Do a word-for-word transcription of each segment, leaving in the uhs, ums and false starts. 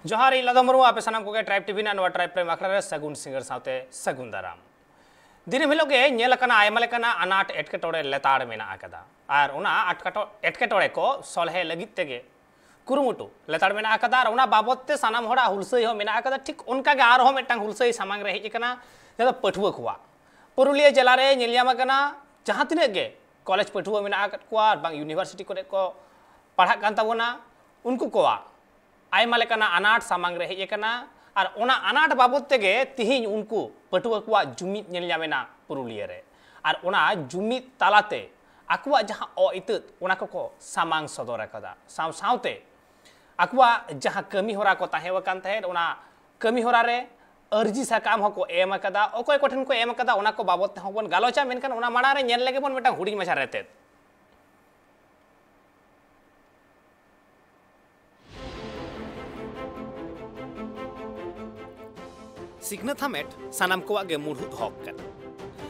ᱡᱚᱦᱟᱨ, ᱤᱧ ᱞᱟᱫᱚᱢ ᱢᱩᱨᱢᱩ, ᱟᱯᱮ ᱥᱟᱱᱟᱢ ᱠᱚᱜᱮ ᱴᱨᱟᱭᱤᱵᱽ ᱴᱤᱵᱷᱤ ᱨᱮᱱᱟᱜ ᱱᱚᱣᱟ ᱴᱨᱟᱭᱤᱵᱽ ᱯᱨᱮᱢ ᱟᱠᱷᱲᱟ ᱨᱮ ᱥᱟᱹᱜᱩᱱ ᱥᱤᱸᱜᱟᱹᱲ ᱥᱟᱶᱛᱮ ᱥᱟᱹᱜᱩᱱ ᱫᱟᱨᱟᱢ᱾ ᱫᱤᱱᱟᱹᱢ ᱦᱤᱞᱳᱜ ᱜᱮ ᱧᱮᱞ ᱟᱠᱟᱱᱟ, ᱟᱭᱢᱟ ᱞᱮᱠᱟᱱᱟᱜ ᱟᱱᱟᱴ ᱮᱴᱠᱮᱴᱚᱬᱮ ᱞᱮᱛᱟᱲ ᱢᱮᱱᱟᱜ ᱟᱠᱟᱫᱟ᱾ ᱟᱨ ᱚᱱᱟ ᱟᱴᱠᱟᱴᱚ-, ᱮᱴᱠᱮᱴᱚᱬᱮ ᱠᱚ ᱥᱚᱞᱦᱮ ᱞᱟᱹᱜᱤᱫ ᱛᱮᱜᱮ ᱠᱩᱨᱩᱢᱩᱴᱩ ᱞᱮᱛᱟᱲ ᱢᱮᱱᱟᱜ ᱟᱠᱟᱫᱟ᱾ ᱟᱨ ᱚᱱᱟ ᱵᱟᱵᱚᱫ ᱛᱮ ᱥᱟᱱᱟᱢ ᱦᱚᱲᱟᱜ ᱦᱩᱞᱥᱟᱹᱭ ᱦᱚᱸ ᱢᱮᱱᱟᱜ ᱟᱠᱟᱫᱟ᱾ ᱴᱷᱤᱠ ᱚᱱᱠᱟ ᱜᱮ ᱟᱨᱦᱚᱸ ᱢᱤᱫᱴᱟᱝ ᱦᱩᱞᱥᱟᱹᱭ ᱥᱟᱢᱟᱝ ᱨᱮ ᱦᱮᱡ ᱟᱠᱟᱱᱟ, ᱡᱟᱦᱟᱸ ᱫᱚ ᱯᱟᱹᱴᱷᱩᱣᱟᱹ ᱠᱚᱣᱟᱜ᱾ ᱯᱩᱨᱩᱞᱤᱭᱟᱹ ᱡᱮᱞᱟ ᱨᱮ ᱧᱮᱞ ᱧᱟᱢ ᱟᱠᱟᱱᱟ, ᱡᱟᱦᱟᱸ ᱛᱤᱱᱟᱹᱜ ᱜᱮ ᱠᱚᱞᱮᱡᱽ ᱯᱟᱹᱴᱷᱩᱣᱟᱹ ᱢᱮᱱᱟᱜ ᱟᱠᱟᱫ ᱠᱚᱣᱟ ᱟᱨ ᱵᱟᱝ ᱤᱭᱩᱱᱤᱵᱷᱟᱨᱥᱤᱴᱤ ᱠᱚᱨᱮ ᱠᱚ ᱯᱟᱲᱦᱟᱜ ᱠᱟᱱ ᱛᱟᱵᱚᱱᱟ, ᱩᱱᱠᱩ ᱠᱚᱣᱟᱜ ᱟᱭᱢᱟ ᱞᱮᱠᱟᱱᱟᱜ ᱟᱱᱟᱴ ᱥᱟᱢᱟᱝ ᱨᱮ ᱦᱮᱡ ᱟᱠᱟᱱᱟ᱾ ᱟᱨ ᱚᱱᱟ ᱟᱱᱟᱴ ᱵᱟᱵᱚᱫ ᱛᱮᱜᱮ ᱛᱤᱦᱤᱧ ᱩᱱᱠᱩ ᱯᱟᱹᱴᱷᱩᱣᱟᱹ ᱠᱚᱣᱟᱜ ᱡᱩᱢᱤᱫ ᱧᱮᱞ ᱧᱟᱢ ᱮᱱᱟ ᱯᱩᱨᱩᱞᱤᱭᱟᱹ ᱨᱮ᱾ ᱟᱨ ᱚᱱᱟ ᱡᱩᱢᱤᱫ ᱛᱟᱞᱟᱛᱮ ᱟᱠᱚᱣᱟᱜ ᱡᱟᱦᱟᱸ ᱚ-ᱤᱛᱟᱹᱫ, ᱚᱱᱟ ᱠᱚᱠᱚ ᱥᱟᱢᱟᱝ ᱥᱚᱫᱚᱨ ᱟᱠᱟᱫᱟ᱾ ᱥᱟᱶ ᱥᱟᱶᱛᱮ ᱟᱠᱚᱣᱟᱜ ᱡᱟᱦᱟᱸ ᱠᱟᱹᱢᱤ ᱦᱚᱨᱟ ᱠᱚ ᱛᱟᱦᱮᱸ ᱟᱠᱟᱱ ᱛᱟᱦᱮᱸᱫ, ᱚᱱᱟ ᱠᱟᱹᱢᱤ ᱦᱚᱨᱟ ᱨᱮ ᱟᱹᱨᱡᱤ ᱥᱟᱠᱟᱢ ᱦᱚᱸᱠᱚ ᱮᱢ ᱟᱠᱟᱫᱟ᱾ ᱚᱠᱚᱭ ᱠᱚᱴᱷᱮᱱ ᱠᱚ ᱮᱢ ᱟᱠᱟᱫᱟ, ᱚᱱᱟ ᱠᱚ ᱵᱟᱵᱚᱫ ᱛᱮᱦᱚᱸ ᱵᱚᱱ ᱜᱟᱞᱚᱪᱟ᱾ ᱢᱮᱱᱠᱷᱟᱱ ᱚᱱᱟ ᱢᱟᱲᱟᱝ ᱨᱮ ᱧᱮᱞ ᱞᱮᱜᱮ ᱵᱚᱱ ᱢᱤᱫᱴᱟᱝ ᱦᱩᱰᱤᱧ ᱢᱟᱪᱷᱟ ᱨᱮᱛᱮᱫ᱾ ᱥᱤᱠᱷᱱᱟᱹᱛ ᱦᱟᱢᱮᱴ ᱥᱟᱱᱟᱢ ᱠᱚᱣᱟᱜ ᱜᱮ ᱢᱩᱲᱦᱩᱫ ᱦᱚᱠ ᱠᱟᱱᱟ᱾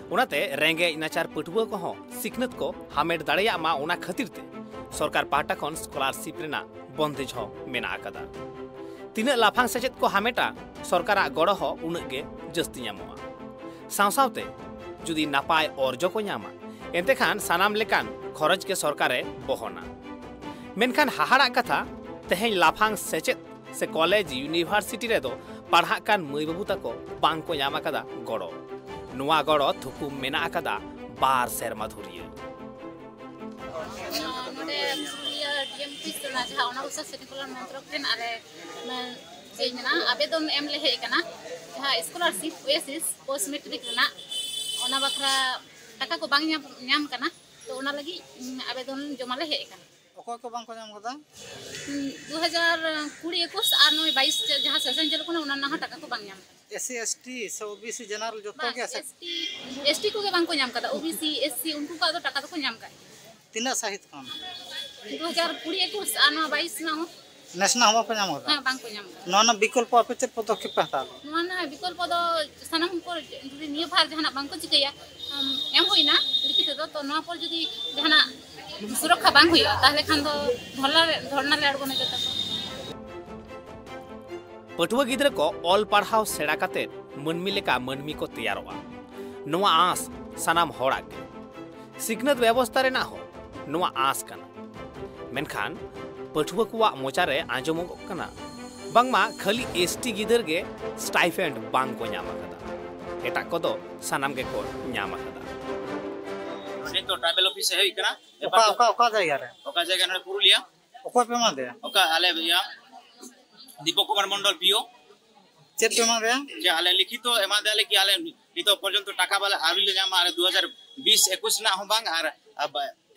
ᱚᱱᱟᱛᱮ ᱨᱮᱸᱜᱮᱡ ᱱᱟᱪᱟᱨ ᱯᱟᱹᱴᱷᱩᱣᱟᱹ ᱠᱚᱦᱚᱸ ᱥᱤᱠᱷᱱᱟᱹᱛ ᱠᱚ ᱦᱟᱢᱮᱴ ᱫᱟᱲᱮᱭᱟᱜ ᱢᱟ, ᱚᱱᱟ ᱠᱷᱟᱹᱛᱤᱨ ᱛᱮ ᱥᱚᱨᱠᱟᱨ ᱯᱟᱦᱴᱟ ᱠᱷᱚᱱ ᱥᱠᱚᱞᱟᱨᱥᱤᱯ ᱨᱮᱱᱟᱜ ᱵᱚᱱᱫᱮᱡ ᱦᱚᱸ ᱢᱮᱱᱟᱜ ᱟᱠᱟᱫᱟ᱾ ᱛᱤᱱᱟᱹᱜ ᱞᱟᱯᱷᱟᱝ ᱥᱮᱪᱮᱫ ᱠᱚ ᱦᱟᱢᱮᱴᱟ, ᱥᱚᱨᱠᱟᱨᱟᱜ ᱜᱚᱲᱚ ᱦᱚᱸ ᱩᱱᱟᱹᱜ ᱜᱮ ᱡᱟᱹᱥᱛᱤ ᱧᱟᱢᱚᱜᱼᱟ᱾ ᱥᱟᱶ ᱥᱟᱶᱛᱮ ᱡᱩᱫᱤ ᱱᱟᱯᱟᱭ ᱚᱨᱡᱚ ᱠᱚ ᱧᱟᱢᱟ, ᱮᱱᱛᱮᱠᱷᱟᱱ ᱥᱟᱱᱟᱢ ᱞᱮᱠᱟᱱ ᱠᱷᱚᱨᱚᱪ ᱜᱮ ᱥᱚᱨᱠᱟᱨᱮ ᱵᱚᱦᱚᱱᱟ᱾ ᱢᱮᱱᱠᱷᱟᱱ ᱦᱟᱦᱟᱲᱟᱜ ᱠᱟᱛᱷᱟ, ᱛᱮᱦᱮᱧ ᱞᱟᱯᱷᱟᱝ ᱥᱮᱪᱮᱫ ᱥᱮ ᱠᱚᱞᱮᱡᱽ, ᱤᱭᱩᱱᱤᱵᱷᱟᱨᱥᱤᱴᱤ ᱨᱮᱫᱚ ᱯᱟᱲᱦᱟᱜ ᱠᱟᱱ ᱢᱟᱹᱭ ᱵᱟᱹᱵᱩ ᱛᱟᱠᱚ ᱵᱟᱝ ᱠᱚ ᱧᱟᱢ ᱟᱠᱟᱫᱟ ᱜᱚᱲᱚ᱾ ᱱᱚᱣᱟ ᱜᱚᱲᱚ ᱛᱷᱩᱠᱩᱢ ᱢᱮᱱᱟᱜ ᱟᱠᱟᱫᱟ ᱵᱟᱨ ᱥᱮᱨᱢᱟ ᱫᱷᱩᱨᱤᱭᱟᱹ᱾ ᱱᱚᱰᱮ ᱯᱩᱨᱩᱞᱤᱭᱟᱹ ᱰᱤ ᱮᱢ ᱚᱯᱷᱤᱥ ᱨᱮᱱᱟᱜ ᱡᱟᱦᱟᱸ ᱚᱱᱚᱞ ᱨᱤᱥᱟᱨᱪ ᱥᱮᱱᱴᱟᱨ ᱢᱚᱱᱛᱨᱚᱠ ᱴᱷᱮᱱ ᱟᱞᱮ, ᱢᱟᱱᱮ, ᱪᱮᱫ ᱤᱧ ᱢᱮᱱᱟ, ᱟᱵᱮᱫᱚᱱ ᱮᱢ ᱞᱮ ᱦᱮᱡ ᱟᱠᱟᱱᱟ᱾ ᱡᱟᱦᱟᱸ ᱥᱠᱚᱞᱟᱨᱥᱤᱯ ᱳᱭᱮᱥᱤᱥ ᱯᱳᱥᱴ ᱢᱮᱴᱨᱤᱠ ᱨᱮᱱᱟᱜ, ᱚᱱᱟ ᱵᱟᱠᱷᱨᱟ ᱴᱟᱠᱟ ᱠᱚ ᱵᱟᱝ ᱧᱟᱢ, ᱧᱟᱢ ᱠᱟᱱᱟ᱾ ᱛᱚ, ᱚᱱᱟ ᱞᱟᱹᱜᱤᱫ, ᱩᱢ, ᱟᱵᱮᱫᱚᱱ ᱡᱚᱢᱟ ᱞᱮ ᱦᱮᱡ ᱟᱠᱟᱱᱟ᱾ ᱚᱠᱚᱭ ᱠᱚ ᱵᱟᱝ ᱠᱚ ᱧᱟᱢ ᱠᱟᱫᱟ? ᱩᱢ, ᱫᱩ ᱦᱟᱡᱟᱨ ᱠᱩᱲᱤ ᱮᱠᱩᱥ ᱟᱨ ᱱᱚᱜᱼᱚᱭ ᱵᱟᱭᱤᱥ ᱡᱟᱦᱟᱸ ᱥᱮᱥᱚᱱ ᱪᱟᱹᱞᱩᱜ ᱠᱟᱱᱟ, ᱚᱱᱟ ᱨᱮᱱᱟᱜ ᱦᱚᱸ ᱴᱟᱠᱟ ᱠᱚ ᱵᱟᱝ ᱧᱟᱢ ᱠᱟᱱᱟ᱾ ᱮᱥ ᱥᱤ, ᱮᱥ ᱴᱤ ᱥᱮ ᱳ ᱵᱤ ᱥᱤ ᱡᱮᱱᱟᱨᱮᱞ ᱡᱚᱛᱚ ᱵᱟᱝ, ᱜᱮ ᱥᱮ? ᱮᱥ ᱴᱤ, ᱮᱥ ᱴᱤ ᱠᱚᱜᱮ ᱵᱟᱝ ᱠᱚ ᱧᱟᱢ ᱠᱟᱫᱟ, O B C, S C ᱩᱱᱠᱩ ᱠᱚᱣᱟᱜ ᱫᱚ ᱴᱟᱠᱟ ᱫᱚᱠᱚ ᱧᱟᱢ ᱠᱟᱜ ᱜᱮᱭᱟ᱾ ᱛᱤᱱᱟᱹᱜ ᱥᱟᱹᱦᱤᱛ ᱠᱷᱚᱱ? ᱫᱩ ᱦᱟᱡᱟᱨ ᱠᱩᱲᱤ ᱮᱠᱩᱥ ᱟᱨ ᱱᱚᱣᱟ ᱵᱟᱭᱤᱥ ᱨᱮᱱᱟᱜ ᱦᱚᱸ᱾ ᱱᱮᱥ ᱨᱮᱱᱟᱜ ᱦᱚᱸ ᱵᱟᱯᱮ ᱧᱟᱢ ᱠᱟᱫᱟ? ᱦᱮᱸ, ᱵᱟᱝ ᱠᱚ ᱧᱟᱢ ᱠᱟᱫᱟ᱾ ᱱᱚᱣᱟ ᱨᱮᱱᱟᱜ ᱵᱤᱠᱚᱞᱯᱚ ᱟᱯᱮ ᱪᱮᱫ ᱯᱚᱫᱚᱠᱷᱮᱯ ᱯᱮ ᱦᱟᱛᱟᱣ ᱞᱮᱫᱟ? ᱱᱚᱣᱟ ᱨᱮᱱᱟᱜ ᱵᱤᱠᱚᱞᱯᱚ ᱫᱚ ᱥᱟᱱᱟᱢ ᱠᱚ ᱡᱩᱫᱤ ᱱᱤᱭᱟᱹ ᱵᱷᱟᱨ ᱡᱟᱦᱟᱱᱟᱜ ᱵᱟᱝ ᱠᱚ ᱪᱤᱠᱟᱹᱭᱟ, ᱮᱢ ᱦᱩᱭᱱᱟ ᱞᱤᱠᱷᱤᱛ ᱛᱮᱫᱚ, ᱛᱚ ᱱᱚᱣᱟ ᱯᱚᱨ ᱡᱩᱫᱤ ᱡᱟᱦᱟᱱᱟᱜ ᱥᱩᱨᱚᱠᱠᱷᱟ ᱵᱟᱝ ᱦᱩᱭᱩᱜᱼᱟ, ᱛᱟᱦᱚᱞᱮ ᱠᱷᱟᱱ ᱫᱚ ᱫᱷᱚᱨᱱᱟ ᱨᱮ, ᱫᱷᱚᱨᱱᱟ ᱞᱮ ᱟᱬᱜᱚᱱᱟ ᱡᱚᱛᱚ ᱠᱚ᱾ ᱯᱟᱹᱴᱷᱩᱣᱟᱹ ᱜᱤᱫᱽᱨᱟᱹ ᱠᱚ ᱚᱞ ᱯᱟᱲᱦᱟᱣ ᱥᱮᱬᱟ ᱠᱟᱛᱮ ᱢᱟᱹᱱᱢᱤ ᱞᱮᱠᱟ ᱢᱟᱹᱱᱢᱤ ᱠᱚ ᱛᱮᱭᱟᱨᱚᱜᱼᱟ, ᱱᱚᱣᱟ ᱟᱸᱥ ᱥᱟᱱᱟᱢ ᱦᱚᱲᱟᱜ ᱜᱮ᱾ ᱥᱤᱠᱷᱱᱟᱹᱛ ᱵᱮᱵᱚᱥᱛᱟ ᱨᱮᱱᱟᱜ ᱦᱚᱸ ᱱᱚᱣᱟ ᱟᱸᱥ ᱠᱟᱱᱟ᱾ ᱢᱮᱱᱠᱷᱟᱱ ᱯᱟᱹᱴᱷᱩᱣᱟᱹ ᱠᱚᱣᱟᱜ ᱢᱚᱪᱟ ᱨᱮ ᱟᱸᱡᱚᱢᱚᱜ ᱠᱟᱱᱟ, ᱵᱟᱝᱢᱟ ᱠᱷᱟᱹᱞᱤ ᱮᱥ ᱴᱤ ᱜᱤᱫᱟᱹᱨ ᱜᱮ ᱥᱴᱟᱭᱯᱷᱮᱱᱰ ᱵᱟᱝ ᱠᱚ ᱧᱟᱢ ᱟᱠᱟᱫᱟ, ᱮᱴᱟᱜ ᱠᱚᱫᱚ ᱥᱟᱱᱟᱢ ᱜᱮᱠᱚ ᱧᱟᱢ ᱟᱠᱟᱫᱟ᱾ ᱱᱚᱰᱮ ᱫᱚ ᱴᱨᱟᱭᱵᱮᱞ ᱚᱯᱷᱤᱥ ᱦᱮᱡ ᱦᱩᱭ ᱠᱟᱱᱟ᱾ ᱚᱠᱟ, ᱚᱠᱟ, ᱚᱠᱟ ᱡᱟᱭᱜᱟ ᱨᱮ? ᱚᱠᱟ ᱡᱟᱭᱜᱟ? ᱱᱚᱰᱮ ᱯᱩᱨᱩᱞᱤᱭᱟ᱾ ᱚᱠᱚᱭ ᱯᱮ ᱮᱢᱟ ᱫᱮᱭᱟ? ᱚᱠᱟ ᱟᱞᱮ ᱤᱭᱟᱹ ᱫᱤᱯᱚᱠ ᱠᱩᱢᱟᱨ ᱢᱚᱱᱰᱚᱞ ᱯᱤ ᱳ᱾ ᱪᱮᱫ ᱯᱮ ᱮᱢᱟ ᱫᱮᱭᱟ? ᱡᱮ ᱟᱞᱮ ᱞᱤᱠᱷᱤᱛᱚ ᱮᱢᱟ ᱫᱮᱭᱟᱞᱮ ᱠᱤ ᱟᱞᱮ ᱱᱤᱛᱚᱜ ᱯᱚᱨᱡᱚᱱᱛᱚ ᱴᱟᱠᱟ ᱵᱟᱞᱮ ᱟᱹᱣᱨᱤ ᱞᱮ ᱧᱟᱢᱟ, ᱟᱞᱮ ᱫᱩ ᱦᱟᱡᱟᱨ ᱵᱤᱥ ᱮᱠᱩᱥ ᱨᱮᱱᱟᱜ ᱦᱚᱸ ᱵᱟᱝ ᱟᱨ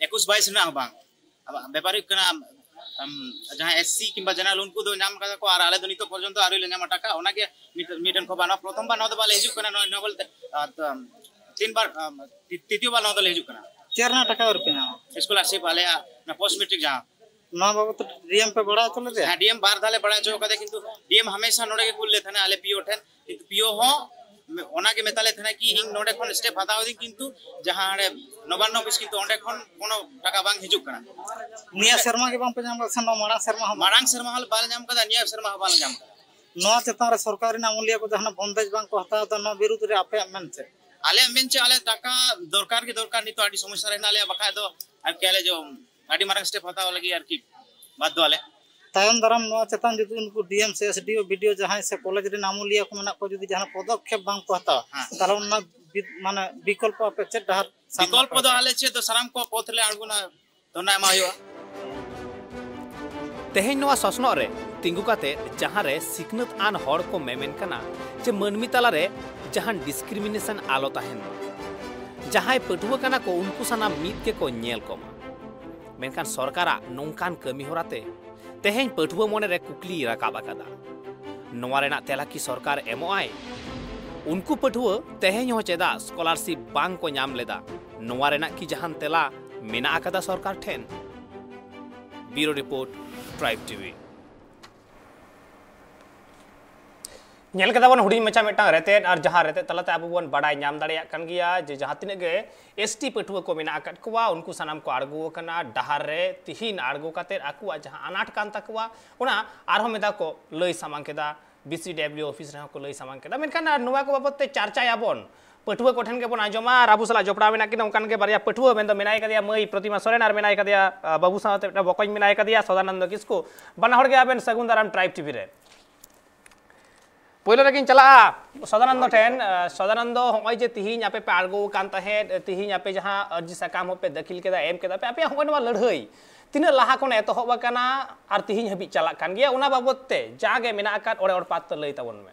ᱮᱠᱩᱥ ᱵᱟᱭᱤᱥ ᱨᱮᱱᱟᱜ ᱦᱚᱸ ᱵᱟᱝ᱾ ᱟᱵᱟᱨ ᱵᱮᱯᱟᱨ ᱦᱩᱭᱩᱜ ᱠᱟᱱᱟ, ᱟᱢ, ᱡᱟᱦᱟᱸᱭ ᱮᱥ ᱥᱤ ᱠᱤᱝᱵᱟ ᱡᱮᱱᱟᱨᱟᱞ, ᱩᱱᱠᱩ ᱫᱚ ᱧᱟᱢ ᱠᱟᱫᱟ ᱠᱚ ᱟᱨ ᱟᱞᱮ ᱫᱚ ᱱᱤᱛᱚᱜ ᱯᱚᱨᱡᱚᱱᱛᱚ ᱟᱹᱣᱨᱤ ᱞᱮ ᱧᱟᱢᱟ ᱴᱟᱠᱟ᱾ ᱚᱱᱟᱜᱮ ᱢᱤᱫ, ᱢᱤᱫᱴᱮᱱ ᱠᱷᱚᱵᱚᱨ, ᱱᱚᱣᱟ ᱯᱨᱚᱛᱷᱚᱢ ᱵᱟᱨ ᱱᱚᱣᱟ ᱫᱚ ᱵᱟᱞᱮ ᱦᱤᱡᱩᱜ ᱠᱟᱱᱟ, ᱱᱚᱣᱟ, ᱱᱚᱣᱟ ᱵᱚᱞᱛᱮ, ᱟᱨ, ᱟᱢ, ᱛᱤᱱ ᱵᱟᱨ, ᱟᱢ, ᱛᱤ-, ᱛᱤᱛᱤᱭᱚ ᱵᱟᱨ ᱱᱚᱣᱟ ᱫᱚᱞᱮ ᱦᱤᱡᱩᱜ ᱠᱟᱱᱟ᱾ ᱪᱮᱫ ᱨᱮᱱᱟᱜ ᱴᱟᱠᱟ ᱟᱹᱣᱨᱤ ᱯᱮ ᱧᱟᱢᱟ? ᱥᱠᱚᱞᱟᱨᱥᱤᱯ ᱟᱞᱮᱭᱟᱜ ᱚᱱᱟ ᱯᱳᱥᱴ ᱢᱮᱴᱨᱤᱠ ᱡᱟᱦᱟᱸ᱾ ᱱᱚᱣᱟ ᱵᱟᱵᱚᱫ ᱛᱮ ᱰᱤ ᱮᱢ ᱯᱮ ᱵᱟᱲᱟᱭ ᱦᱚᱪᱚ ᱞᱮᱫᱮᱭᱟ? ᱦᱮᱸ, ᱰᱤ ᱮᱢ ᱵᱟᱨ ᱫᱷᱟᱣ ᱞᱮ ᱵᱟᱲᱟᱭ ᱦᱚᱪᱚ ᱠᱟᱫᱮᱭᱟ, ᱠᱤᱱᱛᱩ ᱰᱤ ᱮᱢ ᱦᱟᱢᱮᱥᱟ ᱱᱚᱰᱮ ᱜᱮ ᱠᱩᱞ ᱞᱮ ᱛᱟᱦᱮᱱᱟ ᱟᱞᱮ ᱯᱤ ᱳ ᱴᱷᱮᱱ, ᱠᱤᱱᱛᱩ ᱯᱤ ᱳ ᱦᱚᱸ ᱚᱱᱟ ᱜᱮ ᱢᱮᱛᱟ ᱞᱮ ᱛᱟᱦᱮᱱᱟ ᱠᱤ ᱤᱧ ᱱᱚᱰᱮ ᱠᱷᱚᱱ ᱥᱴᱮᱯ ᱦᱟᱛᱟᱣ ᱫᱟᱹᱧ, ᱠᱤᱱᱛᱩ ᱡᱟᱦᱟᱸ ᱦᱟᱸᱰᱮ ᱱᱚᱵᱟᱱᱱᱚ ᱚᱯᱷᱤᱥ, ᱠᱤᱱᱛᱩ ᱚᱸᱰᱮ ᱠᱷᱚᱱ ᱠᱳᱱᱳ ᱴᱟᱠᱟ ᱵᱟᱝ ᱦᱤᱡᱩᱜ ᱠᱟᱱᱟ᱾ ᱱᱤᱭᱟᱹ ᱥᱮᱨᱢᱟ ᱜᱮ ᱵᱟᱝ ᱯᱮ ᱧᱟᱢ ᱠᱟᱫᱟ ᱥᱮ ᱱᱚᱣᱟ ᱢᱟᱲᱟᱝ ᱥᱮᱨᱢᱟ ᱦᱚᱸ? ᱢᱟᱲᱟᱝ ᱥᱮᱨᱢᱟ ᱦᱚᱸ ᱵᱟᱞᱮ ᱧᱟᱢ ᱠᱟᱫᱟ, ᱱᱤᱭᱟᱹ ᱥᱮᱨᱢᱟ ᱦᱚᱸ ᱵᱟᱞᱮ ᱧᱟᱢ ᱠᱟᱫᱟ᱾ ᱱᱚᱣᱟ ᱪᱮᱛᱟᱱ ᱨᱮ ᱥᱚᱨᱠᱟᱨ ᱨᱮᱱᱟᱜ ᱟᱹᱢᱩᱞᱤᱭᱟᱹ ᱠᱚ ᱡᱟᱦᱟᱱᱟᱜ ᱵᱚᱱᱫᱮᱡ ᱵᱟᱝ ᱠᱚ ᱦᱟᱛᱟᱣ ᱮᱫᱟ, ᱱᱚᱣᱟ ᱵᱤᱨᱩᱫᱽ ᱨᱮ ᱟᱯᱮᱭᱟᱜ ᱢᱮᱱ ᱪᱮᱫ? ᱟᱞᱮᱭᱟᱜ ᱢᱮᱱ ᱪᱮᱫ, ᱟᱞᱮ ᱴᱟᱠᱟ ᱫᱚᱨᱠᱟᱨ ᱜᱮ ᱫᱚᱨᱠᱟᱨ, ᱱᱤᱛᱚᱜ ᱟᱹᱰᱤ ᱥᱚᱢᱚᱥᱥᱟ ᱨᱮ ᱦᱮᱱᱟᱜ ᱞᱮᱭᱟ, ᱵᱟᱠᱷᱟᱡ ᱫᱚ ᱟᱨᱠᱤ ᱟᱞᱮ ᱡᱚ-, ᱟᱹᱰᱤ ᱢᱟᱨᱟᱝ ᱥᱴᱮᱯ ᱦᱟᱛᱟᱣ ᱞᱟᱹᱜᱤᱫ ᱟᱨᱠᱤ ᱵᱟᱫᱽᱫᱷᱚ ᱟᱞᱮ᱾ ᱛᱟᱭᱚᱢ ᱫᱟᱨᱟᱢ ᱱᱚᱣᱟ ᱪᱮᱛᱟᱱ ᱡᱩᱫᱤ ᱩᱱᱠᱩ ᱰᱤ ᱮᱢ ᱥᱮ ᱮᱥ ᱰᱤ ᱳ, ᱵᱤ ᱰᱤ ᱳ ᱡᱟᱦᱟᱸᱭ ᱥᱮ ᱠᱚᱞᱮᱡᱽ ᱨᱮᱱ ᱟᱹᱢᱩᱞᱤᱭᱟᱹ ᱠᱚ ᱢᱮᱱᱟᱜ ᱠᱚᱣᱟ, ᱡᱩᱫᱤ ᱡᱟᱦᱟᱱᱟᱜ ᱯᱚᱫᱚᱠᱷᱮᱯ ᱵᱟᱝ ᱠᱚ ᱦᱟᱛᱟᱣᱟ, ᱦᱮᱸ᱾ ᱛᱟᱦᱚᱞᱮ ᱚᱱᱟ ᱵᱤ-, ᱢᱟᱱᱮ ᱵᱤᱠᱚᱞᱯᱚ ᱟᱯᱮ ᱪᱮᱫ ᱰᱟᱦᱟᱨ ᱥᱟᱢᱱᱟ ᱵᱤᱠᱚᱞᱯᱚ ᱯᱮ ᱫᱚ ᱦᱟᱛᱟᱣᱟ? ᱟᱞᱮ ᱪᱮᱫ ᱫᱚ ᱥᱟᱱᱟᱢ ᱠᱚ ᱯᱚᱛᱷ ᱞᱮ ᱟᱬᱜᱚᱱᱟ, ᱫᱷᱚᱨᱱᱟ ᱮᱢᱟ ᱦᱩᱭᱩᱜᱼᱟ᱾ ᱛᱮᱦᱮᱧ ᱱᱚᱣᱟ ᱥᱚᱥᱱᱚᱜ ᱨᱮ ᱛᱤᱸᱜᱩ ᱠᱟᱛᱮ ᱡᱟᱦᱟᱸ ᱨᱮ ᱥᱤᱠᱷᱱᱟᱹᱛ ᱟᱱ ᱦᱚᱲ ᱠᱚ ᱢᱮᱢᱮᱱ ᱠᱟᱱᱟ ᱡᱮ ᱢᱟᱹᱱᱢᱤ ᱛᱟᱞᱟᱨᱮ ᱡᱟᱦᱟᱱ ᱰᱤᱥᱠᱨᱤᱢᱤᱱᱮᱥᱚᱱ ᱟᱞᱚ ᱛᱟᱦᱮᱱ ᱢᱟ, ᱡᱟᱦᱟᱸᱭ ᱯᱟᱹᱴᱷᱩᱣᱟᱹ ᱠᱟᱱᱟ ᱠᱚ ᱩᱱᱠᱩ ᱥᱟᱱᱟᱢ ᱢᱤᱫ ᱜᱮᱠᱚ ᱧᱮᱞ ᱠᱚᱢᱟ᱾ ᱢᱮᱱᱠᱷᱟᱱ ᱥᱚᱨᱠᱟᱨᱟᱜ ᱱᱚᱝᱠᱟᱱ ᱠᱟᱹᱢᱤ ᱦᱚᱨᱟ ᱛᱮ ᱛᱮᱦᱮᱧ ᱯᱟᱹᱴᱷᱩᱣᱟᱹ ᱢᱚᱱᱮ ᱨᱮ ᱠᱩᱠᱞᱤᱭ ᱨᱟᱠᱟᱵ ᱟᱠᱟᱫᱟ᱾ ᱱᱚᱣᱟ ᱨᱮᱱᱟᱜ ᱛᱮᱞᱟ ᱠᱤ ᱥᱚᱨᱠᱟᱨ ᱮᱢᱚᱜ ᱟᱭ? ᱩᱱᱠᱩ ᱯᱟᱹᱴᱷᱩᱣᱟᱹ ᱛᱮᱦᱮᱧ ᱦᱚᱸ ᱪᱮᱫᱟᱜ ᱥᱠᱚᱞᱟᱨᱥᱤᱯ ᱵᱟᱝ ᱠᱚ ᱧᱟᱢ ᱞᱮᱫᱟ, ᱱᱚᱣᱟ ᱨᱮᱱᱟᱜ ᱠᱤ ᱡᱟᱦᱟᱱ ᱛᱮᱞᱟ ᱢᱮᱱᱟᱜ ᱟᱠᱟᱫᱟ ᱥᱚᱨᱠᱟᱨ ᱴᱷᱮᱱ? ᱵᱤᱭᱩᱨᱳ ᱨᱤᱯᱳᱨᱴ, ᱴᱨᱟᱭᱤᱵᱽ ᱴᱤ ᱵᱷᱤ᱾ ᱧᱮᱞ ᱠᱮᱫᱟ ᱵᱚᱱ ᱦᱩᱰᱤᱧ ᱢᱟᱪᱷᱟ ᱢᱤᱫᱴᱟᱝ ᱨᱮᱛᱮᱫ, ᱟᱨ ᱡᱟᱦᱟᱸ ᱨᱮᱛᱮᱫ ᱛᱟᱞᱟᱛᱮ ᱟᱵᱚ ᱵᱚᱱ ᱵᱟᱰᱟᱭ ᱧᱟᱢ ᱫᱟᱲᱮᱭᱟᱜ ᱠᱟᱱ ᱜᱮᱭᱟ ᱡᱮ ᱡᱟᱦᱟᱸ ᱛᱤᱱᱟᱹᱜ ᱜᱮ ᱮᱥ ᱴᱤ ᱯᱟᱹᱴᱷᱩᱣᱟᱹ ᱠᱚ ᱢᱮᱱᱟᱜ ᱟᱠᱟᱫ ᱠᱚᱣᱟ, ᱩᱱᱠᱩ ᱥᱟᱱᱟᱢ ᱠᱚ ᱟᱬᱜᱚ ᱟᱠᱟᱱᱟ ᱰᱟᱦᱟᱨ ᱨᱮ᱾ ᱛᱤᱦᱤᱧ ᱟᱬᱜᱚ ᱠᱟᱛᱮᱫ ᱟᱠᱚᱣᱟᱜ ᱡᱟᱦᱟᱸ ᱟᱱᱟᱴ ᱠᱟᱱ ᱛᱟᱠᱚᱣᱟ, ᱚᱱᱟ ᱟᱨᱦᱚᱸ ᱢᱤᱫ ᱫᱷᱟᱣ ᱠᱚ ᱞᱟᱹᱭ ᱥᱟᱢᱟᱝ ᱠᱮᱫᱟ᱾ ᱵᱤ ᱥᱤ ᱰᱟᱵᱽᱞᱤᱭᱩ ᱚᱯᱷᱤᱥ ᱨᱮᱦᱚᱸ ᱠᱚ ᱞᱟᱹᱭ ᱥᱟᱢᱟᱝ ᱠᱮᱫᱟ᱾ ᱢᱮᱱᱠᱷᱟᱱ ᱱᱚᱣᱟ ᱠᱚ ᱵᱟᱵᱚᱫ ᱛᱮ ᱪᱟᱨᱪᱟᱭᱟᱵᱚᱱ, ᱯᱟᱹᱴᱷᱩᱣᱟᱹ ᱠᱚᱴᱷᱮᱱ ᱜᱮᱵᱚᱱ ᱟᱸᱡᱚᱢᱟ᱾ ᱟᱨ ᱟᱵᱚ ᱥᱟᱞᱟᱜ ᱡᱚᱯᱲᱟᱣ ᱢᱮᱱᱟᱜ ᱠᱤᱱᱟ ᱚᱱᱠᱟᱱ ᱜᱮ ᱵᱟᱨᱭᱟ ᱯᱟᱹᱴᱷᱩᱣᱟᱹ, ᱢᱮᱱᱫᱚ ᱢᱮᱱᱟᱭ ᱠᱟᱫᱮᱭᱟ ᱢᱟᱹᱭ ᱯᱨᱚᱛᱤᱢᱟ ᱥᱚᱨᱮᱱ ᱟᱨ ᱢᱮᱱᱟᱭ ᱠᱟᱫᱮᱭᱟ, ᱟ, ᱵᱟᱹᱵᱩ ᱥᱟᱶᱛᱮ ᱢᱤᱫᱴᱟᱝ ᱵᱚᱠᱚᱧ ᱢᱮᱱᱟᱭ ᱠᱟᱫᱮᱭᱟ ᱥᱚᱫᱟᱱᱚᱱᱫᱚ ᱠᱤᱥᱠᱩ᱾ ᱵᱟᱱᱟ ᱦᱚᱲ ᱜᱮ ᱟᱵᱮᱱ ᱥᱟᱹᱜᱩᱱ ᱫᱟᱨᱟᱢ ᱴᱨᱟᱭᱤᱵᱽ ᱴᱤᱵᱷᱤ ᱨᱮ᱾ ᱯᱳᱭᱞᱳ ᱨᱮᱜᱤᱧ ᱪᱟᱞᱟᱜᱼᱟ ᱥᱚᱫᱟᱱᱚᱱᱫᱚ ᱴᱷᱮᱱ᱾ ᱟ, ᱥᱚᱫᱟᱱᱚᱱᱫᱚ, ᱦᱚᱸᱜᱼᱚᱭ ᱡᱮ ᱛᱤᱦᱤᱧ ᱟᱯᱮ ᱯᱮ ᱟᱬᱜᱚ ᱟᱠᱟᱱ ᱛᱟᱦᱮᱸᱫ, ᱛᱤᱦᱤᱧ ᱟᱯᱮ ᱡᱟᱦᱟᱸ ᱟᱹᱨᱡᱤ ᱥᱟᱠᱟᱢ ᱦᱚᱸᱯᱮ ᱫᱟᱹᱠᱷᱤᱞ ᱠᱮᱫᱟ, ᱮᱢ ᱠᱮᱫᱟ ᱯᱮ, ᱟᱯᱮᱭᱟᱜ ᱦᱚᱸᱜᱼᱚᱭ ᱱᱚᱣᱟ ᱞᱟᱹᱲᱦᱟᱹᱭ ᱛᱤᱱᱟᱹᱜ ᱞᱟᱦᱟ ᱠᱷᱚᱱ ᱮᱛᱚᱦᱚᱵ ᱟᱠᱟᱱᱟ ᱟᱨ ᱛᱤᱦᱤᱧ ᱦᱟᱹᱵᱤᱡ ᱪᱟᱞᱟᱜ ᱠᱟᱱ ᱜᱮᱭᱟ, ᱚᱱᱟ ᱵᱟᱵᱚᱫ ᱛᱮ ᱡᱟᱜᱮ ᱢᱮᱱᱟᱜ ᱟᱠᱟᱫ ᱚᱲᱮ ᱚᱲᱯᱟᱛ ᱞᱟᱹᱭ ᱛᱟᱵᱚᱱ ᱢᱮ᱾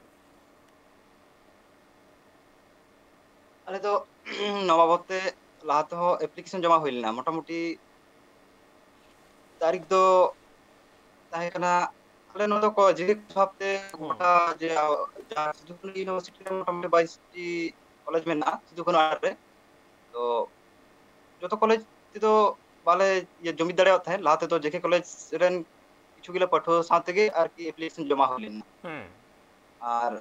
ᱟᱞᱮ ᱫᱚ ᱱᱚᱣᱟ ᱵᱟᱵᱚᱫ ᱛᱮ ᱞᱟᱦᱟ ᱛᱮᱦᱚᱸ ᱮᱯᱞᱤᱠᱮᱥᱚᱱ ᱡᱚᱢᱟ ᱦᱩᱭ ᱞᱮᱱᱟ, ᱢᱚᱴᱟᱢᱩᱴᱤ ᱛᱟᱹᱨᱤᱠᱷ ᱫᱚ ᱛᱟᱦᱮᱸ ᱠᱟᱱᱟ, ᱟᱞᱮ ᱱᱚᱰᱮ ᱠᱚ ᱡᱮᱜᱮᱛ ᱵᱷᱟᱵᱛᱮ ᱦᱩᱸ᱾ ᱜᱚᱴᱟ ᱡᱮ ᱡᱟᱦᱟᱸ ᱥᱤᱫᱩ ᱠᱟᱹᱱᱩ ᱤᱭᱩᱱᱤᱵᱷᱟᱨᱥᱤᱴᱤ ᱨᱮ ᱢᱚᱴᱟᱢᱩᱴᱤ ᱵᱟᱭᱤᱥ ᱴᱤ ᱠᱚᱞᱮᱡᱽ ᱢᱮᱱᱟᱜᱼᱟ ᱥᱤᱫᱩ ᱠᱟᱹᱱᱩ ᱟᱲᱟᱨᱮ᱾ ᱛᱚ ᱡᱚᱛᱚ ᱠᱚᱞᱮᱡᱽ ᱛᱮᱫᱚ ᱵᱟᱞᱮ ᱤᱭᱟᱹ ᱡᱩᱢᱤᱫ ᱫᱟᱲᱮᱭᱟᱜ ᱛᱟᱦᱮᱸᱫ᱾ ᱞᱟᱦᱟ ᱛᱮᱫᱚ ᱡᱮᱠᱮ ᱠᱚᱞᱮᱡᱽ ᱨᱮᱱ ᱠᱤᱪᱷᱩ ᱜᱤᱞᱟ ᱯᱟᱹᱴᱷᱩᱣᱟᱹ ᱥᱟᱶ ᱛᱮᱜᱮ ᱟᱨᱠᱤ ᱮᱯᱞᱤᱠᱮᱥᱚᱱ ᱡᱚᱢᱟ ᱦᱩᱭ ᱞᱮᱱᱟ᱾ ᱦᱩᱸ᱾ ᱟᱨ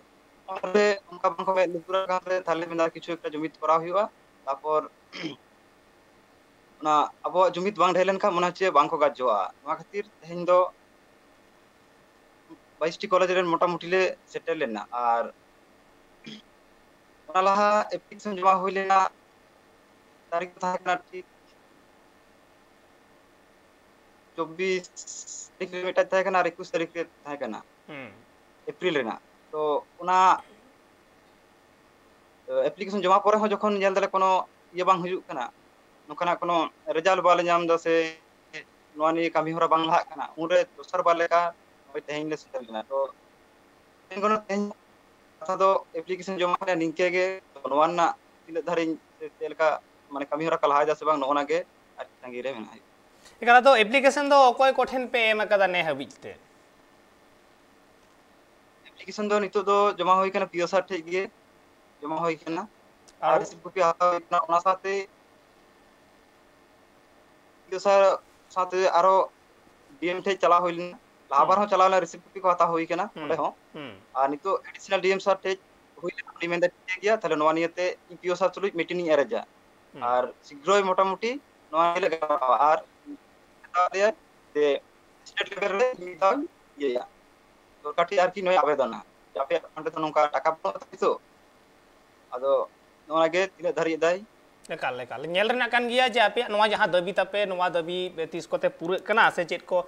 ᱚᱱᱟᱨᱮ ᱚᱱᱠᱟ ᱵᱟᱝᱠᱚ ᱢᱮᱫ ᱞᱩᱛᱩᱨᱟᱜ ᱠᱟᱱ ᱛᱟᱦᱮᱸᱫ, ᱛᱟᱦᱞᱮ ᱢᱮᱱᱫᱟ ᱠᱤᱪᱷᱩ ᱮᱠᱴᱟ ᱡᱩᱢᱤᱫ ᱠᱚᱨᱟᱣ ᱦᱩᱭᱩᱜᱼᱟ᱾ ᱛᱟᱨᱯᱚᱨ ᱚᱱᱟ ᱟᱵᱚᱣᱟᱜ ᱡᱩᱢᱤᱫ ᱵᱟᱝ ᱰᱷᱮᱨ ᱞᱮᱱᱠᱷᱟᱱ ᱢᱚᱱᱮ ᱦᱚᱪᱪᱷᱮ ᱵᱟᱝᱠᱚ ᱜᱟᱡᱚᱜᱼᱟ᱾ ᱱᱚᱣᱟ ᱠᱷᱟᱹᱛᱤᱨ ᱛᱮᱦᱮᱧ ᱫᱚ ᱵᱟᱭᱤᱥ ᱴᱤ ᱠᱚᱞᱮᱡᱽ ᱨᱮᱱ ᱢᱚᱴᱟᱢᱩᱴᱤ ᱞᱮ ᱥᱮᱴᱮᱨ ᱞᱮᱱᱟ᱾ ᱟᱨ ᱚᱱᱟ ᱞᱟᱦᱟ ᱮᱯᱞᱤᱠᱮᱥᱚᱱ ᱡᱚᱢᱟ ᱦᱩᱭ ᱞᱮᱱᱟ, ᱛᱟᱹᱨᱤᱠᱷ ᱫᱚ ᱛᱟᱦᱮᱸ ᱠᱟᱱᱟ ᱴᱷᱤᱠ ᱪᱚᱵᱵᱤᱥ ᱛᱟᱹᱨᱤᱠᱷ ᱨᱮ ᱢᱤᱫᱴᱟᱝ ᱛᱟᱦᱮᱸ ᱠᱟᱱᱟ ᱟᱨ ᱮᱠᱩᱥ ᱛᱟᱹᱨᱤᱠᱷ ᱨᱮ ᱛᱟᱦᱮᱸ ᱠᱟᱱᱟ ᱦᱩᱸ᱾ ᱮᱯᱨᱤᱞ ᱨᱮᱱᱟᱜ᱾ ᱛᱚ ᱚᱱᱟ ᱮᱯᱞᱤᱠᱮᱥᱚᱱ ᱡᱚᱢᱟ ᱯᱚᱨᱮ ᱦᱚᱸ ᱡᱚᱠᱷᱚᱱ ᱧᱮᱞ ᱫᱟᱞᱮ ᱠᱳᱱᱳ ᱤᱭᱟᱹ ᱵᱟᱝ ᱦᱤᱡᱩᱜ ᱠᱟᱱᱟ, ᱱᱚᱝᱠᱟᱱᱟᱜ ᱠᱳᱱᱳ ᱨᱮᱡᱟᱞᱴ ᱵᱟᱞᱮ ᱧᱟᱢ ᱮᱫᱟ ᱥᱮ ᱱᱚᱣᱟ ᱱᱤᱭᱮ ᱠᱟᱹᱢᱤ ᱦᱚᱨᱟ ᱵᱟᱝ ᱞᱟᱦᱟᱜ ᱠᱟᱱᱟ, ᱩᱱᱨᱮ ᱫᱚᱥᱟᱨ ᱵᱟᱨ ᱞᱮᱠᱟ ᱱᱚᱜᱼᱚᱭ ᱛᱮᱦᱮᱧ ᱞᱮ ᱥᱮᱴᱮᱨ ᱞᱮᱱᱟ᱾ ᱛᱚ ᱛᱮᱦᱮᱧ ᱠᱷᱚᱱᱟᱜ ᱛᱮᱦᱮᱧ ᱠᱟᱛᱷᱟ ᱫᱚ ᱮᱯᱞᱤᱠᱮᱥᱚᱱ ᱡᱚᱢᱟ ᱨᱮᱭᱟᱜ ᱱᱤᱝᱠᱟᱹ ᱜᱮ, ᱛᱚ ᱱᱚᱣᱟ ᱨᱮᱱᱟᱜ ᱛᱤᱱᱟᱹᱜ ᱫᱷᱟᱨᱤᱧ ᱥᱮ ᱪᱮᱫ ᱞᱮᱠᱟ ᱢᱟᱱᱮ ᱠᱟᱹᱢᱤ ᱦᱚᱨᱟ ᱠᱚ ᱞᱟᱦᱟᱭᱮᱫᱟ ᱥᱮ ᱵᱟᱝ, ᱱᱚᱜᱼᱚ ᱱᱟ ᱜᱮ ᱟᱨᱠᱤ ᱛᱟᱺᱜᱤ ᱨᱮ ᱢᱮᱱᱟᱜ ᱦᱩᱭᱩᱜ᱾ ᱮᱠᱟᱞ, ᱟᱫᱚ ᱮᱯᱞᱤᱠᱮᱥᱚᱱ ᱫᱚ ᱚᱠᱚᱭ ᱠᱚᱴᱷᱮᱱ ᱯᱮ ᱮᱢ ᱟᱠᱟᱫᱟ ᱱᱮ ᱦᱟᱹᱵᱤᱡ ᱛᱮ? ᱮᱯᱞᱤᱠᱮᱥᱚᱱ ᱫᱚ ᱱᱤᱛᱚᱜ ᱫᱚ ᱡᱚᱢᱟ ᱦᱩᱭ ᱠᱟᱱᱟ ᱯᱤ ᱳ ᱥᱟᱨ ᱴᱷᱮᱡ ᱜᱮ, ᱡᱚᱢᱟ ᱦᱩᱭ ᱠᱟᱱᱟ᱾ ᱟᱨ ᱟᱨ? ᱨᱤᱥᱤᱵᱷ ᱠᱚᱯᱤ ᱦᱟᱛᱟᱣ ᱦᱩᱭ ᱠᱟᱱᱟ, ᱚᱱᱟ ᱥᱟᱶᱛᱮ ᱯᱤ ᱳ ᱥᱟᱨ ᱥᱟᱶᱛᱮ ᱟᱨᱚ ᱰᱤ ᱮᱢ ᱴᱷᱮᱡ ᱪᱟᱞᱟᱣ ᱦᱩᱭ ᱞᱮᱱᱟ᱾ ᱞᱟᱦᱟ ᱦᱩᱸ᱾ ᱵᱟᱨ ᱦᱚᱸ ᱪᱟᱞᱟᱣ ᱞᱮᱱᱟ, ᱨᱤᱥᱤᱵᱷ ᱠᱚᱯᱤ ᱠᱚ ᱦᱟᱛᱟᱣ ᱦᱩᱭ ᱠᱟᱱᱟ ᱦᱩᱸ, ᱚᱸᱰᱮ ᱦᱚᱸ᱾ ᱦᱩᱸ᱾ ᱟᱨ ᱱᱤᱛᱚᱜ ᱮᱰᱤᱥᱚᱱᱟᱞ ᱰᱤ ᱮᱢ ᱥᱟᱨ ᱴᱷᱮᱡ ᱦᱩᱭ ᱞᱮᱱᱟ, ᱩᱱᱤ ᱢᱮᱱᱫᱟ ᱴᱷᱤᱠ ᱜᱮᱭᱟ, ᱛᱟᱦᱞᱮ ᱱᱚᱣᱟ ᱱᱤᱭᱮᱛᱮ ᱤᱧ ᱯᱤ ᱳ ᱥᱟᱨ ᱛᱩᱞᱩᱡ ᱢᱤᱴᱤᱝ ᱤᱧ ᱮᱨᱮᱧᱡᱟ᱾ ᱦᱩᱸ᱾ ᱟᱨ ᱥᱤᱜᱽᱨᱚᱭ ᱢᱚᱴᱟᱢᱩᱴᱤ ᱱᱚᱣᱟ ᱱᱤᱭᱮ ᱞᱮ ᱜᱟᱞᱢᱟᱨᱟᱣᱟ᱾ ᱟᱨ ᱢᱮᱛᱟ ᱫᱮᱭᱟ ᱡᱮ ᱥᱴᱮᱴ ᱞᱮᱵᱮᱞ ᱨᱮ ᱤᱧ ᱢᱤᱫ ᱫᱷᱟᱣ ᱤᱧ ᱤᱭᱟᱹᱭᱟ᱾ ᱛᱚ ᱥᱚᱨᱠᱟᱨ ᱴᱷᱮᱱ ᱟᱨᱠᱤ ᱱᱚᱣᱟ ᱟᱵᱮᱫᱚᱱᱟ ᱡᱮ ᱟᱯᱮᱭᱟᱜ ᱚᱸᱰᱮ ᱫᱚ ᱱᱚᱝᱠᱟ ᱴᱟᱠᱟ ᱵᱟᱹᱱᱩᱜ ᱛᱟᱯᱮ ᱛᱚ᱾ ᱟᱫᱚ ᱱᱚᱣᱟ ᱜᱮ ᱛᱤᱱᱟᱹᱜ ᱫᱷᱟᱹᱨᱤᱡ ᱮᱫᱟᱭ? ᱮᱠᱟᱞ, ᱮᱠᱟᱞ᱾ ᱧᱮᱞ ᱨᱮᱱᱟᱜ ᱠᱟᱱ ᱜᱮᱭᱟ ᱡᱮ ᱟᱯᱮᱭᱟᱜ ᱱᱚᱣᱟ ᱡᱟᱦᱟᱸ ᱫᱟᱹᱵᱤ ᱛᱟᱯᱮ, ᱱᱚᱣᱟ ᱫᱟᱹᱵᱤ ᱛᱤᱥ ᱠᱚᱛᱮ ᱯᱩᱨᱟᱹᱜ ᱠᱟᱱᱟ ᱥᱮ ᱪᱮᱫ ᱠᱚ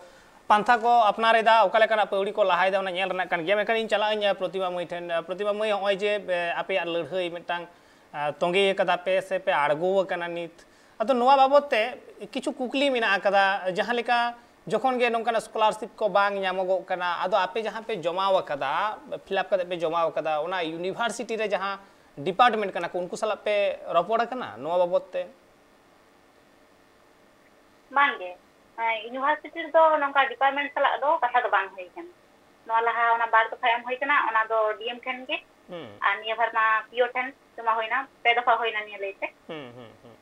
ᱯᱟᱱᱛᱷᱟ ᱠᱚ ᱟᱯᱱᱟᱨ ᱮᱫᱟ, ᱚᱠᱟ ᱞᱮᱠᱟᱱᱟᱜ ᱯᱟᱹᱣᱲᱤ ᱠᱚ ᱞᱟᱦᱟᱭᱮᱫᱟ, ᱚᱱᱟ ᱧᱮᱞ ᱨᱮᱱᱟᱜ ᱠᱟᱱ ᱜᱮᱭᱟ᱾ ᱢᱮᱱᱠᱷᱟᱱ ᱤᱧ ᱪᱟᱞᱟᱜ ᱟᱹᱧ, ᱮ, ᱯᱨᱚᱛᱤᱢᱟ ᱢᱟᱹᱭ ᱴᱷᱮᱱ᱾ ᱮ, ᱯᱨᱚᱛᱤᱢᱟ ᱢᱟᱹᱭ, ᱱᱚᱜᱼᱚᱭ ᱡᱮ, ᱮ, ᱟᱯᱮᱭᱟᱜ ᱞᱟᱹᱲᱦᱟᱹᱭ ᱢᱤᱫᱴᱟᱝ, ᱮ, ᱛᱚᱸᱜᱮ ᱟᱠᱟᱫᱟ ᱯᱮ ᱥᱮ ᱯᱮ ᱟᱬᱜᱚ ᱟᱠᱟᱱᱟ ᱱᱤᱛ, ᱟᱫᱚ ᱱᱚᱣᱟ ᱵᱟᱵᱚᱫ ᱛᱮ ᱠᱤᱪᱷᱩ ᱠᱩᱠᱞᱤ ᱢᱮᱱᱟᱜ ᱟᱠᱟᱫᱟ, ᱡᱟᱦᱟᱸ ᱞᱮᱠᱟ ᱡᱚᱠᱷᱚᱱ ᱜᱮ ᱱᱚᱝᱠᱟᱱᱟᱜ scholarship ᱠᱚ ᱵᱟᱝ ᱧᱟᱢᱚᱜᱚᱜ ᱠᱟᱱᱟ, ᱟᱫᱚ ᱟᱯᱮ ᱡᱟᱦᱟᱸ ᱯᱮ ᱡᱚᱢᱟᱣ ᱟᱠᱟᱫᱟ, fill up ᱠᱟᱛᱮ ᱯᱮ ᱡᱚᱢᱟᱣ ᱟᱠᱟᱫᱟ, ᱚᱱᱟ university ᱨᱮ ᱡᱟᱦᱟᱸ department ᱠᱟᱱᱟ ᱠᱚ, ᱩᱱᱠᱩ ᱥᱟᱞᱟᱜ ᱯᱮ ᱨᱚᱯᱚᱲ ᱟᱠᱟᱱᱟ ᱱᱚᱣᱟ ᱵᱟᱵᱚᱫ ᱛᱮ? ᱵᱟᱝᱜᱮ, university ᱨᱮᱫᱚ ᱱᱚᱝᱠᱟ department ᱥᱟᱞᱟᱜ ᱫᱚ ᱠᱟᱛᱷᱟ ᱫᱚ ᱵᱟᱝ ᱦᱩᱭ ᱟᱠᱟᱱᱟ᱾ ᱱᱚᱣᱟ ᱞᱟᱦᱟ ᱚᱱᱟ ᱵᱟᱨ ᱫᱚᱯᱷᱟ ᱮᱢ ᱦᱩᱭ ᱠᱟᱱᱟ, ᱚᱱᱟ ᱫᱚ D M ᱴᱷᱮᱱ ᱜᱮ, ᱦᱩᱸ᱾ ᱟᱨ ᱱᱤᱭᱟᱹ ᱵᱟᱨ ᱢᱟ P O ᱴᱷᱮᱱ ᱡᱚᱢᱟ ᱦᱩᱭᱱᱟ, ᱯᱮ ᱫᱚᱯᱷᱟ ᱦᱩᱭᱱᱟ ᱱᱤᱭᱟᱹ ᱞᱟᱹᱭᱛᱮ᱾ ᱦᱩᱸ, ᱦᱩᱸ, ᱦᱩᱸ᱾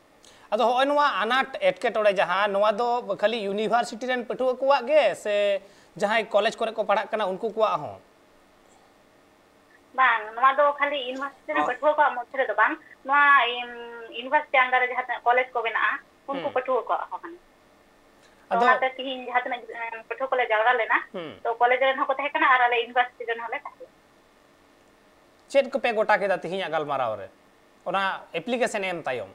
ᱟᱫᱚ ᱦᱚᱸᱜᱼᱚᱭ ᱱᱚᱣᱟ ᱟᱱᱟᱴ ᱮᱴᱠᱮᱴᱚᱬᱮ ᱡᱟᱦᱟᱸ, ᱱᱚᱣᱟ ᱫᱚ ᱠᱷᱟᱹᱞᱤ university ᱨᱮᱱ ᱯᱟᱹᱴᱷᱩᱣᱟᱹ ᱠᱚᱣᱟᱜ ᱜᱮ ᱥᱮ ᱡᱟᱦᱟᱸᱭ college ᱠᱚᱨᱮ ᱠᱚ ᱯᱟᱲᱦᱟᱜ ᱠᱟᱱᱟ ᱩᱱᱠᱩ ᱠᱚᱣᱟᱜ ᱦᱚᱸ? ᱵᱟᱝ, ᱱᱚᱣᱟ ᱫᱚ ᱠᱷᱟᱹᱞᱤ university ᱨᱮᱱ ᱚ᱾ ᱯᱟᱹᱴᱷᱩᱣᱟᱹ ᱠᱚᱣᱟᱜ ᱢᱚᱫᱽᱫᱷᱮ ᱨᱮᱫᱚ ᱵᱟᱝ, ᱱᱚᱣᱟ, ᱤᱢ, university under ᱨᱮ ᱡᱟᱦᱟᱸ ᱛᱤᱱᱟᱹᱜ college ᱠᱚ ᱢᱮᱱᱟᱜᱼᱟ, ᱩᱱᱠᱩ ᱦᱩᱸ᱾ ᱯᱟᱹᱴᱷᱩᱣᱟᱹ ᱠᱚᱣᱟᱜ ᱦᱚᱸ ᱠᱟᱱᱟ᱾ ᱛᱚ ᱟᱫᱚ ᱚᱱᱟᱛᱮ ᱛᱤᱦᱤᱧ ᱡᱟᱦᱟᱸ ᱛᱤᱱᱟᱹᱜ, ᱮᱸ, ᱯᱟᱹᱴᱷᱩᱣᱟᱹ ᱠᱚᱞᱮ ᱡᱟᱣᱨᱟ ᱞᱮᱱᱟ, ᱦᱩᱸ᱾ ᱛᱚ college ᱨᱮᱱ ᱦᱚᱸᱠᱚ ᱛᱟᱦᱮᱸ ᱠᱟᱱᱟ ᱟᱨ ᱟᱞᱮ university ᱨᱮᱱ ᱦᱚᱸᱞᱮ ᱛᱟᱦᱮᱸ ᱞᱮᱱᱟ᱾ ᱪᱮᱫ ᱠᱚᱯᱮ ᱜᱚᱴᱟ ᱠᱮᱫᱟ ᱛᱤᱦᱤᱧᱟᱜ ᱜᱟᱞᱢᱟᱨᱟᱣ ᱨᱮ, ᱚᱱᱟ application ᱮᱢ ᱛᱟᱭᱚᱢ?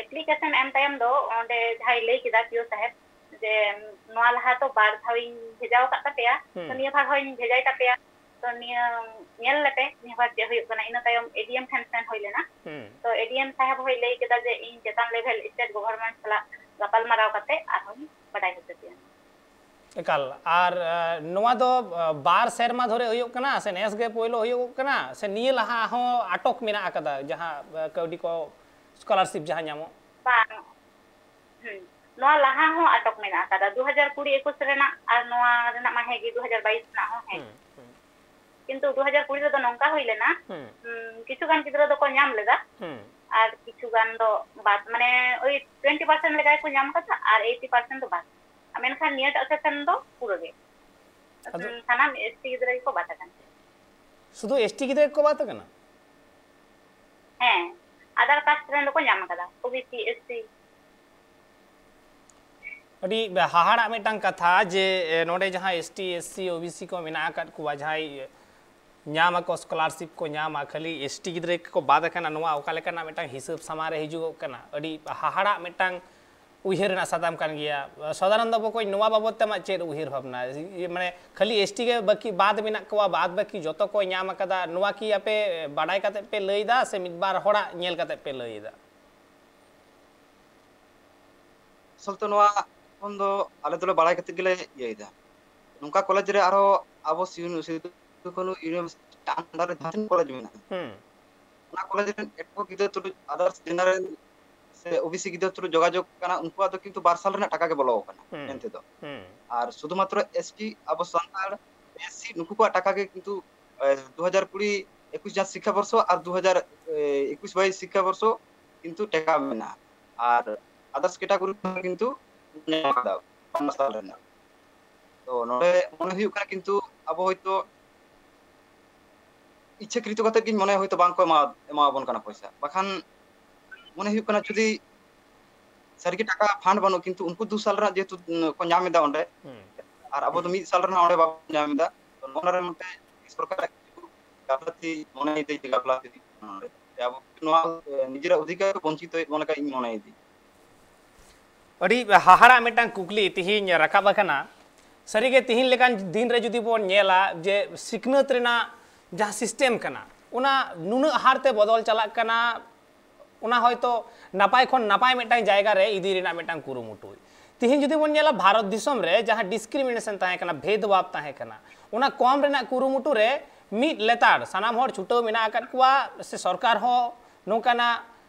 Application ᱮᱢ ᱛᱟᱭᱚᱢ ᱫᱚ ᱚᱸᱰᱮ ᱡᱟᱦᱟᱸᱭ ᱞᱟᱹᱭ ᱠᱮᱫᱟ P O ᱥᱟᱦᱮᱵᱽ, ᱡᱮ ᱱᱚᱣᱟ ᱞᱟᱦᱟ ᱛᱚ ᱵᱟᱨ ᱫᱷᱟᱣᱤᱧ ᱵᱷᱮᱡᱟ ᱟᱠᱟᱫ ᱛᱟᱯᱮᱭᱟ, ᱦᱩᱸ᱾ ᱛᱚ ᱱᱤᱭᱟᱹ ᱵᱟᱨ ᱦᱚᱸᱧ ᱵᱷᱮᱡᱟᱭ ᱛᱟᱯᱮᱭᱟ, ᱛᱚ ᱱᱤᱭᱟᱹ ᱧᱮᱞ ᱞᱮᱯᱮ ᱱᱤᱭᱟᱹ ᱵᱟᱨ ᱪᱮᱫ ᱦᱩᱭᱩᱜ ᱠᱟᱱᱟ᱾ ᱤᱱᱟᱹ ᱛᱟᱭᱚᱢ A D M ᱴᱷᱮᱱ ᱥᱮᱱ ᱦᱩᱭ ᱞᱮᱱᱟ, ᱦᱩᱸ᱾ ᱛᱚ A D M ᱥᱟᱦᱮᱵᱽ ᱦᱚᱸᱭ ᱞᱟᱹᱭ ᱠᱮᱫᱟ ᱡᱮ ᱤᱧ ᱪᱮᱛᱟᱱ level state government ᱥᱟᱞᱟᱜ ᱜᱟᱯᱟᱞᱢᱟᱨᱟᱣ ᱠᱟᱛᱮ ᱟᱨᱦᱚᱸᱧ ᱵᱟᱰᱟᱭ ᱦᱚᱪᱚ ᱯᱮᱭᱟ᱾ ᱮᱠᱟᱞ᱾ ᱟᱨ, ᱮ, ᱱᱚᱣᱟ ᱫᱚ, ᱮ, ᱵᱟᱨ ᱥᱮᱨᱢᱟ ᱫᱷᱚᱨᱮ ᱦᱩᱭᱩᱜ ᱠᱟᱱᱟ ᱥᱮ ᱱᱮᱥ ᱜᱮ ᱯᱳᱭᱞᱳ ᱦᱩᱭᱩᱜᱚᱜ ᱠᱟᱱᱟ ᱥᱮ ᱱᱤᱭᱟᱹ ᱞᱟᱦᱟ ᱦᱚᱸ ᱟᱴᱚᱠ ᱢᱮᱱᱟᱜ ᱟᱠᱟᱫᱟ ᱡᱟᱦᱟᱸ, ᱮ, ᱠᱟᱹᱣᱰᱤ ᱠᱚ scholarship ᱡᱟᱦᱟᱸ ᱧᱟᱢᱚᱜ? ᱵᱟᱝ, ᱦᱩᱸ, ᱱᱚᱣᱟ ᱞᱟᱦᱟ ᱦᱚᱸ ᱟᱴᱚᱠ ᱢᱮᱱᱟᱜ ᱟᱠᱟᱫᱟ, ᱫᱩ ᱦᱟᱡᱟᱨ ᱠᱩᱲᱤ ᱮᱠᱩᱥ ᱨᱮᱱᱟᱜ ᱟᱨ ᱱᱚᱣᱟ ᱨᱮᱱᱟᱜ ᱢᱟ ᱦᱮᱸ ᱜᱮ, ᱫᱩ ᱦᱟᱡᱟᱨ ᱵᱟᱭᱤᱥ ᱨᱮᱱᱟᱜ ᱦᱚᱸ ᱦᱮᱸ᱾ ᱦᱩᱸ, ᱦᱩᱸ᱾ ᱠᱤᱱᱛᱩ ᱫᱩ ᱦᱟᱡᱟᱨ ᱠᱩᱲᱤ ᱨᱮᱫᱚ ᱱᱚᱝᱠᱟ ᱦᱩᱭ ᱞᱮᱱᱟ, ᱦᱩᱸ᱾ ᱩᱸ, ᱠᱤᱪᱷᱩ ᱜᱟᱱ ᱜᱤᱫᱽᱨᱟᱹ ᱫᱚᱠᱚ ᱧᱟᱢ ᱞᱮᱫᱟ, ᱦᱩᱸ᱾ ᱟᱨ ᱠᱤᱪᱷᱩ ᱜᱟᱱ ᱫᱚ ᱵᱟᱫ, ᱢᱟᱱᱮ ᱳᱭ twenty percent ᱞᱮᱠᱟ ᱜᱮᱠᱚ ᱧᱟᱢ ᱠᱟᱫᱟ, ᱟᱨ eighty percent ᱫᱚ ᱵᱟᱫ᱾ ᱟᱨ ᱢᱮᱱᱠᱷᱟᱱ ᱱᱤᱭᱟᱹᱴᱟᱜ session ᱫᱚ ᱯᱩᱨᱟᱹ ᱜᱮ᱾ ᱟᱫᱚ ᱩᱸ, ᱥᱟᱱᱟᱢ S T ᱜᱤᱫᱽᱨᱟᱹ ᱜᱮᱠᱚ ᱵᱟᱫ ᱟᱠᱟᱱᱟ᱾ ᱥᱩᱫᱷᱩ S T ᱜᱤᱫᱽᱨᱟᱹ ᱜᱮᱠᱚ ᱵᱟᱫ ᱟᱠᱟᱱᱟ? ᱦᱮᱸ, other caste ᱨᱮᱱ ᱫᱚᱠᱚ ᱧᱟᱢ ᱟᱠᱟᱫᱟ, O B C, S T᱾ ᱟᱹᱰᱤ ᱦᱟᱦᱟᱲᱟᱜ ᱢᱤᱫᱴᱟᱝ ᱠᱟᱛᱷᱟ ᱡᱮ, ᱮ, ᱱᱚᱰᱮ ᱡᱟᱦᱟᱸ S T, S C, O B C ᱠᱚ ᱢᱮᱱᱟᱜ ᱟᱠᱟᱫ ᱠᱚᱣᱟ, ᱡᱟᱦᱟᱸᱭ, ᱮ, ᱧᱟᱢ ᱟᱠᱚ, scholarship ᱠᱚ ᱧᱟᱢᱟ, ᱠᱷᱟᱹᱞᱤ S T ᱜᱤᱫᱽᱨᱟᱹ ᱜᱮᱠᱚ ᱵᱟᱫ ᱟᱠᱟᱱᱟ, ᱱᱚᱣᱟ ᱚᱠᱟ ᱞᱮᱠᱟᱱᱟᱜ ᱢᱤᱫᱴᱟᱝ ᱦᱤᱥᱟᱹᱵ ᱥᱟᱢᱟᱝ ᱨᱮ ᱦᱤᱡᱩᱜᱚᱜ ᱠᱟᱱᱟ? ᱟᱹᱰᱤ ᱦᱟᱦᱟᱲᱟᱜ ᱢᱤᱫᱴᱟᱝ ᱩᱭᱦᱟᱹᱨ ᱨᱮᱱᱟᱜ ᱥᱟᱛᱟᱢ ᱠᱟᱱ ᱜᱮᱭᱟ᱾ ᱥᱚᱫᱟᱱᱚᱱᱫᱚ ᱵᱚᱠᱚᱧ, ᱱᱚᱣᱟ ᱵᱟᱵᱚᱛ ᱛᱮ ᱟᱢᱟᱜ ᱪᱮᱫ ᱩᱭᱦᱟᱹᱨ ᱵᱷᱟᱵᱽᱱᱟ? ᱤᱭᱟᱹ, ᱢᱟᱱᱮ, ᱠᱷᱟᱹᱞᱤ S T ᱜᱮ ᱵᱟᱹᱠᱤ ᱵᱟᱫ ᱢᱮᱱᱟᱜ ᱠᱚᱣᱟ, ᱵᱟᱫ ᱵᱟᱹᱠᱤ ᱡᱚᱛᱚ ᱠᱚ ᱧᱟᱢ ᱟᱠᱟᱫᱟ, ᱱᱚᱣᱟ ᱠᱤ ᱟᱯᱮ ᱵᱟᱰᱟᱭ ᱠᱟᱛᱮ ᱯᱮ ᱞᱟᱹᱭ ᱮᱫᱟ ᱥᱮ ᱢᱤᱫ ᱵᱟᱨ ᱦᱚᱲᱟᱜ ᱧᱮᱞ ᱠᱟᱛᱮ ᱯᱮ ᱞᱟᱹᱭ ᱮᱫᱟ? ᱟᱥᱚᱞ ᱛᱮ ᱱᱚᱣᱟ ᱠᱷᱚᱱ ᱫᱚ ᱟᱞᱮ ᱫᱚᱞᱮ ᱵᱟᱲᱟᱭ ᱠᱟᱛᱮ ᱜᱮᱞᱮ ᱤᱭᱟᱹᱭᱮᱫᱟ᱾ ᱱᱚᱝᱠᱟ ᱠᱚᱞᱮᱡᱽ ᱨᱮ ᱟᱨᱦᱚᱸ ᱟᱵᱚ ᱥᱤ-, ᱥᱤᱫᱩ ᱠᱟᱹᱱᱦᱩ university under ᱨᱮ ᱡᱟᱦᱟᱸ ᱛᱤᱱᱟᱹᱜ ᱠᱚᱞᱮᱡᱽ ᱢᱮᱱᱟᱜᱼᱟ, ᱦᱩᱸ᱾ ᱚᱱᱟ ᱠᱚᱞᱮᱡᱽ ᱨᱮᱱ ᱮᱴᱟᱜ ᱜᱤᱫᱽᱨᱟᱹ ᱛᱩᱞᱩᱡ others general ᱥᱮ O B C ᱜᱤᱫᱽᱨᱟᱹ ᱛᱩᱞᱩᱡ ᱡᱳᱜᱟᱡᱳᱜᱽ ᱠᱟᱱᱟ, ᱩᱱᱠᱩᱣᱟᱜ ᱫᱚ ᱠᱤᱱᱛᱩ ᱵᱟᱨ ᱥᱟᱞ ᱨᱮᱱᱟᱜ ᱴᱟᱠᱟ ᱜᱮ ᱵᱚᱞᱚ ᱟᱠᱟᱱᱟ ᱦᱩᱸ᱾ ᱢᱮᱱᱛᱮ ᱫᱚ᱾ ᱦᱩᱸ᱾ ᱟᱨ ᱥᱩᱫᱷᱩ ᱢᱟᱛᱨᱚ S T, ᱟᱵᱚ ᱥᱟᱱᱛᱟᱲ, S C, ᱱᱩᱠᱩ ᱠᱚᱣᱟᱜ ᱴᱟᱠᱟ ᱜᱮ ᱠᱤᱱᱛᱩ, ᱮ, ᱫᱩ ᱦᱟᱡᱟᱨ ᱠᱩᱲᱤ ᱮᱠᱩᱥ ᱡᱟᱦᱟᱸ ᱥᱤᱠᱠᱷᱟ ᱵᱚᱨᱥᱚ ᱟᱨ ᱫᱩ ᱦᱟᱡᱟᱨ ᱮᱠᱩᱥ ᱵᱟᱭᱤᱥ ᱥᱤᱠᱠᱷᱟ ᱵᱚᱨᱥᱚ ᱠᱤᱱᱛᱩ ᱴᱟᱠᱟ ᱢᱮᱱᱟᱜᱼᱟ᱾ ᱟᱨ others category ᱠᱚᱫᱚ ᱠᱤᱱᱛᱩ ᱧᱟᱢ ᱟᱠᱟᱫᱟ ᱯᱚᱱᱨᱚ ᱥᱟᱞ ᱨᱮᱱᱟᱜ᱾ ᱛᱚ ᱱᱚᱰᱮ ᱢᱚᱱᱮ ᱦᱩᱭᱩᱜ ᱠᱟᱱᱟ ᱠᱤᱱᱛᱩ ᱟᱵᱚ ᱦᱚᱭᱛᱳ ᱤᱪᱪᱷᱟᱹᱠᱨᱤᱛᱚ ᱠᱟᱛᱮ ᱜᱤᱧ ᱢᱚᱱᱮ ᱦᱚᱭᱛᱳ ᱵᱟᱝ ᱠᱚ ᱮᱢᱟ-, ᱮᱢᱟᱣᱟᱵᱚᱱ ᱠᱟᱱᱟ ᱯᱚᱭᱥᱟ, ᱵᱟᱠᱷᱟᱱ ᱢᱚᱱᱮ ᱦᱩᱭᱩᱜ ᱠᱟᱱᱟ ᱡᱩᱫᱤ ᱥᱟᱹᱨᱤᱜᱮ ᱴᱟᱠᱟ fund ᱵᱟᱹᱱᱩᱜ, ᱠᱤᱱᱛᱩ ᱩᱱᱠᱩ ᱫᱩ ᱥᱟᱞ ᱨᱮᱱᱟᱜ ᱡᱮᱦᱮᱛᱩ ᱠᱚ ᱧᱟᱢ ᱮᱫᱟ ᱚᱸᱰᱮ, ᱦᱩᱸ᱾ ᱟᱨ ᱟᱵᱚ ᱫᱚ ᱢᱤᱫ ᱥᱟᱞ ᱨᱮᱱᱟᱜ ᱚᱸᱰᱮ ᱵᱟᱵᱚᱱ ᱧᱟᱢ ᱮᱫᱟ, ᱛᱚ ᱱᱚᱜᱼᱚ ᱱᱚᱣᱟ ᱨᱮ ᱢᱤᱫᱴᱮᱱ ᱥᱚᱨᱠᱟᱨᱟᱜ ᱠᱤᱪᱷᱩ ᱜᱟᱯᱞᱟᱛᱤ ᱢᱚᱱᱮᱭᱮᱫᱟᱹᱧ ᱡᱮ ᱜᱟᱯᱞᱟᱛᱤ ᱦᱩᱭᱩᱜ ᱠᱟᱱᱟ ᱱᱚᱰᱮ᱾ ᱡᱮ ᱟᱵᱚ ᱱᱚᱣᱟ, ᱮ, ᱱᱤᱡᱮᱨᱟᱜ ᱚᱫᱷᱤᱠᱟᱨ ᱠᱚ ᱵᱚᱧᱪᱤᱛ ᱦᱩᱭᱩᱜ ᱵᱚᱱ ᱞᱮᱠᱟ ᱤᱧ ᱢᱚᱱᱮᱭᱮᱫᱟᱹᱧ᱾ ᱟᱹᱰᱤ ᱦᱟᱦᱟᱲᱟᱜ ᱢᱤᱫᱴᱟᱝ ᱠᱩᱠᱞᱤ ᱛᱤᱦᱤᱧ ᱨᱟᱠᱟᱵ ᱟᱠᱟᱱᱟ᱾ ᱥᱟᱹᱨᱤᱜᱮ ᱛᱤᱦᱤᱧ ᱞᱮᱠᱟᱱ ᱫᱤᱱ ᱨᱮ ᱡᱩᱫᱤ ᱵᱚᱱ ᱧᱮᱞᱟ ᱡᱮ ᱥᱤᱠᱷᱱᱟᱹᱛ ᱨᱮᱱᱟᱜ ᱡᱟᱦᱟᱸ system ᱠᱟᱱᱟ, ᱚᱱᱟ ᱱᱩᱱᱟᱹᱜ ᱦᱟᱨᱛᱮ ᱵᱚᱫᱚᱞ ᱪᱟᱞᱟᱜ ᱠᱟᱱᱟ, ᱚᱱᱟ ᱦᱚᱭᱛᱳ ᱱᱟᱯᱟᱭ ᱠᱷᱚᱱ ᱱᱟᱯᱟᱭ ᱢᱤᱫᱴᱟᱝ ᱡᱟᱭᱜᱟ ᱨᱮ ᱤᱫᱤ ᱨᱮᱱᱟᱜ ᱢᱤᱫᱴᱟᱝ ᱠᱩᱨᱩᱢᱩᱴᱩᱭ᱾ ᱛᱤᱦᱤᱧ ᱡᱩᱫᱤ ᱵᱚᱱ ᱧᱮᱞᱟ, ᱵᱷᱟᱨᱚᱛ ᱫᱤᱥᱚᱢ ᱨᱮ ᱡᱟᱦᱟᱸ discrimination ᱛᱟᱦᱮᱸ ᱠᱟᱱᱟ, ᱵᱷᱮᱫᱽᱵᱷᱟᱵᱽ ᱛᱟᱦᱮᱸ ᱠᱟᱱᱟ, ᱚᱱᱟ ᱠᱚᱢ ᱨᱮᱱᱟᱜ ᱠᱩᱨᱩᱢᱩᱴᱩ ᱨᱮ ᱢᱤᱫ ᱞᱮᱛᱟᱲ ᱥᱟᱱᱟᱢ ᱦᱚᱲ ᱪᱷᱩᱴᱟᱹᱣ ᱢᱮᱱᱟᱜ ᱟᱠᱟᱫ ᱠᱚᱣᱟ, ᱥᱮ ᱥᱚᱨᱠᱟᱨ ᱦᱚᱸ ᱱᱚᱝᱠᱟᱱᱟᱜ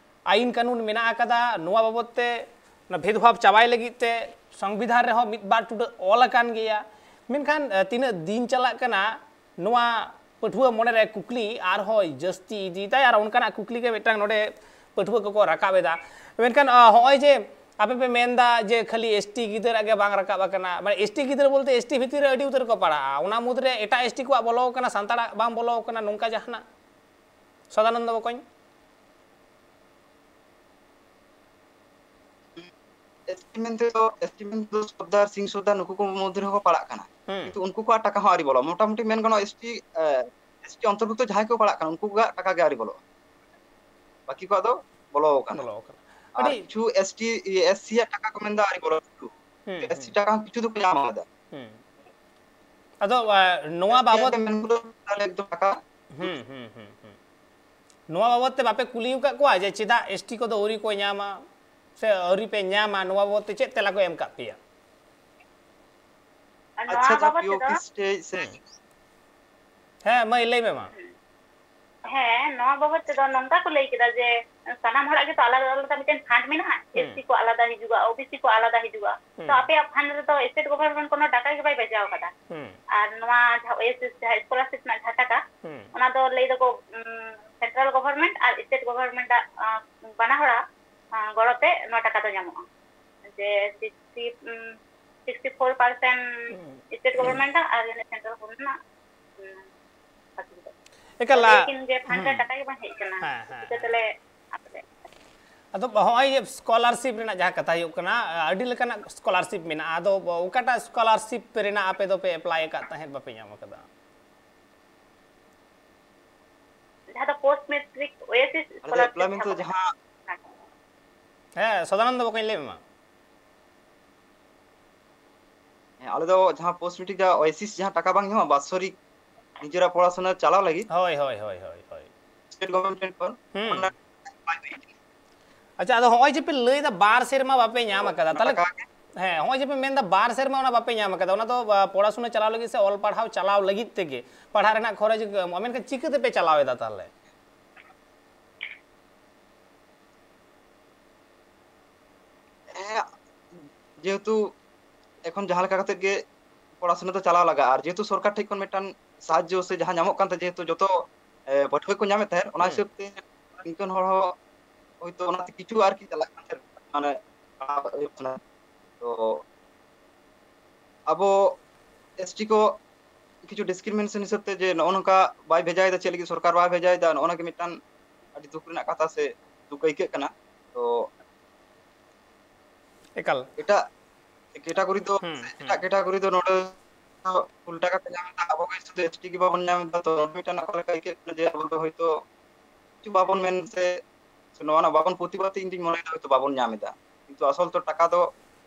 ᱟᱹᱭᱤᱱ ᱠᱟᱹᱱᱩᱱ ᱢᱮᱱᱟᱜ ᱟᱠᱟᱫᱟ, ᱱᱚᱣᱟ ᱵᱟᱵᱚᱫ ᱛᱮ, ᱚᱱᱟ ᱵᱷᱮᱫᱽᱵᱷᱟᱵᱽ ᱪᱟᱵᱟᱭ ᱞᱟᱹᱜᱤᱫ ᱛᱮ ᱥᱚᱝᱵᱤᱫᱷᱟᱱ ᱨᱮᱦᱚᱸ ᱢᱤᱫ ᱵᱟᱨ ᱴᱩᱰᱟᱹᱜ ᱚᱞ ᱟᱠᱟᱱ ᱜᱮᱭᱟ᱾ ᱢᱮᱱᱠᱷᱟᱱ, ᱮ, ᱛᱤᱱᱟᱹᱜ ᱫᱤᱱ ᱪᱟᱞᱟᱜ ᱠᱟᱱᱟ, ᱱᱚᱣᱟ ᱯᱟᱹᱴᱷᱩᱣᱟᱹ ᱢᱚᱱᱮᱨᱮ ᱠᱩᱠᱞᱤ ᱟᱨᱦᱚᱸᱭ ᱡᱟᱹᱥᱛᱤ ᱤᱫᱤᱭᱮᱫᱟᱭ, ᱟᱨ ᱚᱱᱠᱟᱱᱟᱜ ᱠᱩᱠᱞᱤ ᱜᱮ ᱢᱤᱫᱴᱟᱝ ᱱᱚᱰᱮ ᱯᱟᱹᱴᱷᱩᱣᱟᱹ ᱠᱚᱠᱚ ᱨᱟᱠᱟᱵ ᱮᱫᱟ᱾ ᱢᱮᱱᱠᱷᱟᱱ, ᱟ, ᱦᱚᱸᱜᱼᱚᱭ ᱡᱮ ᱟᱯᱮ ᱯᱮ ᱢᱮᱱᱫᱟ ᱡᱮ ᱠᱷᱟᱹᱞᱤ S T ᱜᱤᱫᱟᱹᱨᱟᱜ ᱜᱮ ᱵᱟᱝ ᱨᱟᱠᱟᱵ ᱟᱠᱟᱱᱟ, ᱢᱟᱱᱮ S T ᱜᱤᱫᱟᱹᱨ ᱵᱚᱞᱛᱮ S T ᱵᱷᱤᱛᱤᱨ ᱨᱮ ᱟᱹᱰᱤ ᱩᱛᱟᱹᱨ ᱠᱚ ᱯᱟᱲᱟᱜᱼᱟ, ᱚᱱᱟ ᱢᱩᱫᱽᱨᱮ ᱮᱴᱟᱜ S T ᱠᱚᱣᱟᱜ ᱵᱚᱞᱚ ᱟᱠᱟᱱᱟ, ᱥᱟᱱᱛᱟᱲᱟᱜ ᱵᱟᱝ ᱵᱚᱞᱚ ᱟᱠᱟᱱᱟ, ᱱᱚᱝᱠᱟ ᱡᱟᱦᱟᱱᱟᱜ? ᱥᱚᱫᱟᱱᱚᱱᱫᱚ ᱵᱚᱠᱚᱧ? ᱮᱥ ᱴᱤ ᱢᱮᱱᱛᱮ ᱫᱚ, ᱮᱥ ᱴᱤ ᱢᱮᱱᱛᱮ ᱫᱚ ᱥᱚᱨᱫᱟᱨ, ᱥᱤᱝ ᱥᱚᱨᱫᱟᱨ, ᱱᱩᱠᱩ ᱠᱚ ᱢᱚᱫᱽᱫᱷᱮ ᱨᱮᱦᱚᱸ ᱠᱚ ᱯᱟᱲᱟᱜ ᱠᱟᱱᱟ᱾ ᱦᱩᱸ᱾ ᱠᱤᱱᱛᱩ ᱩᱱᱠᱩ ᱠᱚᱣᱟᱜ ᱴᱟᱠᱟ ᱦᱚᱸ ᱟᱹᱣᱨᱤ ᱵᱚᱞᱚᱜᱼᱟ᱾ ᱢᱚᱴᱟᱢᱩᱴᱤ ᱢᱮᱱ ᱜᱟᱱᱚᱜᱼᱟ, ᱮᱥ ᱴᱤ, ᱮ, ᱮᱥ ᱴᱤ ᱚᱱᱛᱚᱨᱵᱷᱩᱠᱛᱚ ᱡᱟᱦᱟᱸᱭ ᱠᱚ ᱯᱟᱲᱟᱜ ᱠᱟᱱᱟ, ᱩᱱᱠᱩ ᱠᱚᱣᱟᱜ ᱴᱟᱠᱟ ᱜᱮ ᱟᱹᱣᱨᱤ ᱵᱚᱞᱚᱜᱼᱟ᱾ ᱵᱟᱹᱠᱤ ᱠᱚᱣᱟᱜ ᱫᱚ ᱵᱚᱞᱚ ᱟᱠᱟᱱᱟ᱾ ᱵᱚᱞᱚ ᱟᱠᱟᱱᱟ᱾ ᱟᱨ ᱟᱹᱰᱤ ᱠᱤᱪᱷᱩ ᱮᱥ ᱴᱤ, ᱮᱥ ᱥᱤ ᱟᱜ ᱴᱟᱠᱟ ᱠᱚ ᱢᱮᱱᱫᱟ ᱟᱹᱣᱨᱤ ᱵᱚᱞᱚ᱾ ᱦᱩᱸ, ᱮᱥ ᱥᱤ ᱦᱩᱸ᱾ ᱴᱟᱠᱟ ᱦᱚᱸ ᱠᱤᱪᱷᱩ ᱫᱚᱠᱚ ᱧᱟᱢ ᱟᱠᱟᱫᱟ᱾ ᱦᱩᱸ᱾ ᱟᱫᱚ, ᱟ, ᱱᱚᱣᱟ ᱮᱥ ᱴᱤ ᱵᱟᱵᱚᱛ ᱟᱜ ᱢᱮᱱ ᱠᱚᱫᱚ ᱛᱟᱦᱞᱮ ᱮᱠᱫᱚᱢ ᱴᱟᱠᱟ ᱦᱩᱸ, ᱦᱩᱸ, ᱦᱩᱸ, ᱦᱩᱸ᱾ ᱱᱚᱣᱟ ᱵᱟᱵᱚᱛ ᱛᱮ ᱵᱟᱯᱮ ᱠᱩᱞᱤ ᱟᱠᱟᱫ ᱠᱚᱣᱟ ᱡᱮ ᱪᱮᱫᱟᱜ ᱮᱥ ᱴᱤ ᱠᱚᱫᱚ ᱟᱹᱣᱨᱤ ᱠᱚ ᱧᱟᱢᱟ ᱥᱮ ᱟᱹᱣᱨᱤ ᱯᱮ ᱧᱟᱢᱟ? ᱱᱚᱣᱟ ᱵᱟᱵᱚᱛ ᱛᱮ ᱪᱮᱫ ᱛᱮᱞᱟ ᱠᱚ ᱮᱢ ᱠᱟᱜ ᱯᱮᱭᱟ? ᱟᱨ ᱟᱪᱪᱷᱟ, ᱱᱚᱣᱟ ᱡᱟᱦᱟᱸ ᱵᱟᱵᱚᱛ ᱯᱤ ᱳ ᱛᱮᱫᱚ ᱚᱯᱷᱤᱥ ᱥᱮ, ᱥᱮ ᱦᱮᱸ, ᱢᱟᱹᱭ, ᱞᱟᱹᱭ ᱢᱮ ᱢᱟ᱾ ᱦᱮᱸ, ᱱᱚᱣᱟ ᱵᱟᱵᱚᱛ ᱛᱮᱫᱚ ᱱᱚᱝᱠᱟ ᱠᱚ ᱞᱟᱹᱭ ᱠᱮᱫᱟ ᱡᱮ ᱥᱟᱱᱟᱢ ᱦᱚᱲᱟᱜ ᱜᱮᱛᱚ ᱟᱞᱟᱫᱟ ᱟᱞᱟᱫᱟ ᱢᱤᱫᱴᱮᱱ ᱯᱷᱟᱱᱰ ᱢᱮᱱᱟᱜᱼᱟ᱾ ᱦᱩᱸ᱾ ᱮᱥ ᱴᱤ ᱠᱚ ᱟᱞᱟᱫᱟ ᱦᱤᱡᱩᱜᱼᱟ, ᱳ ᱵᱤ ᱥᱤ ᱠᱚ ᱟᱞᱟᱫᱟ ᱦᱤᱡᱩᱜᱼᱟ᱾ ᱦᱩᱸ᱾ ᱛᱚ ᱟᱯᱮᱭᱟᱜ ᱯᱷᱟᱱᱰ ᱨᱮᱫᱚ ᱥᱴᱮᱴ ᱜᱚᱵᱷᱚᱨᱱᱢᱮᱱᱴ ᱠᱳᱱᱳ ᱴᱟᱠᱟ ᱜᱮ ᱵᱟᱭ ᱵᱟᱡᱟᱣ ᱟᱠᱟᱫᱟ᱾ ᱦᱩᱸ᱾ ᱟᱨ ᱱᱚᱣᱟ ᱡᱟᱦᱟᱸ ᱳ ᱮᱥ ᱮᱥ, ᱡᱟᱦᱟᱸ ᱥᱠᱚᱞᱟᱨᱥᱤᱯ ᱨᱮᱱᱟᱜ ᱡᱟᱦᱟᱸ ᱴᱟᱠᱟ, ᱦᱩᱸ᱾ ᱚᱱᱟ ᱫᱚ ᱞᱟᱹᱭ ᱫᱟᱠᱚ ᱥᱮᱱᱴᱨᱟᱞ ᱜᱚᱵᱷᱚᱨᱱᱢᱮᱱᱴ ᱟᱨ ᱥᱴᱮᱴ ᱜᱚᱵᱷᱚᱨᱱᱢᱮᱱᱴ ᱟᱜ, ᱟᱸ, ᱵᱟᱱᱟ ᱦᱚᱲᱟᱜ, ᱟᱸ, ᱜᱚᱲᱚ ᱛᱮ ᱱᱚᱣᱟ ᱴᱟᱠᱟ ᱫᱚ ᱧᱟᱢᱚᱜᱼᱟ᱾ ᱡᱮ ᱥᱤᱠᱥᱴᱤ, ᱩᱸ, ᱥᱤᱠᱥᱴᱤ ᱯᱷᱳᱨ ᱯᱟᱨᱥᱮᱱᱴ ᱦᱩᱸ᱾ ᱥᱴᱮᱴ ᱜᱚᱵᱷᱚᱨᱱᱢᱮᱱᱴ ᱟᱜ ᱟᱨ ᱥᱮᱱᱴᱨᱟᱞ ᱜᱚᱵᱷᱚᱨᱱᱢᱮᱱᱴ ᱟᱜ, ᱩᱸ, ᱵᱟᱹᱠᱤ ᱫᱚ᱾ ᱮᱠᱟᱞ ᱛᱚ ᱞᱟ- ᱞᱟᱹᱭ ᱠᱤᱱ ᱡᱮ ᱯᱷᱟᱱᱰ ᱨᱮ ᱦᱩᱸ᱾ ᱴᱟᱠᱟ ᱜᱮ ᱵᱟᱝ ᱦᱮᱡ ᱟᱠᱟᱱᱟ᱾ ᱦᱮᱸ, ᱦᱮᱸ, ᱪᱤᱠᱟᱹ ᱦᱮᱸ᱾ ᱛᱮᱞᱮ ᱟᱯᱮ ᱞᱮ ᱟᱫᱚ ᱦᱚᱸᱜᱼᱚᱭ ᱡᱮ ᱥᱠᱚᱞᱟᱨᱥᱤᱯ ᱨᱮᱱᱟᱜ ᱡᱟᱦᱟᱸ ᱠᱟᱛᱷᱟ ᱦᱩᱭᱩᱜ ᱠᱟᱱᱟ, ᱟᱹᱰᱤ ᱞᱮᱠᱟᱱᱟᱜ ᱥᱠᱚᱞᱟᱨᱥᱤᱯ ᱢᱮᱱᱟᱜᱼᱟ᱾ ᱟᱫᱚ ᱚᱠᱟᱴᱟᱜ ᱥᱠᱚᱞᱟᱨᱥᱤᱯ ᱨᱮᱱᱟᱜ ᱟᱯᱮ ᱫᱚᱯᱮ ᱮᱯᱞᱟᱭ ᱟᱠᱟᱫ ᱛᱟᱦᱮᱸᱫ, ᱵᱟᱯᱮ ᱧᱟᱢ ᱟᱠᱟᱫᱟ? ᱡᱟᱦᱟᱸ ᱫᱚ ᱯᱳᱥᱴ ᱢᱮᱴᱨᱤᱠ ᱳᱭᱮᱥᱤᱥ ᱟᱞᱮ ᱫᱚ ᱮᱯᱞᱟᱭ ᱢᱮᱱᱛᱮ ᱫᱚ ᱡᱟᱦᱟᱸ ᱦᱮᱸ, ᱥᱚᱫᱟᱱᱚᱱᱫᱚ ᱵᱚᱠᱚᱧ, ᱞᱟᱹᱭ ᱢᱮ ᱢᱟ᱾ ᱦᱮᱸ, ᱟᱞᱮ ᱫᱚ ᱡᱟᱦᱟᱸ ᱯᱳᱥᱴ ᱢᱮᱴᱨᱤᱠ ᱡᱟᱦᱟᱸ ᱳᱭᱮᱥᱤᱥ ᱡᱟᱦᱟᱸ ᱴᱟᱠᱟ ᱵᱟᱝ ᱧᱟᱢᱚᱜᱼᱟ ᱵᱟৎᱥᱚᱨᱤᱠ ᱱᱤᱡᱮᱨᱟᱜ ᱯᱚᱲᱟᱥᱩᱱᱟ ᱪᱟᱞᱟᱣ ᱞᱟᱹᱜᱤᱫ, ᱦᱳᱭ, ᱦᱳᱭ, ᱦᱳᱭ, ᱦᱳᱭ, ᱦᱳᱭ᱾ ᱥᱴᱮᱴ ᱜᱚᱵᱷᱚᱨᱱᱢᱮᱱᱴ ᱴᱷᱮᱱ ᱠᱷᱚᱱ ᱦᱩᱸ᱾ ᱚᱱᱟ ᱵᱟᱭ ᱦᱩᱭ ᱠᱟᱱᱟ᱾ ᱟᱪᱪᱷᱟ, ᱟᱫᱚ ᱦᱚᱸᱜᱼᱚᱭ ᱡᱮ ᱯᱮ ᱞᱟᱹᱭ ᱮᱫᱟ ᱵᱟᱨ ᱥᱮᱨᱢᱟ ᱵᱟᱯᱮ ᱧᱟᱢ ᱛᱚ ᱟᱠᱟᱫᱟ, ᱚᱱᱟ ᱛᱟᱦᱞᱮ ᱴᱟᱠᱟ ᱜᱮ ᱦᱮᱸ, ᱦᱚᱸᱜᱼᱚᱭ ᱡᱮ ᱯᱮ ᱢᱮᱱᱫᱟ ᱵᱟᱨ ᱥᱮᱨᱢᱟ ᱚᱱᱟ ᱵᱟᱯᱮ ᱧᱟᱢ ᱟᱠᱟᱫᱟ, ᱚᱱᱟ ᱫᱚ, ᱟ, ᱯᱚᱲᱟᱥᱩᱱᱟ ᱪᱟᱞᱟᱣ ᱞᱟᱹᱜᱤᱫ ᱥᱮ ᱚᱞ ᱯᱟᱲᱦᱟᱣ ᱪᱟᱞᱟᱣ ᱞᱟᱹᱜᱤᱫ ᱛᱮᱜᱮ ᱯᱟᱲᱦᱟᱜ ᱨᱮᱱᱟᱜ ᱠᱷᱚᱨᱚᱪ, ᱢᱮᱱᱠᱷᱟᱱ ᱪᱤᱠᱟᱹ ᱛᱮᱯᱮ ᱪᱟᱞᱟᱣ ᱮᱫᱟ ᱛᱟᱦᱞᱮ? ᱦᱮᱸ, ᱡᱮᱦᱮᱛᱩ ᱮᱠᱷᱚᱱ ᱡᱟᱦᱟᱸ ᱞᱮᱠᱟ ᱠᱟᱛᱮ ᱜᱮ ᱯᱚᱲᱟᱥᱩᱱᱟ ᱫᱚ ᱪᱟᱞᱟᱣ ᱞᱟᱜᱟᱜᱼᱟ, ᱟᱨ ᱡᱮᱦᱮᱛᱩ ᱥᱚᱨᱠᱟᱨ ᱴᱷᱮᱱ ᱠᱷᱚᱱ ᱢᱤᱫᱴᱟᱝ ᱥᱟᱦᱟᱡᱽᱡᱚ ᱥᱮ ᱡᱟᱦᱟᱸ ᱧᱟᱢᱚᱜ ᱠᱟᱱ ᱛᱟᱦᱮᱸ, ᱡᱮᱦᱮᱛᱩ ᱡᱚᱛᱚ, ᱮ, ᱯᱟᱹᱴᱷᱩᱣᱟᱹ ᱠᱚ ᱧᱟᱢᱮᱫ ᱛᱟᱦᱮᱸᱫ, ᱚᱱᱟ ᱦᱩᱸ᱾ ᱦᱤᱥᱟᱹᱵ ᱛᱮ ᱱᱤᱝᱠᱟᱹᱱ ᱦᱚᱲ ᱦᱚᱸ ᱦᱳᱭᱛᱳ ᱚᱱᱟᱛᱮ ᱠᱤᱪᱷᱩ ᱟᱨᱠᱤ ᱪᱟᱞᱟᱜ ᱠᱟᱱ ᱛᱟᱦᱮᱸᱫ, ᱢᱟᱱᱮ ᱯᱟᱲᱦᱟᱣ ᱦᱩᱭᱩᱜ ᱠᱟᱱᱟ᱾ ᱛᱚ ᱟᱵᱚ ᱮᱥ ᱴᱤ ᱠᱚ ᱠᱤᱪᱷᱩ ᱰᱤᱥᱠᱨᱤᱢᱤᱱᱮᱥᱚᱱ ᱦᱤᱥᱟᱹᱵ ᱛᱮ ᱡᱮ ᱱᱚᱜᱼᱚ ᱱᱚᱝᱠᱟ ᱵᱟᱭ ᱵᱷᱮᱡᱟᱭᱮᱫᱟ, ᱪᱮᱫ ᱞᱟᱹᱜᱤᱫ ᱥᱚᱨᱠᱟᱨ ᱵᱟᱭ ᱵᱷᱮᱡᱟᱭᱮᱫᱟ, ᱱᱚᱜᱼᱚ ᱱᱚᱣᱟ ᱜᱮ ᱢᱤᱫᱴᱟᱝ ᱟᱹᱰᱤ ᱫᱩᱠ ᱨᱮᱱᱟᱜ ᱠᱟᱛᱷᱟ ᱥᱮ ᱫᱩᱠ ᱟᱹᱭᱠᱟᱹᱜ ᱠᱟᱱᱟ᱾ ᱛᱚ ᱮᱠᱟᱞ᱾ ᱮᱴᱟᱜ ᱠᱮᱴᱟᱜᱚᱨᱤ ᱫᱚ ᱦᱩᱸ, ᱥᱮ ᱦᱩᱸ᱾ ᱮᱴᱟᱜ ᱠᱮᱴᱟᱜᱚᱨᱤ ᱫᱚ ᱱᱚᱰᱮ ᱫᱚ ᱯᱷᱩᱞ ᱴᱟᱠᱟ ᱠᱚ ᱧᱟᱢ ᱮᱫᱟ, ᱟᱵᱚ ᱜᱮ ᱥᱩᱫᱷᱩ ᱮᱥ ᱴᱤ ᱜᱮ ᱵᱟᱵᱚᱱ ᱧᱟᱢ ᱮᱫᱟ᱾ ᱛᱚ ᱱᱚᱰᱮ ᱢᱤᱫᱴᱟᱝ ᱚᱠᱟ ᱞᱮᱠᱟ ᱟᱹᱭᱠᱟᱹᱜ ᱠᱟᱱᱟ ᱡᱮ ᱟᱵᱚ ᱫᱚ ᱦᱚᱭᱛᱳ ᱠᱤᱪᱷᱩ ᱵᱟᱵᱚᱱ ᱢᱮᱱ ᱥᱮ, ᱥᱮ ᱱᱚᱣᱟ ᱨᱮᱱᱟᱜ ᱵᱟᱵᱚᱱ ᱯᱨᱚᱛᱤᱵᱟᱫ ᱛᱮ ᱤᱧ ᱫᱩᱧ ᱢᱚᱱᱮᱭᱮᱫᱟ ᱦᱚᱭᱛᱳ ᱵᱟᱵᱚᱱ ᱧᱟᱢ ᱮᱫᱟ, ᱠᱤᱱᱛᱩ ᱟᱥᱚᱞ ᱛᱚ ᱴᱟᱠᱟ ᱫᱚ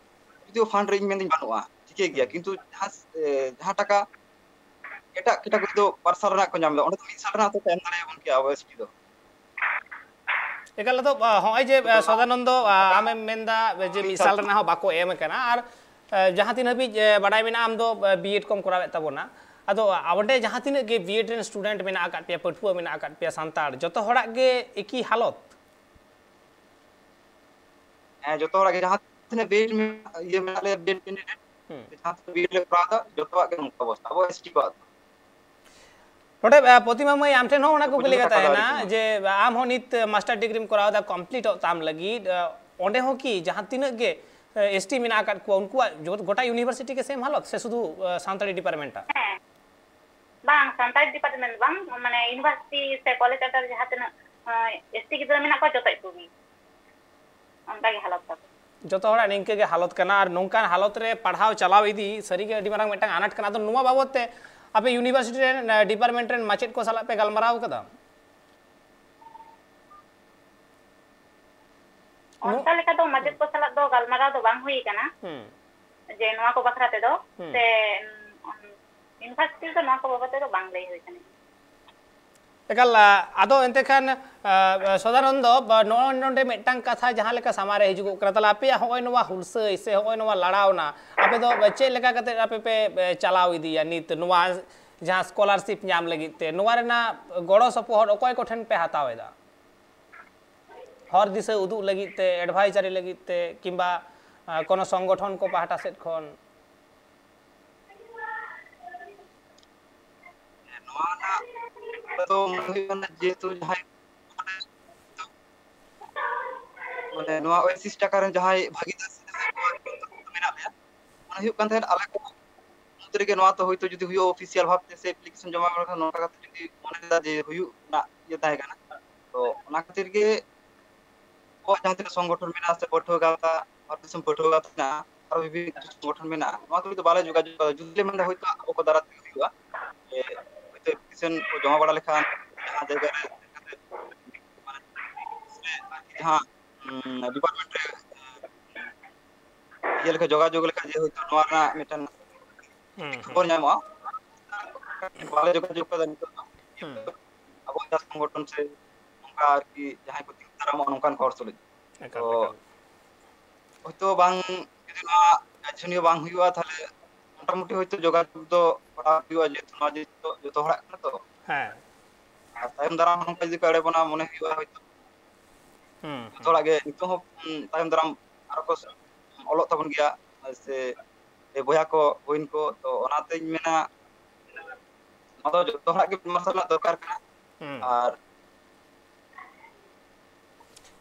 ᱡᱩᱫᱤ ᱯᱷᱟᱱᱰ ᱨᱮ ᱤᱧ ᱢᱮᱱᱫᱟᱹᱧ ᱵᱟᱹᱱᱩᱜᱼᱟ, ᱴᱷᱤᱠᱟᱹ ᱜᱮᱭᱟ, ᱦᱩᱸ᱾ ᱠᱤᱱᱛᱩ ᱡᱟᱦᱟᱸ ᱮ, ᱡᱟᱦᱟᱸ ᱴᱟᱠᱟ ᱮᱴᱟᱜ ᱠᱮᱴᱟᱜᱚᱨᱤ ᱫᱚ ᱵᱟᱨ ᱥᱟᱞ ᱨᱮᱱᱟᱜ ᱠᱚ ᱧᱟᱢ ᱮᱫᱟ, ᱚᱸᱰᱮ ᱫᱚ ᱢᱤᱫ ᱥᱟᱞ ᱨᱮᱱᱟᱜ ᱦᱚᱸᱛᱚ ᱮᱢ ᱫᱟᱲᱮᱭᱟᱵᱚᱱ ᱠᱮᱭᱟ ᱟᱵᱚ ᱮᱥ ᱴᱤ ᱫᱚ᱾ ᱮᱠᱟᱞ, ᱟᱫᱚ ᱦᱚᱸᱜᱼᱚᱭ ᱡᱮ ᱥᱚᱫᱟᱱᱚᱱᱫᱚ ᱟᱢᱮᱢ ᱢᱮᱱᱫᱟ ᱡᱮ ᱢᱤᱫ ᱥᱟᱞ ᱨᱮᱱᱟᱜ ᱦᱚᱸ ᱵᱟᱠᱚ ᱮᱢ ᱟᱠᱟᱱᱟ, ᱟᱨ ᱡᱟᱦᱟᱸ ᱛᱤᱱ ᱦᱟᱹᱵᱤᱡ ᱵᱟᱰᱟᱭ ᱢᱮᱱᱟᱜᱼᱟ, ᱟᱢ ᱫᱚ ᱵᱤ ᱮᱰ ᱠᱚᱢ ᱠᱚᱨᱟᱣᱮᱫ ᱛᱟᱵᱚᱱᱟ, ᱟᱫᱚ ᱚᱸᱰᱮ ᱡᱟᱦᱟᱸ ᱛᱤᱱᱟᱹᱜ ᱜᱮ ᱵᱤ ᱮᱰ ᱨᱮᱱ ᱥᱴᱩᱰᱮᱱᱴ ᱢᱮᱱᱟᱜ ᱟᱠᱟᱫ ᱯᱮᱭᱟ, ᱯᱟᱹᱴᱷᱩᱣᱟᱹ ᱢᱮᱱᱟᱜ ᱟᱠᱟᱫ ᱯᱮᱭᱟ ᱥᱟᱱᱛᱟᱲ, ᱡᱚᱛᱚ ᱦᱚᱲᱟᱜ ᱜᱮ ᱮᱠᱤ ᱦᱟᱞᱚᱛ? ᱦᱮᱸ, ᱡᱚᱛᱚ ᱦᱚᱲᱟᱜ ᱜᱮ, ᱡᱟᱦᱟᱸ ᱛᱤᱱᱟᱹᱜ ᱵᱤ ᱮᱰ ᱤᱭᱟᱹ ᱢᱮᱱᱟᱜ ᱞᱮᱭᱟ, ᱵᱤ ᱮᱰ ᱠᱮᱱᱰᱤᱰᱮᱴ, ᱦᱩᱸ᱾ ᱡᱟᱦᱟᱸ ᱛᱤᱱᱟᱹᱜ ᱵᱤ ᱮᱰ ᱞᱮ ᱠᱚᱨᱟᱣ ᱮᱫᱟ, ᱡᱚᱛᱚᱣᱟᱜ ᱜᱮ ᱱᱚᱝᱠᱟ ᱚᱵᱚᱥᱛᱟ ᱟᱵᱚ ᱮᱥ ᱴᱤ ᱠᱚᱣᱟᱜ ᱫᱚ᱾ ᱱᱚᱰᱮ ᱯᱨᱚᱛᱤᱢᱟ ᱢᱟᱹᱭ, ᱟᱢ ᱴᱷᱮᱱ ᱦᱚᱸ ᱚᱱᱟ ᱠᱩᱠᱞᱤ ᱜᱮ ᱛᱟᱦᱮᱱᱟ ᱡᱮ ᱟᱢ ᱦᱚᱸ ᱱᱤᱛ ᱢᱟᱥᱴᱟᱨ ᱰᱤᱜᱽᱨᱤᱢ ᱠᱚᱨᱟᱣ ᱮᱫᱟ, ᱠᱚᱢᱯᱞᱤᱴᱚᱜ ᱛᱟᱢ ᱞᱟᱹᱜᱤᱫ, ᱚᱸᱰᱮ ᱦᱚᱸ ᱠᱤ ᱡᱟᱦᱟᱸ ᱛᱤᱱᱟᱹᱜ ᱜᱮ ᱮᱥ ᱴᱤ ᱢᱮᱱᱟᱜ ᱟᱠᱟᱫ ᱠᱚᱣᱟ, ᱩᱱᱠᱩᱣᱟᱜ ᱡᱚᱛᱚ, ᱜᱚᱴᱟ ᱤᱭᱩᱱᱤᱵᱷᱟᱨᱥᱤᱴᱤ ᱜᱮ ᱥᱮᱢ ᱦᱟᱞᱚᱛ, ᱥᱮ ᱥᱩᱫᱷᱩ ᱥᱟᱱᱛᱟᱲᱤ ᱰᱤᱯᱟᱨᱴᱢᱮᱱᱴ ᱴᱟᱜ? ᱦᱮᱸ, ᱵᱟᱝ, ᱥᱟᱱᱛᱟᱲᱤ ᱰᱤᱯᱟᱨᱴᱢᱮᱱᱴ ᱵᱟᱝ, ᱢᱟᱱᱮ ᱤᱭᱩᱱᱤᱵᱷᱟᱨᱥᱤᱴᱤ ᱥᱮ ᱠᱚᱞᱮᱡᱽ ᱟᱫᱟᱨ ᱡᱟᱦᱟᱸ ᱛᱤᱱᱟᱹᱜ ᱮᱥ ᱴᱤ ᱜᱤᱫᱽᱨᱟᱹ ᱢᱮᱱᱟᱜ ᱠᱚᱣᱟ, ᱡᱚᱛᱚ ᱠᱚᱜᱮ ᱚᱱᱠᱟ ᱜᱮ ᱦᱟᱞᱚᱛ ᱛᱟᱠᱚ᱾ ᱡᱚᱛᱚ ᱦᱚᱲᱟᱜ ᱱᱤᱝᱠᱟᱹ ᱜᱮ ᱦᱟᱞᱚᱛ ᱠᱟᱱᱟ, ᱟᱨ ᱱᱚᱝᱠᱟᱱ ᱦᱟᱞᱚᱛ ᱨᱮ ᱯᱟᱲᱦᱟᱣ ᱪᱟᱞᱟᱣ ᱤᱫᱤ ᱥᱟᱹᱨᱤᱜᱮ ᱟᱹᱰᱤ ᱢᱟᱨᱟᱝ ᱢᱤᱫᱴᱟᱝ ᱟᱱᱟᱴ ᱠᱟᱱᱟ᱾ ᱟᱫᱚ ᱱᱚᱣᱟ ᱵᱟᱵᱚᱛ ᱛᱮ ᱟᱯᱮ ᱤᱭᱩᱱᱤᱵᱷᱟᱨᱥᱤᱴᱤ ᱨᱮᱱ, ᱰᱤᱯᱟᱨᱴᱢᱮᱱᱴ ᱨᱮᱱ ᱢᱟᱪᱮᱫ ᱠᱚ ᱥᱟᱞᱟᱜ ᱯᱮ ᱜᱟᱞᱢᱟᱨᱟᱣ ᱠᱟᱫᱟ? ᱱᱚ- ᱚᱱᱠᱟ ᱞᱮᱠᱟ ᱫᱚ ᱢᱟᱪᱮᱫ ᱠᱚ ᱥᱟᱞᱟᱜ ᱫᱚ ᱜᱟᱞᱢᱟᱨᱟᱣ ᱫᱚ ᱵᱟᱝ ᱦᱩᱭ ᱟᱠᱟᱱᱟ, ᱦᱩᱸ᱾ ᱡᱮ ᱱᱚᱣᱟ ᱠᱚ ᱵᱟᱠᱷᱨᱟ ᱛᱮᱫᱚ, ᱦᱩᱸ᱾ ᱥᱮ ᱩᱱ, ᱩᱱ, ᱤᱭᱩᱱᱤᱵᱷᱟᱨᱥᱤᱴᱤ ᱨᱮᱫᱚ ᱱᱚᱣᱟ ᱠᱚ ᱵᱟᱵᱚᱛ ᱛᱮᱫᱚ ᱵᱟᱝ ᱞᱟᱹᱭ ᱦᱩᱭ ᱟᱠᱟᱱᱟ᱾ ᱮᱠᱟᱞ, ᱟ, ᱟᱫᱚ ᱮᱱᱛᱮ ᱠᱷᱟᱱ, ᱟ, ᱥᱚᱫᱟᱱᱚᱱᱫᱚ, ᱵᱟ, ᱱᱚᱜᱼᱚᱭ ᱱᱚᱰᱮ ᱢᱤᱫᱴᱟᱝ ᱠᱟᱛᱷᱟ ᱡᱟᱦᱟᱸ ᱞᱮᱠᱟ ᱥᱟᱢᱟᱝ ᱨᱮ ᱦᱤᱡᱩᱜᱚᱜ ᱠᱟᱱᱟ, ᱛᱟᱦᱞᱮ ᱟᱯᱮᱭᱟᱜ ᱦᱚᱸᱜᱼᱚᱭ ᱱᱚᱣᱟ ᱦᱩᱞᱥᱟᱹᱭ ᱥᱮ ᱦᱚᱸᱜᱼᱚᱭ ᱱᱚᱣᱟ ᱞᱟᱲᱟᱣᱱᱟ, ᱟᱯᱮ ᱫᱚ ᱪᱮᱫ ᱞᱮᱠᱟ ᱠᱟᱛᱮ ᱟᱯᱮ ᱯᱮ, ᱯᱮ ᱪᱟᱞᱟᱣ ᱤᱫᱤᱭᱟ ᱱᱤᱛ ᱱᱚᱣᱟ ᱡᱟᱦᱟᱸ ᱥᱠᱚᱞᱟᱨᱥᱤᱯ ᱧᱟᱢ ᱞᱟᱹᱜᱤᱫ ᱛᱮ? ᱱᱚᱣᱟ ᱨᱮᱱᱟᱜ ᱜᱚᱲᱚ ᱥᱚᱯᱚᱦᱚᱫ ᱚᱠᱚᱭ ᱠᱚᱴᱷᱮᱱ ᱯᱮ ᱦᱟᱛᱟᱣ ᱮᱫᱟ? ᱦᱚᱨ ᱫᱤᱥᱟᱹ ᱩᱫᱩᱜ ᱞᱟᱹᱜᱤᱫ ᱛᱮ, ᱮᱰᱵᱷᱟᱭᱡᱟᱨᱤ ᱞᱟᱹᱜᱤᱫ ᱛᱮ, ᱠᱤᱝᱵᱟ, ᱟ, ᱠᱳᱱᱳ ᱥᱚᱝᱜᱚᱴᱷᱚᱱ ᱠᱚ ᱯᱟᱦᱴᱟ ᱥᱮᱫ ᱠᱷᱚᱱ? ᱱᱚᱣᱟ ᱨᱮᱱᱟᱜ ᱫᱚ ᱢᱚᱱᱮ ᱦᱩᱭᱩᱜ ᱠᱟᱱᱟ, ᱡᱮᱦᱮᱛᱩ ᱡᱟᱦᱟᱸᱭ ᱢᱟᱱᱮ ᱱᱚᱣᱟ ᱳᱭᱮᱥᱤᱥ ᱴᱟᱠᱟ ᱨᱮᱱ ᱡᱟᱦᱟᱸᱭ ᱵᱷᱟᱹᱜᱤᱫᱟᱨ ᱥᱮ ᱡᱟᱦᱟᱸᱭ ᱠᱚ ᱢᱮᱱᱟᱜ ᱞᱮᱭᱟ, ᱢᱚᱱᱮ ᱦᱩᱭᱩᱜ ᱠᱟᱱ ᱛᱟᱦᱮᱸᱫ ᱟᱞᱮ ᱠᱚ ᱢᱩᱫᱽ ᱨᱮᱜᱮ ᱱᱚᱣᱟ ᱛᱚ ᱦᱳᱭᱛᱳ ᱡᱩᱫᱤ ᱦᱩᱭᱩᱜᱼᱟ ᱚᱯᱷᱤᱥᱤᱭᱟᱞ ᱵᱷᱟᱵᱽ ᱛᱮ ᱥᱮ ᱮᱯᱞᱤᱠᱮᱥᱚᱱ ᱡᱚᱢᱟ ᱵᱟᱲᱟ ᱠᱟᱛᱮ, ᱱᱚᱝᱠᱟ ᱠᱟᱛᱮ ᱡᱩᱫᱤ ᱢᱚᱱᱮ ᱞᱮᱫᱟ ᱡᱮ ᱦᱩᱭᱩᱜ ᱨᱮᱱᱟᱜ ᱤᱭᱟᱹ ᱛᱟᱦᱮᱸ ᱠᱟᱱᱟ, ᱛᱚ ᱚᱱᱟ ᱠᱷᱟᱹᱛᱤᱨ ᱜᱮ ᱟᱵᱚᱣᱟᱜ ᱡᱟᱦᱟᱸ ᱛᱤᱱᱟᱹᱜ ᱥᱚᱝᱜᱚᱴᱷᱚᱱ ᱢᱮᱱᱟᱜᱼᱟ ᱥᱮ ᱯᱟᱹᱴᱷᱩᱣᱟᱹ ᱜᱟᱶᱛᱟ, ᱵᱷᱟᱨᱚᱛ ᱫᱤᱥᱚᱢ ᱯᱟᱹᱴᱷᱩᱣᱟᱹ ᱜᱟᱶᱛᱟ ᱢᱮᱱᱟᱜᱼᱟ, ᱟᱨᱚ ᱵᱤᱵᱷᱤᱱᱱᱚ ᱠᱤᱪᱷᱩ ᱥᱚᱝᱜᱚᱴᱷᱚᱱ ᱢᱮᱱᱟᱜᱼᱟ, ᱱᱚᱣᱟ ᱛᱩᱞᱩᱡ ᱫᱚ ᱵᱟᱞᱮ ᱡᱳᱜᱟᱡᱳᱜᱽ ᱠᱟᱫᱟ᱾ ᱡᱩᱫᱤ ᱞᱮ ᱢᱮᱱᱫᱟ ᱦᱳᱭᱛᱳ ᱟᱠᱚ ᱠᱚ ᱫᱟᱨᱟᱭ ᱛᱮᱜᱮ ᱦᱩᱭᱩᱜᱼᱟ, ᱡᱮ ᱦᱳᱭᱛᱳ ᱮᱯᱞᱤᱠᱮᱥᱚᱱ ᱠᱚ ᱡᱚᱢᱟ ᱵᱟᱲᱟ ᱞᱮᱠᱷᱟᱱ ᱡᱟᱦᱟᱸ ᱡᱟᱭᱜᱟ ᱨᱮ ᱡᱟᱦᱟᱸ ᱰᱤᱯᱟᱨᱴᱢᱮᱱᱴ ᱨᱮ ᱤᱭᱟᱹ ᱞᱮᱠᱟ ᱡᱳᱜᱟᱡᱳᱜᱽ ᱞᱮᱠᱷᱟᱱ ᱡᱮ ᱦᱳᱭᱛᱳ ᱱᱚᱣᱟ ᱨᱮᱱᱟᱜ ᱢᱤᱫᱴᱮᱱ ᱦᱩᱸ, ᱦᱩᱸ᱾ ᱠᱷᱚᱵᱚᱨ ᱧᱟᱢᱚᱜᱼᱟ, ᱵᱟᱞᱮ ᱡᱳᱜᱟᱡᱳᱜᱽ ᱠᱟᱫᱟ ᱱᱤᱛᱚᱜ ᱫᱚ᱾ ᱦᱩᱸ᱾ ᱟᱵᱚᱣᱟᱜ ᱡᱟᱦᱟᱸ ᱥᱚᱝᱜᱚᱴᱷᱚᱱ ᱥᱮ ᱱᱚᱝᱠᱟ ᱟᱨᱠᱤ ᱡᱟᱦᱟᱸᱭ ᱠᱚ ᱛᱤᱸᱜᱩ ᱫᱟᱨᱟᱢᱚᱜᱼᱟ ᱱᱚᱝᱠᱟᱱ ᱦᱚᱲ ᱛᱩᱞᱩᱡ᱾ ᱮᱠᱟᱞ, ᱛᱚ ᱮᱠᱟᱞ᱾ ᱦᱳᱭᱛᱳ ᱵᱟᱝ, ᱡᱩᱫᱤ ᱱᱚᱣᱟ ᱡᱟᱪᱷᱚᱱᱤᱭᱟᱹ ᱵᱟᱝ ᱦᱩᱭᱩᱜᱼᱟ, ᱛᱟᱦᱞᱮ ᱢᱚᱴᱟᱢᱩᱴᱤ ᱦᱳᱭᱛᱳ ᱡᱳᱜᱟᱡᱳᱜᱽ ᱫᱚ ᱠᱚᱨᱟᱣ ᱦᱩᱭᱩᱜᱼᱟ, ᱡᱮᱦᱮᱛᱩ ᱱᱚᱣᱟ ᱡᱤᱱᱤᱥ ᱫᱚ ᱡᱚᱛᱚ ᱦᱚᱲᱟᱜ ᱠᱟᱱᱟ ᱛᱚ᱾ ᱦᱮᱸ᱾ ᱟᱨ ᱛᱟᱭᱚᱢ ᱫᱟᱨᱟᱢ ᱱᱚᱝᱠᱟ ᱡᱩᱫᱤ ᱠᱚ ᱮᱲᱮ ᱵᱚᱱᱟ, ᱢᱚᱱᱮ ᱦᱩᱭᱩᱜᱼᱟ ᱦᱳᱭᱛᱳ ᱦᱩᱸ, ᱡᱚᱛᱚ ᱦᱩᱸ᱾ ᱦᱚᱲᱟᱜ ᱜᱮ ᱱᱤᱛᱚᱜ ᱦᱚᱸ, ᱩᱸ, ᱛᱟᱭᱚᱢ ᱫᱟᱨᱟᱢ ᱟᱨᱚ ᱠᱚ ᱚᱞᱚᱜ ᱛᱟᱵᱚᱱ ᱜᱮᱭᱟ, ᱥᱮ ᱮ ᱵᱚᱭᱦᱟ ᱠᱚ, ᱵᱚᱦᱤᱱ ᱠᱚ, ᱛᱚ ᱚᱱᱟᱛᱤᱧ ᱢᱮᱱᱟ, ᱱᱚᱣᱟ ᱫᱚ ᱡᱚᱛᱚ ᱦᱚᱲᱟᱜ ᱜᱮ ᱢᱮᱫ ᱢᱟᱨᱥᱟᱞ ᱨᱮᱱᱟᱜ ᱫᱚᱨᱠᱟᱨ ᱠᱟᱱᱟ᱾ ᱦᱩᱸ᱾ ᱟᱨ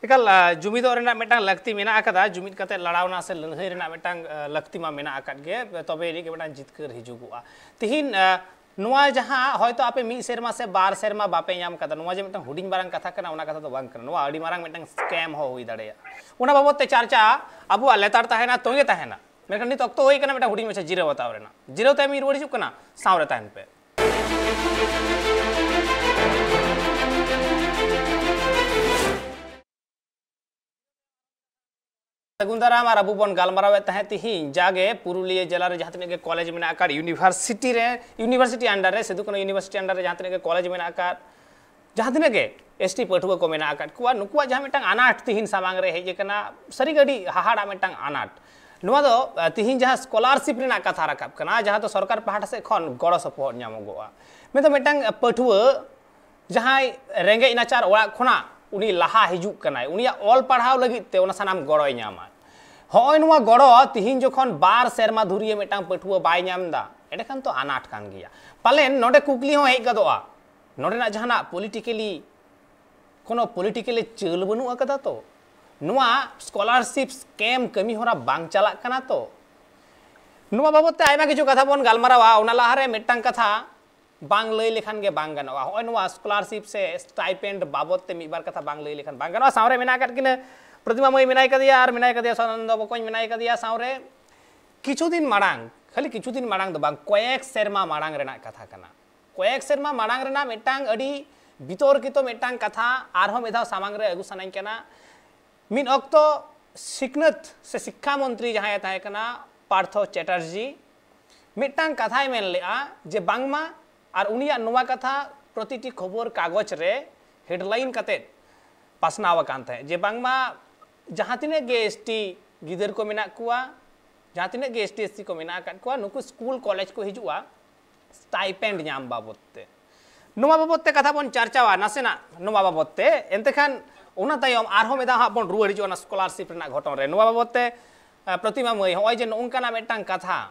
ᱮᱠᱟᱞ, ᱟ, ᱡᱩᱢᱤᱫᱚᱜ ᱨᱮᱱᱟᱜ ᱢᱤᱫᱴᱟᱝ ᱞᱟᱹᱠᱛᱤ ᱢᱮᱱᱟᱜ ᱟᱠᱟᱫᱟ, ᱡᱩᱢᱤᱫ ᱠᱟᱛᱮ ᱞᱟᱲᱟᱣᱱᱟ ᱥᱮ ᱞᱟᱹᱲᱦᱟᱹᱭ ᱨᱮᱱᱟᱜ ᱢᱤᱫᱴᱟᱝ, ᱟ, ᱞᱟᱹᱠᱛᱤ ᱢᱟ ᱢᱮᱱᱟᱜ ᱟᱠᱟᱫ ᱜᱮ, ᱛᱚᱵᱮ ᱟᱹᱱᱤᱡ ᱜᱮ ᱢᱤᱫᱴᱟᱝ ᱡᱤᱛᱠᱟᱹᱨ ᱦᱤᱡᱩᱜᱚᱜᱼᱟ᱾ ᱛᱤᱦᱤᱧ, ᱟ, ᱱᱚᱣᱟ ᱡᱟᱦᱟᱸ ᱦᱚᱭᱛᱳ ᱟᱯᱮ ᱢᱤᱫ ᱥᱮᱨᱢᱟ ᱥᱮ ᱵᱟᱨ ᱥᱮᱨᱢᱟ ᱵᱟᱯᱮ ᱧᱟᱢ ᱠᱟᱫᱟ, ᱱᱚᱣᱟ ᱡᱮ ᱢᱤᱫᱴᱟᱝ ᱦᱩᱰᱤᱧ ᱢᱟᱨᱟᱝ ᱠᱟᱛᱷᱟ ᱠᱟᱱᱟ, ᱚᱱᱟ ᱠᱟᱛᱷᱟ ᱫᱚ ᱵᱟᱝ ᱠᱟᱱᱟ, ᱱᱚᱣᱟ ᱟᱹᱰᱤ ᱢᱟᱨᱟᱝ ᱢᱤᱫᱴᱟᱝ ᱥᱠᱮᱢ ᱦᱚᱸ ᱦᱩᱭ ᱫᱟᱲᱮᱭᱟᱜᱼᱟ᱾ ᱚᱱᱟ ᱵᱟᱵᱚᱫ ᱛᱮ ᱪᱟᱨᱪᱟ ᱟᱵᱚᱣᱟᱜ ᱞᱮᱛᱟᱲ ᱛᱟᱦᱮᱱᱟ, ᱛᱚᱸᱜᱮ ᱛᱟᱦᱮᱱᱟ᱾ ᱢᱮᱱᱠᱷᱟᱱ ᱱᱤᱛ ᱚᱠᱛᱚ ᱦᱩᱭ ᱠᱟᱱᱟ ᱢᱤᱫᱴᱟᱝ ᱦᱩᱰᱤᱧ ᱢᱟᱪᱷᱟ ᱡᱤᱨᱟᱹᱣ ᱦᱟᱛᱟᱣ ᱨᱮᱱᱟᱜ᱾ ᱡᱤᱨᱟᱹᱣ ᱛᱟᱭᱚᱢ ᱤᱧ ᱨᱩᱣᱟᱹᱲ ᱦᱤᱡᱩᱜ ᱠᱟᱱᱟ, ᱥᱟᱶᱨᱮ ᱛᱟᱦᱮᱱ ᱯᱮ᱾ ᱥᱟᱹᱜᱩᱱ ᱫᱟᱨᱟᱢ᱾ ᱟᱨ ᱟᱵᱚ ᱵᱚᱱ ᱜᱟᱞᱢᱟᱨᱟᱣᱮᱫ ᱛᱟᱦᱮᱸᱫ ᱛᱤᱦᱤᱧ ᱡᱟᱜᱮ ᱯᱩᱨᱩᱞᱤᱭᱟᱹ ᱡᱮᱞᱟ ᱨᱮ ᱡᱟᱦᱟᱸ ᱛᱤᱱᱟᱹᱜ ᱜᱮ ᱠᱚᱞᱮᱡᱽ ᱢᱮᱱᱟᱜ ᱟᱠᱟᱫ, ᱤᱭᱩᱱᱤᱵᱷᱟᱨᱥᱤᱴᱤ ᱨᱮ, ᱤᱭᱩᱱᱤᱵᱷᱟᱨᱥᱤᱴᱤ under ᱨᱮ, ᱥᱤᱫᱩ ᱠᱟᱹᱱᱦᱩ ᱤᱭᱩᱱᱤᱵᱷᱟᱨᱥᱤᱴᱤ under ᱨᱮ ᱡᱟᱦᱟᱸ ᱛᱤᱱᱟᱹᱜ ᱜᱮ ᱠᱚᱞᱮᱡᱽ ᱢᱮᱱᱟᱜ ᱟᱠᱟᱫ, ᱡᱟᱦᱟᱸ ᱛᱤᱱᱟᱹᱜ ᱜᱮ ST ᱯᱟᱹᱴᱷᱩᱣᱟᱹ ᱠᱚ ᱢᱮᱱᱟᱜ ᱟᱠᱟᱫ ᱠᱚᱣᱟ, ᱱᱩᱠᱩᱣᱟᱜ ᱡᱟᱦᱟᱸ ᱢᱤᱫᱴᱟᱝ ᱟᱱᱟᱴ ᱛᱤᱦᱤᱧ ᱥᱟᱢᱟᱝ ᱨᱮ ᱦᱮᱡ ᱟᱠᱟᱱᱟ, ᱥᱟᱹᱨᱤᱜᱮ ᱟᱹᱰᱤ ᱦᱟᱦᱟᱲᱟᱜ ᱢᱤᱫᱴᱟᱝ ᱟᱱᱟᱴ᱾ ᱱᱚᱣᱟ ᱫᱚ, ᱟ, ᱛᱤᱦᱤᱧ ᱡᱟᱦᱟᱸ scholarship ᱨᱮᱱᱟᱜ ᱠᱟᱛᱷᱟ ᱨᱟᱠᱟᱵ ᱠᱟᱱᱟ, ᱡᱟᱦᱟᱸ ᱫᱚ ᱥᱚᱨᱠᱟᱨ ᱯᱟᱦᱴᱟ ᱥᱮᱫ ᱠᱷᱚᱱ ᱜᱚᱲᱚ ᱥᱚᱯᱚᱦᱚᱫ ᱧᱟᱢᱚᱜᱚᱜᱼᱟ᱾ ᱢᱮᱱᱫᱚ ᱢᱤᱫᱴᱟᱝ ᱯᱟᱹᱴᱷᱩᱣᱟᱹ ᱡᱟᱦᱟᱸᱭ ᱨᱮᱸᱜᱮᱡ ᱱᱟᱪᱟᱨ ᱚᱲᱟᱜ ᱠᱷᱚᱱᱟᱜ ᱩᱱᱤ ᱞᱟᱦᱟ ᱦᱤᱡᱩᱜ ᱠᱟᱱᱟᱭ, ᱩᱱᱤᱭᱟᱜ ᱚᱞ ᱯᱟᱲᱦᱟᱣ ᱞᱟᱹᱜᱤᱫ ᱛᱮ ᱚᱱᱟ ᱥᱟᱱᱟᱢ ᱜᱚᱲᱚᱭ ᱧᱟᱢᱟ᱾ ᱦᱚᱸᱜᱼᱚᱭ ᱱᱚᱣᱟ ᱜᱚᱲᱚ ᱛᱤᱦᱤᱧ ᱡᱚᱠᱷᱚᱱ ᱵᱟᱨ ᱥᱮᱨᱢᱟ ᱫᱷᱩᱨᱤᱭᱟᱹ ᱢᱤᱫᱴᱟᱝ ᱯᱟᱹᱴᱷᱩᱣᱟᱹ ᱵᱟᱭ ᱧᱟᱢ ᱮᱫᱟ, ᱮᱸᱰᱮᱠᱷᱟᱱ ᱛᱚ ᱟᱱᱟᱴ ᱠᱟᱱ ᱜᱮᱭᱟ᱾ ᱯᱟᱞᱮᱱ ᱱᱚᱰᱮ ᱠᱩᱠᱞᱤ ᱦᱚᱸ ᱦᱮᱡ ᱜᱚᱫᱚᱜᱼᱟ, ᱱᱚᱰᱮᱱᱟᱜ ᱡᱟᱦᱟᱱᱟᱜ politically, ᱠᱳᱱᱳ politically ᱪᱟᱹᱞ ᱵᱟᱹᱱᱩᱜ ᱟᱠᱟᱫᱟ ᱛᱚ? ᱱᱚᱣᱟ scholarship scam ᱠᱟᱹᱢᱤ ᱦᱚᱨᱟ ᱵᱟᱝ ᱪᱟᱞᱟᱜ ᱠᱟᱱᱟ ᱛᱚ? ᱱᱚᱣᱟ ᱵᱟᱵᱚᱫ ᱛᱮ ᱟᱭᱢᱟ ᱠᱤᱪᱷᱩ ᱠᱟᱛᱷᱟ ᱵᱚᱱ ᱜᱟᱞᱢᱟᱨᱟᱣᱟ, ᱚᱱᱟ ᱞᱟᱦᱟᱨᱮ ᱢᱤᱫᱴᱟᱝ ᱠᱟᱛᱷᱟ ᱵᱟᱝ ᱞᱟᱹᱭ ᱞᱮᱠᱷᱟᱱ ᱜᱮ ᱵᱟᱝ ᱜᱟᱱᱚᱜᱼᱟ᱾ ᱦᱚᱸᱜᱼᱚᱭ ᱱᱚᱣᱟ scholarship ᱥᱮ stipend ᱵᱟᱵᱚᱫ ᱛᱮ ᱢᱤᱫ ᱵᱟᱨ ᱠᱟᱛᱷᱟ ᱵᱟᱝ ᱞᱟᱹᱭ ᱞᱮᱠᱷᱟᱱ ᱵᱟᱝ ᱜᱟᱱᱚᱜᱼᱟ᱾ ᱥᱟᱶᱨᱮ ᱢᱮᱱᱟᱜ ᱟᱠᱟᱫ ᱠᱤᱱᱟᱹ ᱯᱨᱚᱛᱤᱢᱟ ᱢᱟᱹᱭ ᱢᱮᱱᱟᱭ ᱠᱟᱫᱮᱭᱟ, ᱟᱨ ᱢᱮᱱᱟᱭ ᱠᱟᱫᱮᱭᱟ ᱥᱚᱫᱟᱱᱚᱱᱫᱚ ᱵᱚᱠᱚᱧ ᱢᱮᱱᱟᱭ ᱠᱟᱫᱮᱭᱟ ᱥᱟᱶᱨᱮ᱾ ᱠᱤᱪᱷᱩ ᱫᱤᱱ ᱢᱟᱲᱟᱝ, ᱠᱷᱟᱹᱞᱤ ᱠᱤᱪᱷᱩ ᱫᱤᱱ ᱢᱟᱲᱟᱝ ᱫᱚ ᱵᱟᱝ, ᱠᱚᱭᱮᱠ ᱥᱮᱨᱢᱟ ᱢᱟᱲᱟᱝ ᱨᱮᱱᱟᱜ ᱠᱟᱛᱷᱟ ᱠᱟᱱᱟ᱾ ᱠᱚᱭᱮᱠ ᱥᱮᱨᱢᱟ ᱢᱟᱲᱟᱝ ᱨᱮᱱᱟᱜ ᱢᱤᱫᱴᱟᱝ ᱟᱹᱰᱤ ᱵᱤᱛᱚᱨᱠᱤᱛᱚ ᱢᱤᱫᱴᱟᱝ ᱠᱟᱛᱷᱟ ᱟᱨᱦᱚᱸ ᱢᱤᱫ ᱫᱷᱟᱣ ᱥᱟᱢᱟᱝ ᱨᱮ ᱟᱹᱜᱩ ᱥᱟᱱᱟᱧ ᱠᱟᱱᱟ᱾ ᱢᱤᱫ ᱚᱠᱛᱚ ᱥᱤᱠᱷᱱᱟᱹᱛ ᱥᱮ ᱥᱤᱠᱠᱷᱟ ᱢᱚᱱᱛᱨᱤ ᱡᱟᱦᱟᱸᱭᱮ ᱛᱟᱦᱮᱸ ᱠᱟᱱᱟ, ᱯᱟᱨᱛᱷᱚ ᱪᱮᱴᱟᱨᱡᱤ, ᱢᱤᱫᱴᱟᱝ ᱠᱟᱛᱷᱟᱭ ᱢᱮᱱ ᱞᱮᱜᱼᱟ ᱡᱮ ᱵᱟᱝᱢᱟ, ᱟᱨ ᱩᱱᱤᱭᱟᱜ ᱱᱚᱣᱟ ᱠᱟᱛᱷᱟ ᱯᱨᱚᱛᱤᱴᱤ ᱠᱷᱚᱵᱚᱨ ᱠᱟᱜᱚᱡᱽ ᱨᱮ ᱦᱮᱰᱞᱟᱭᱤᱱ ᱠᱟᱛᱮᱫ ᱯᱟᱥᱱᱟᱣ ᱟᱠᱟᱱ ᱛᱟᱦᱮᱸᱫ, ᱡᱮ ᱵᱟᱝᱢᱟ ᱡᱟᱦᱟᱸ ᱛᱤᱱᱟᱹᱜ ᱜᱮ ᱮᱥ ᱴᱤ ᱜᱤᱫᱟᱹᱨ ᱠᱚ ᱢᱮᱱᱟᱜ ᱠᱚᱣᱟ, ᱡᱟᱦᱟᱸ ᱛᱤᱱᱟᱹᱜ ᱜᱮ ᱮᱥ ᱴᱤ ᱮᱥ ᱥᱤ ᱠᱚ ᱢᱮᱱᱟᱜ ᱟᱠᱟᱫ ᱠᱚᱣᱟ, ᱱᱩᱠᱩ ᱥᱠᱩᱞ ᱠᱚᱞᱮᱡᱽ ᱠᱚ ᱦᱤᱡᱩᱜᱼᱟ ᱥᱴᱟᱭᱯᱮᱱᱰ ᱧᱟᱢ ᱵᱟᱵᱚᱫ ᱛᱮ᱾ ᱱᱚᱣᱟ ᱵᱟᱵᱚᱫ ᱛᱮ ᱠᱟᱛᱷᱟ ᱵᱚᱱ ᱪᱟᱨᱪᱟᱣᱟ ᱱᱟᱥᱮᱱᱟᱜ ᱱᱚᱣᱟ ᱵᱟᱵᱚᱫ ᱛᱮ, ᱮᱱᱛᱮ ᱠᱷᱟᱱ ᱚᱱᱟ ᱛᱟᱭᱚᱢ ᱟᱨᱦᱚᱸ ᱢᱤᱫ ᱫᱷᱟᱣ ᱦᱟᱸᱜ ᱵᱚᱱ ᱨᱩᱣᱟᱹᱲ ᱦᱤᱡᱩᱜᱼᱟ ᱚᱱᱟ ᱥᱠᱚᱞᱟᱨᱥᱤᱯ ᱨᱮᱱᱟᱜ ᱜᱷᱚᱴᱚᱱ ᱨᱮ᱾ ᱱᱚᱣᱟ ᱵᱟᱵᱚᱫ ᱛᱮ, ᱟᱸ, ᱯᱨᱚᱛᱤᱢᱟ ᱢᱟᱹᱭ, ᱦᱚᱸᱜᱼᱚᱭ ᱡᱮ ᱱᱚᱜᱼᱚ ᱱᱚᱝᱠᱟᱱᱟᱜ ᱢᱤᱫᱴᱟᱝ ᱠᱟᱛᱷᱟ,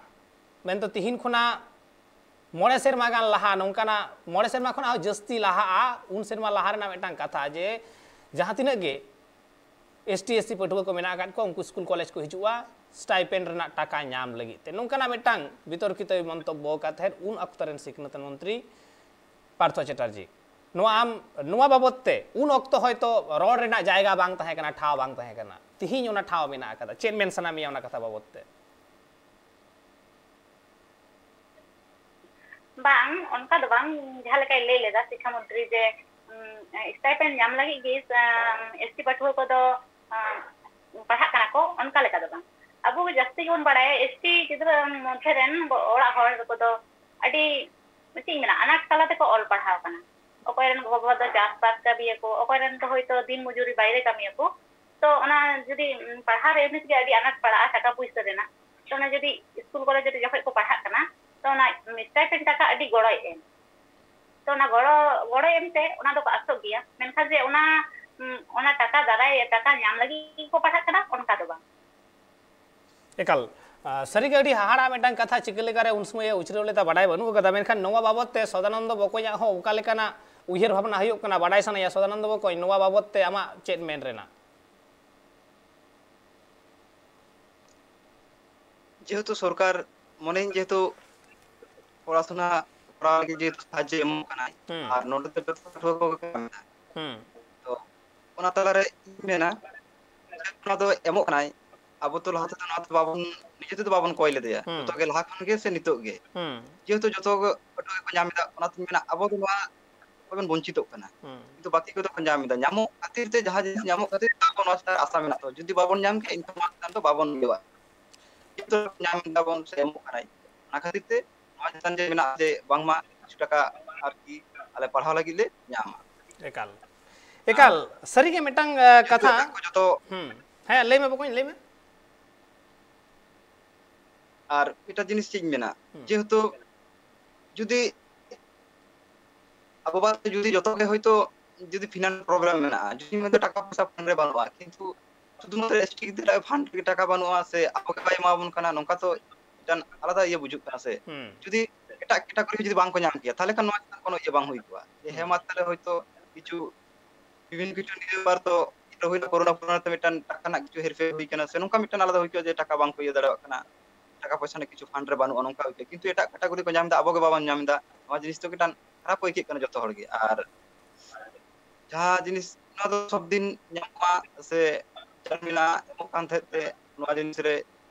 ᱢᱮᱱᱫᱚ ᱛᱤᱦᱤᱧ ᱠᱷᱚᱱᱟᱜ ᱢᱚᱬᱮ ᱥᱮᱨᱢᱟ ᱜᱟᱱ ᱞᱟᱦᱟ, ᱱᱚᱝᱠᱟᱱᱟᱜ ᱢᱚᱬᱮ ᱥᱮᱨᱢᱟ ᱠᱷᱚᱱᱟᱜ ᱦᱚᱸ ᱡᱟᱹᱥᱛᱤ ᱞᱟᱦᱟᱜᱼᱟ, ᱩᱱ ᱥᱮᱨᱢᱟ ᱞᱟᱦᱟ ᱨᱮᱱᱟᱜ ᱢᱤᱫᱴᱟᱝ ᱠᱟᱛᱷᱟ ᱡᱮ ᱡᱟᱦᱟᱸ ᱛᱤᱱᱟᱹᱜ ᱜᱮ ᱮᱥ ᱴᱤ ᱮᱥ ᱥᱤ ᱯᱟᱹᱴᱷᱩᱣᱟᱹ ᱠᱚ ᱢᱮᱱᱟᱜ ᱟᱠᱟᱫ ᱠᱚᱣᱟ, ᱩᱱᱠᱩ ᱥᱠᱩᱞ ᱠᱚᱞᱮᱡᱽ ᱠᱚ ᱦᱤᱡᱩᱜᱼᱟ ᱥᱴᱟᱭᱯᱮᱱᱰ ᱨᱮᱱᱟᱜ ᱴᱟᱠᱟ ᱧᱟᱢ ᱞᱟᱹᱜᱤᱫ ᱛᱮ, ᱱᱚᱝᱠᱟᱱᱟᱜ ᱢᱤᱫᱴᱟᱝ ᱵᱤᱛᱚᱨᱠᱤᱛᱚᱭ ᱢᱚᱱᱛᱚᱵᱵᱚ ᱟᱠᱟᱫ ᱛᱟᱦᱮᱸᱫ ᱩᱱ ᱚᱠᱛᱚ ᱨᱮᱱ ᱥᱤᱠᱷᱱᱟᱹᱛ ᱢᱚᱱᱛᱨᱤ ᱯᱟᱨᱛᱷᱚ ᱪᱮᱴᱟᱨᱡᱤ᱾ ᱱᱚᱣᱟ ᱟᱢ, ᱱᱚᱣᱟ ᱵᱟᱵᱚᱫ ᱛᱮ ᱩᱱ ᱚᱠᱛᱚ ᱦᱚᱭᱛᱚ ᱨᱚᱲ ᱨᱮᱱᱟᱜ ᱡᱟᱭᱜᱟ ᱵᱟᱝ ᱛᱟᱦᱮᱸ ᱠᱟᱱᱟ, ᱴᱷᱟᱶ ᱵᱟᱝ ᱛᱟᱦᱮᱸ ᱠᱟᱱᱟ, ᱛᱤᱦᱤᱧ ᱚᱱᱟ ᱴᱷᱟᱶ ᱢᱮᱱᱟᱜ ᱟᱠᱟᱫᱟ, ᱪᱮᱫ ᱢᱮᱱ ᱥᱟᱱᱟ ᱢᱮᱭᱟ ᱚᱱᱟ ᱠᱟᱛᱷᱟ ᱵᱟᱵᱚᱫ ᱛᱮ? ᱵᱟᱝ, ᱚᱱᱠᱟ ᱫᱚ ᱵᱟᱝ᱾ ᱡᱟᱦᱟᱸ ᱞᱮᱠᱟᱭ ᱞᱟᱹᱭ ᱞᱮᱫᱟ ᱥᱤᱠᱠᱷᱟ ᱢᱚᱱᱛᱨᱤ ᱡᱮ, ᱩᱢ, ᱥᱴᱟᱭᱯᱮᱱᱰ ᱧᱟᱢ ᱞᱟᱹᱜᱤᱫ ᱜᱮ, ᱟᱢ, ᱮᱥ ᱴᱤ ᱯᱟᱹᱴᱷᱩᱣᱟᱹ ᱠᱚᱫᱚ, ᱟᱢ, ᱯᱟᱲᱦᱟᱜ ᱠᱟᱱᱟ ᱠᱚ, ᱚᱱᱠᱟ ᱞᱮᱠᱟ ᱫᱚ ᱵᱟᱝ᱾ ᱟᱵᱚ ᱜᱮ ᱡᱟᱹᱥᱛᱤ ᱜᱮᱵᱚᱱ ᱵᱟᱲᱟᱭᱟ, ᱮᱥ ᱴᱤ ᱜᱤᱫᱽᱨᱟᱹ ᱢᱚᱫᱽᱫᱷᱮ ᱨᱮᱱ ᱚᱲᱟᱜ ᱦᱚᱲ ᱠᱚᱫᱚ ᱟᱹᱰᱤ, ᱪᱮᱫ ᱤᱧ ᱢᱮᱱᱟ, ᱟᱱᱟᱴ ᱛᱟᱞᱟ ᱛᱮᱠᱚ ᱚᱞ ᱯᱟᱲᱦᱟᱣ ᱠᱟᱱᱟ᱾ ᱚᱠᱚᱭ ᱨᱮᱱ ᱜᱚᱜᱚ ᱵᱟᱵᱟ ᱫᱚ ᱪᱟᱥᱵᱟᱥ ᱠᱟᱹᱢᱤᱭᱟᱠᱚ, ᱚᱠᱚᱭ ᱨᱮᱱ ᱫᱚ ᱦᱚᱭᱛᱳ ᱫᱤᱱ ᱢᱚᱡᱩᱨᱤ ᱵᱟᱭᱨᱮ ᱠᱟᱹᱢᱤᱭᱟᱠᱚ᱾ ᱛᱚ ᱚᱱᱟ ᱡᱩᱫᱤ, ᱩᱢ, ᱯᱟᱲᱦᱟᱣ ᱨᱮ ᱮᱢᱱᱤ ᱛᱮᱜᱮ ᱟᱹᱰᱤ ᱟᱱᱟᱴ ᱯᱟᱲᱟᱜᱼᱟ ᱴᱟᱠᱟ ᱯᱩᱭᱥᱟᱹ ᱨᱮᱱᱟᱜ, ᱛᱚ ᱚᱱᱟ ᱡᱩᱫᱤ ᱥᱠᱩᱞ ᱠᱚᱞᱮᱡᱽ ᱨᱮ ᱡᱚᱠᱷᱚᱱ ᱠᱚ ᱯᱟᱲᱦᱟᱜ ᱠᱟᱱᱟ, ᱛᱚ ᱚᱱᱟ, ᱩᱢ, ᱥᱴᱟᱭᱯᱮᱱᱰ ᱴᱟᱠᱟ ᱟᱹᱰᱤ ᱜᱚᱲᱚᱭ ᱮᱢ᱾ ᱛᱚ ᱚᱱᱟ ᱜᱚᱲᱚ, ᱜᱚᱲᱚᱭ ᱮᱢ ᱛᱮ ᱚᱱᱟ ᱫᱚᱠᱚ ᱟᱥᱚᱜ ᱜᱮᱭᱟ, ᱢᱮᱱᱠᱷᱟᱱ ᱡᱮ ᱚᱱᱟ, ᱩᱢ, ᱚᱱᱟ ᱴᱟᱠᱟ ᱫᱟᱨᱟᱭ, ᱴᱟᱠᱟ ᱧᱟᱢ ᱞᱟᱹᱜᱤᱫ ᱜᱮᱠᱚ ᱯᱟᱲᱦᱟᱜ ᱠᱟᱱᱟ, ᱚᱱᱠᱟ ᱫᱚ ᱵᱟᱝ᱾ ᱮᱠᱟᱞ, ᱟᱸ, ᱥᱟᱹᱨᱤᱜᱮ ᱟᱹᱰᱤ ᱦᱟᱦᱟᱲᱟ ᱢᱤᱫᱴᱟᱝ ᱠᱟᱛᱷᱟ, ᱪᱤᱠᱟᱹ ᱞᱮᱠᱟᱨᱮ ᱩᱱ ᱥᱚᱢᱚᱭᱮ ᱩᱪᱨᱟᱹᱣ ᱞᱮᱫᱟ ᱵᱟᱰᱟᱭ ᱵᱟᱹᱱᱩᱜ ᱟᱠᱟᱫᱟ, ᱢᱮᱱᱠᱷᱟᱱ ᱱᱚᱣᱟ ᱵᱟᱵᱚᱛ ᱛᱮ ᱥᱚᱫᱟᱱᱚᱱᱫᱚ ᱵᱚᱠᱚᱧᱟᱜ ᱦᱚᱸ ᱚᱠᱟ ᱞᱮᱠᱟᱱᱟᱜ ᱩᱭᱦᱟᱹᱨ ᱵᱷᱟᱵᱽᱱᱟ ᱦᱩᱭᱩᱜ ᱠᱟᱱᱟ ᱵᱟᱰᱟᱭ ᱥᱟᱱᱟᱭᱟ᱾ ᱥᱚᱫᱟᱱᱚᱱᱫᱚ ᱵᱚᱠᱚᱧ, ᱱᱚᱣᱟ ᱵᱟᱵᱚᱛ ᱛᱮ ᱟᱢᱟᱜ ᱪᱮᱫ ᱢᱮᱱ ᱨᱮᱱᱟᱜ? ᱡᱮᱦᱮᱛᱩ ᱥᱚᱨᱠᱟᱨ, ᱢᱚᱱᱮᱧ ᱡᱮᱦᱮᱛᱩ ᱯᱚᱲᱟᱥᱩᱱᱟ ᱠᱚᱨᱟᱣ ᱞᱟᱹᱜᱤᱫ ᱡᱮᱦᱮᱛᱩ ᱥᱟᱦᱟᱡᱽᱡᱚ ᱮᱢᱚᱜ ᱠᱟᱱᱟᱭ, ᱦᱩᱸ᱾ ᱟᱨ ᱱᱚᱰᱮ ᱫᱚ ᱡᱚᱛᱚ ᱯᱟᱹᱴᱷᱩᱣᱟᱹ ᱠᱚᱜᱮ ᱠᱚ ᱠᱟᱹᱢᱤᱭᱟ᱾ ᱦᱩᱸ᱾ ᱛᱚ ᱚᱱᱟ ᱛᱟᱞᱟᱨᱮ ᱤᱧ ᱢᱮᱱᱟ, ᱚᱱᱟ ᱫᱚ ᱮᱢᱚᱜ ᱠᱟᱱᱟᱭ, ᱟᱵᱚ ᱛᱚ ᱞᱟᱦᱟ ᱛᱮᱫᱚ ᱱᱚᱣᱟ ᱫᱚ ᱵᱟᱵᱚᱱ, ᱱᱤᱡᱮ ᱛᱮᱫᱚ ᱵᱟᱵᱚᱱ ᱠᱚᱭ ᱞᱮᱫᱮᱭᱟ᱾ ᱦᱩᱸ᱾ ᱡᱚᱛᱚ ᱜᱮ ᱞᱟᱦᱟ ᱠᱷᱚᱱ ᱜᱮ ᱥᱮ ᱱᱤᱛᱚᱜ ᱜᱮ, ᱦᱩᱸ᱾ ᱡᱮᱦᱮᱛᱩ ᱡᱚᱛᱚ ᱜᱮ ᱯᱟᱹᱴᱷᱩᱣᱟᱹ ᱜᱮᱠᱚ ᱧᱟᱢ ᱮᱫᱟ, ᱚᱱᱟᱛᱤᱧ ᱢᱮᱱᱟ ᱟᱵᱚ ᱫᱚ ᱱᱚᱣᱟ ᱠᱷᱚᱱ ᱵᱚᱱ ᱵᱚᱧᱪᱤᱛᱚᱜ ᱠᱟᱱᱟ᱾ ᱦᱩᱸ᱾ ᱠᱤᱱᱛᱩ ᱵᱟᱹᱠᱤ ᱠᱚᱫᱚ ᱠᱚ ᱧᱟᱢ ᱮᱫᱟ᱾ ᱧᱟᱢᱚᱜ ᱠᱷᱟᱹᱛᱤᱨ ᱛᱮ, ᱡᱟᱦᱟᱸ ᱡᱤᱱᱤᱥ ᱧᱟᱢᱚᱜ ᱠᱷᱟᱹᱛᱤᱨ ᱛᱮ ᱟᱵᱚ ᱱᱚᱣᱟ ᱪᱮᱛᱟᱱ ᱨᱮ ᱟᱥᱟ ᱢᱮᱱᱟᱜ ᱛᱟᱵᱚᱱᱟ᱾ ᱡᱩᱫᱤ ᱵᱟᱵᱚᱱ ᱧᱟᱢ ᱠᱮᱭᱟ, ᱮᱱᱠᱷᱟᱱ ᱱᱚᱣᱟ ᱪᱮᱛᱟᱱ ᱫᱚ ᱵᱟᱵᱚᱱ ᱤᱭᱟᱹᱣᱟ᱾ ᱡᱮᱦᱮᱛᱩ ᱧᱟᱢ ᱮᱫᱟ ᱵᱚᱱ ᱥᱮ ᱮᱢᱚᱜ ᱠᱟᱱᱟᱭ, ᱚᱱᱟ ᱠᱷᱟᱹᱛᱤᱨ ᱛᱮ ᱱᱚᱣᱟ ᱪᱮᱛᱟᱱ ᱡᱮ ᱢᱮᱱᱟᱜᱼᱟ ᱡᱮ ᱵᱟᱝᱢᱟ ᱠᱤᱪᱷᱩ ᱴᱟᱠᱟ ᱟᱨᱠᱤ ᱟᱞᱮ ᱯᱟᱲᱦᱟᱣ ᱞᱟᱹᱜᱤᱫ ᱞᱮ ᱧᱟᱢᱟ᱾ ᱮᱠᱟᱞ, ᱮᱠᱟᱞ, ᱥᱟᱹᱨᱤᱜᱮ ᱢᱤᱫᱴᱟᱝ, ᱮ, ᱡᱮᱦᱮᱛᱩ ᱠᱟᱛᱷᱟ᱾ ᱮᱴᱟᱜ ᱠᱚ ᱡᱚᱛᱚ ᱦᱩᱸ᱾ ᱦᱮᱸ, ᱞᱟᱹᱭ ᱢᱮ ᱵᱚᱠᱚᱧ, ᱞᱟᱹᱭ ᱢᱮ᱾ ᱟᱨ ᱮᱴᱟᱜ ᱡᱤᱱᱤᱥ ᱪᱮᱫ ᱤᱧ ᱢᱮᱱᱟ, ᱦᱩᱸ᱾ ᱡᱮᱦᱮᱛᱩ ᱡᱩᱫᱤ ᱟᱵᱚ ᱵᱟᱨ ᱡᱩᱫᱤ ᱡᱚᱛᱚ ᱜᱮ ᱦᱚᱭᱛᱳ ᱡᱩᱫᱤ finance problem ᱢᱮᱱᱟᱜᱼᱟ, ᱡᱩᱫᱤ ᱢᱮᱱᱛᱮ ᱴᱟᱠᱟ ᱯᱚᱭᱥᱟ fund ᱨᱮ ᱵᱟᱹᱱᱩᱜᱼᱟ, ᱠᱤᱱᱛᱩ ᱥᱩᱫᱷᱩᱢᱟᱛᱨᱚ S T ᱜᱤᱫᱽᱨᱟᱹ fund ᱨᱮᱜᱮ ᱴᱟᱠᱟ ᱵᱟᱹᱱᱩᱜᱼᱟ ᱥᱮ ᱟᱵᱚ ᱜᱮ ᱵᱟᱭ ᱮᱢᱟᱵᱚᱱ ᱠᱟᱱᱟ, ᱱᱚᱝᱠᱟ ᱛᱚ ᱢᱤᱫᱴᱟᱝ ᱟᱞᱟᱫᱟ ᱤᱭᱟᱹ ᱵᱩᱡᱩᱜ ᱠᱟᱱᱟ ᱥᱮ᱾ ᱦᱩᱸ᱾ ᱡᱩᱫᱤ ᱮᱴᱟᱜ category ᱡᱩᱫᱤ ᱵᱟᱝ ᱠᱚ ᱧᱟᱢ ᱠᱮᱭᱟ, ᱛᱟᱦᱚᱞᱮ ᱠᱷᱟᱱ ᱱᱚᱣᱟ ᱪᱮᱛᱟᱱ ᱠᱳᱱᱳ ᱤᱭᱟᱹ ᱵᱟᱝ ᱦᱩᱭ ᱠᱚᱜᱼᱟ᱾ ᱡᱮ ᱦᱮᱸ, ᱦᱩᱸ᱾ ᱢᱟ ᱛᱟᱦᱚᱞᱮ ᱦᱚᱭᱛᱳ ᱠᱤᱪᱷᱩ, ᱵᱤᱵᱷᱤᱱᱱᱚ ᱠᱤᱪᱷᱩ ᱱᱤᱭᱟᱹ ᱵᱟᱨ ᱛᱚ ᱦᱩᱭᱱᱟ, ᱠᱳᱨᱳᱱᱟ, ᱠᱳᱨᱳᱱᱟ ᱛᱮ ᱢᱤᱫᱴᱟᱝ ᱴᱟᱠᱟ ᱨᱮᱱᱟᱜ ᱠᱤᱪᱷᱩ ᱦᱮᱨᱯᱷᱮᱨ ᱦᱩᱭ ᱠᱟᱱᱟ, ᱥᱮ ᱱᱚᱝᱠᱟ ᱢᱤᱫᱴᱟᱝ ᱟᱞᱟᱫᱟ ᱦᱩᱭ ᱠᱚᱜᱼᱟ ᱡᱮ ᱴᱟᱠᱟ ᱵᱟᱝ ᱠᱚ ᱤᱭᱟᱹ ᱫᱟᱲᱮᱭᱟᱜ ᱠᱟᱱᱟ, ᱴᱟᱠᱟ ᱯᱚᱭᱥᱟ ᱨᱮᱱᱟᱜ ᱠᱤᱪᱷᱩ fund ᱨᱮ ᱵᱟᱹᱱᱩᱜᱼᱟ, ᱱᱚᱝᱠᱟ ᱦᱩᱭ ᱠᱚᱜᱼᱟ᱾ ᱠᱤᱱᱛᱩ ᱮᱴᱟᱜ category ᱠᱚ ᱧᱟᱢ ᱮᱫᱟ, ᱟᱵᱚ ᱜᱮ ᱵᱟᱵᱚᱱ ᱧᱟᱢ ᱮᱫᱟ, ᱱᱚᱣᱟ ᱡᱤᱱᱤᱥ ᱫᱚ ᱢᱤᱫᱴᱟᱝ ᱠᱷᱟᱨᱟᱯ ᱟᱹᱭᱠᱟᱹᱜ ᱠᱟᱱᱟ ᱡᱚᱛᱚ ᱦᱚᱲ ᱜᱮ᱾ ᱟᱨ ᱡᱟᱦᱟᱸ ᱡᱤᱱᱤᱥ, ᱱᱚᱣᱟ ᱫᱚ ᱥᱚᱵ ᱫᱤᱱ ᱧᱟᱢᱚᱜᱼᱟ ᱥᱮ ᱪᱟᱞ ᱢᱮᱱᱟᱜᱼᱟ, ᱮᱢᱚᱜ ᱠᱟᱱ ᱛᱟᱦᱮᱸᱫ ᱛᱮ, ᱱᱚᱣᱟ ᱡᱤᱱᱤᱥ ᱨᱮ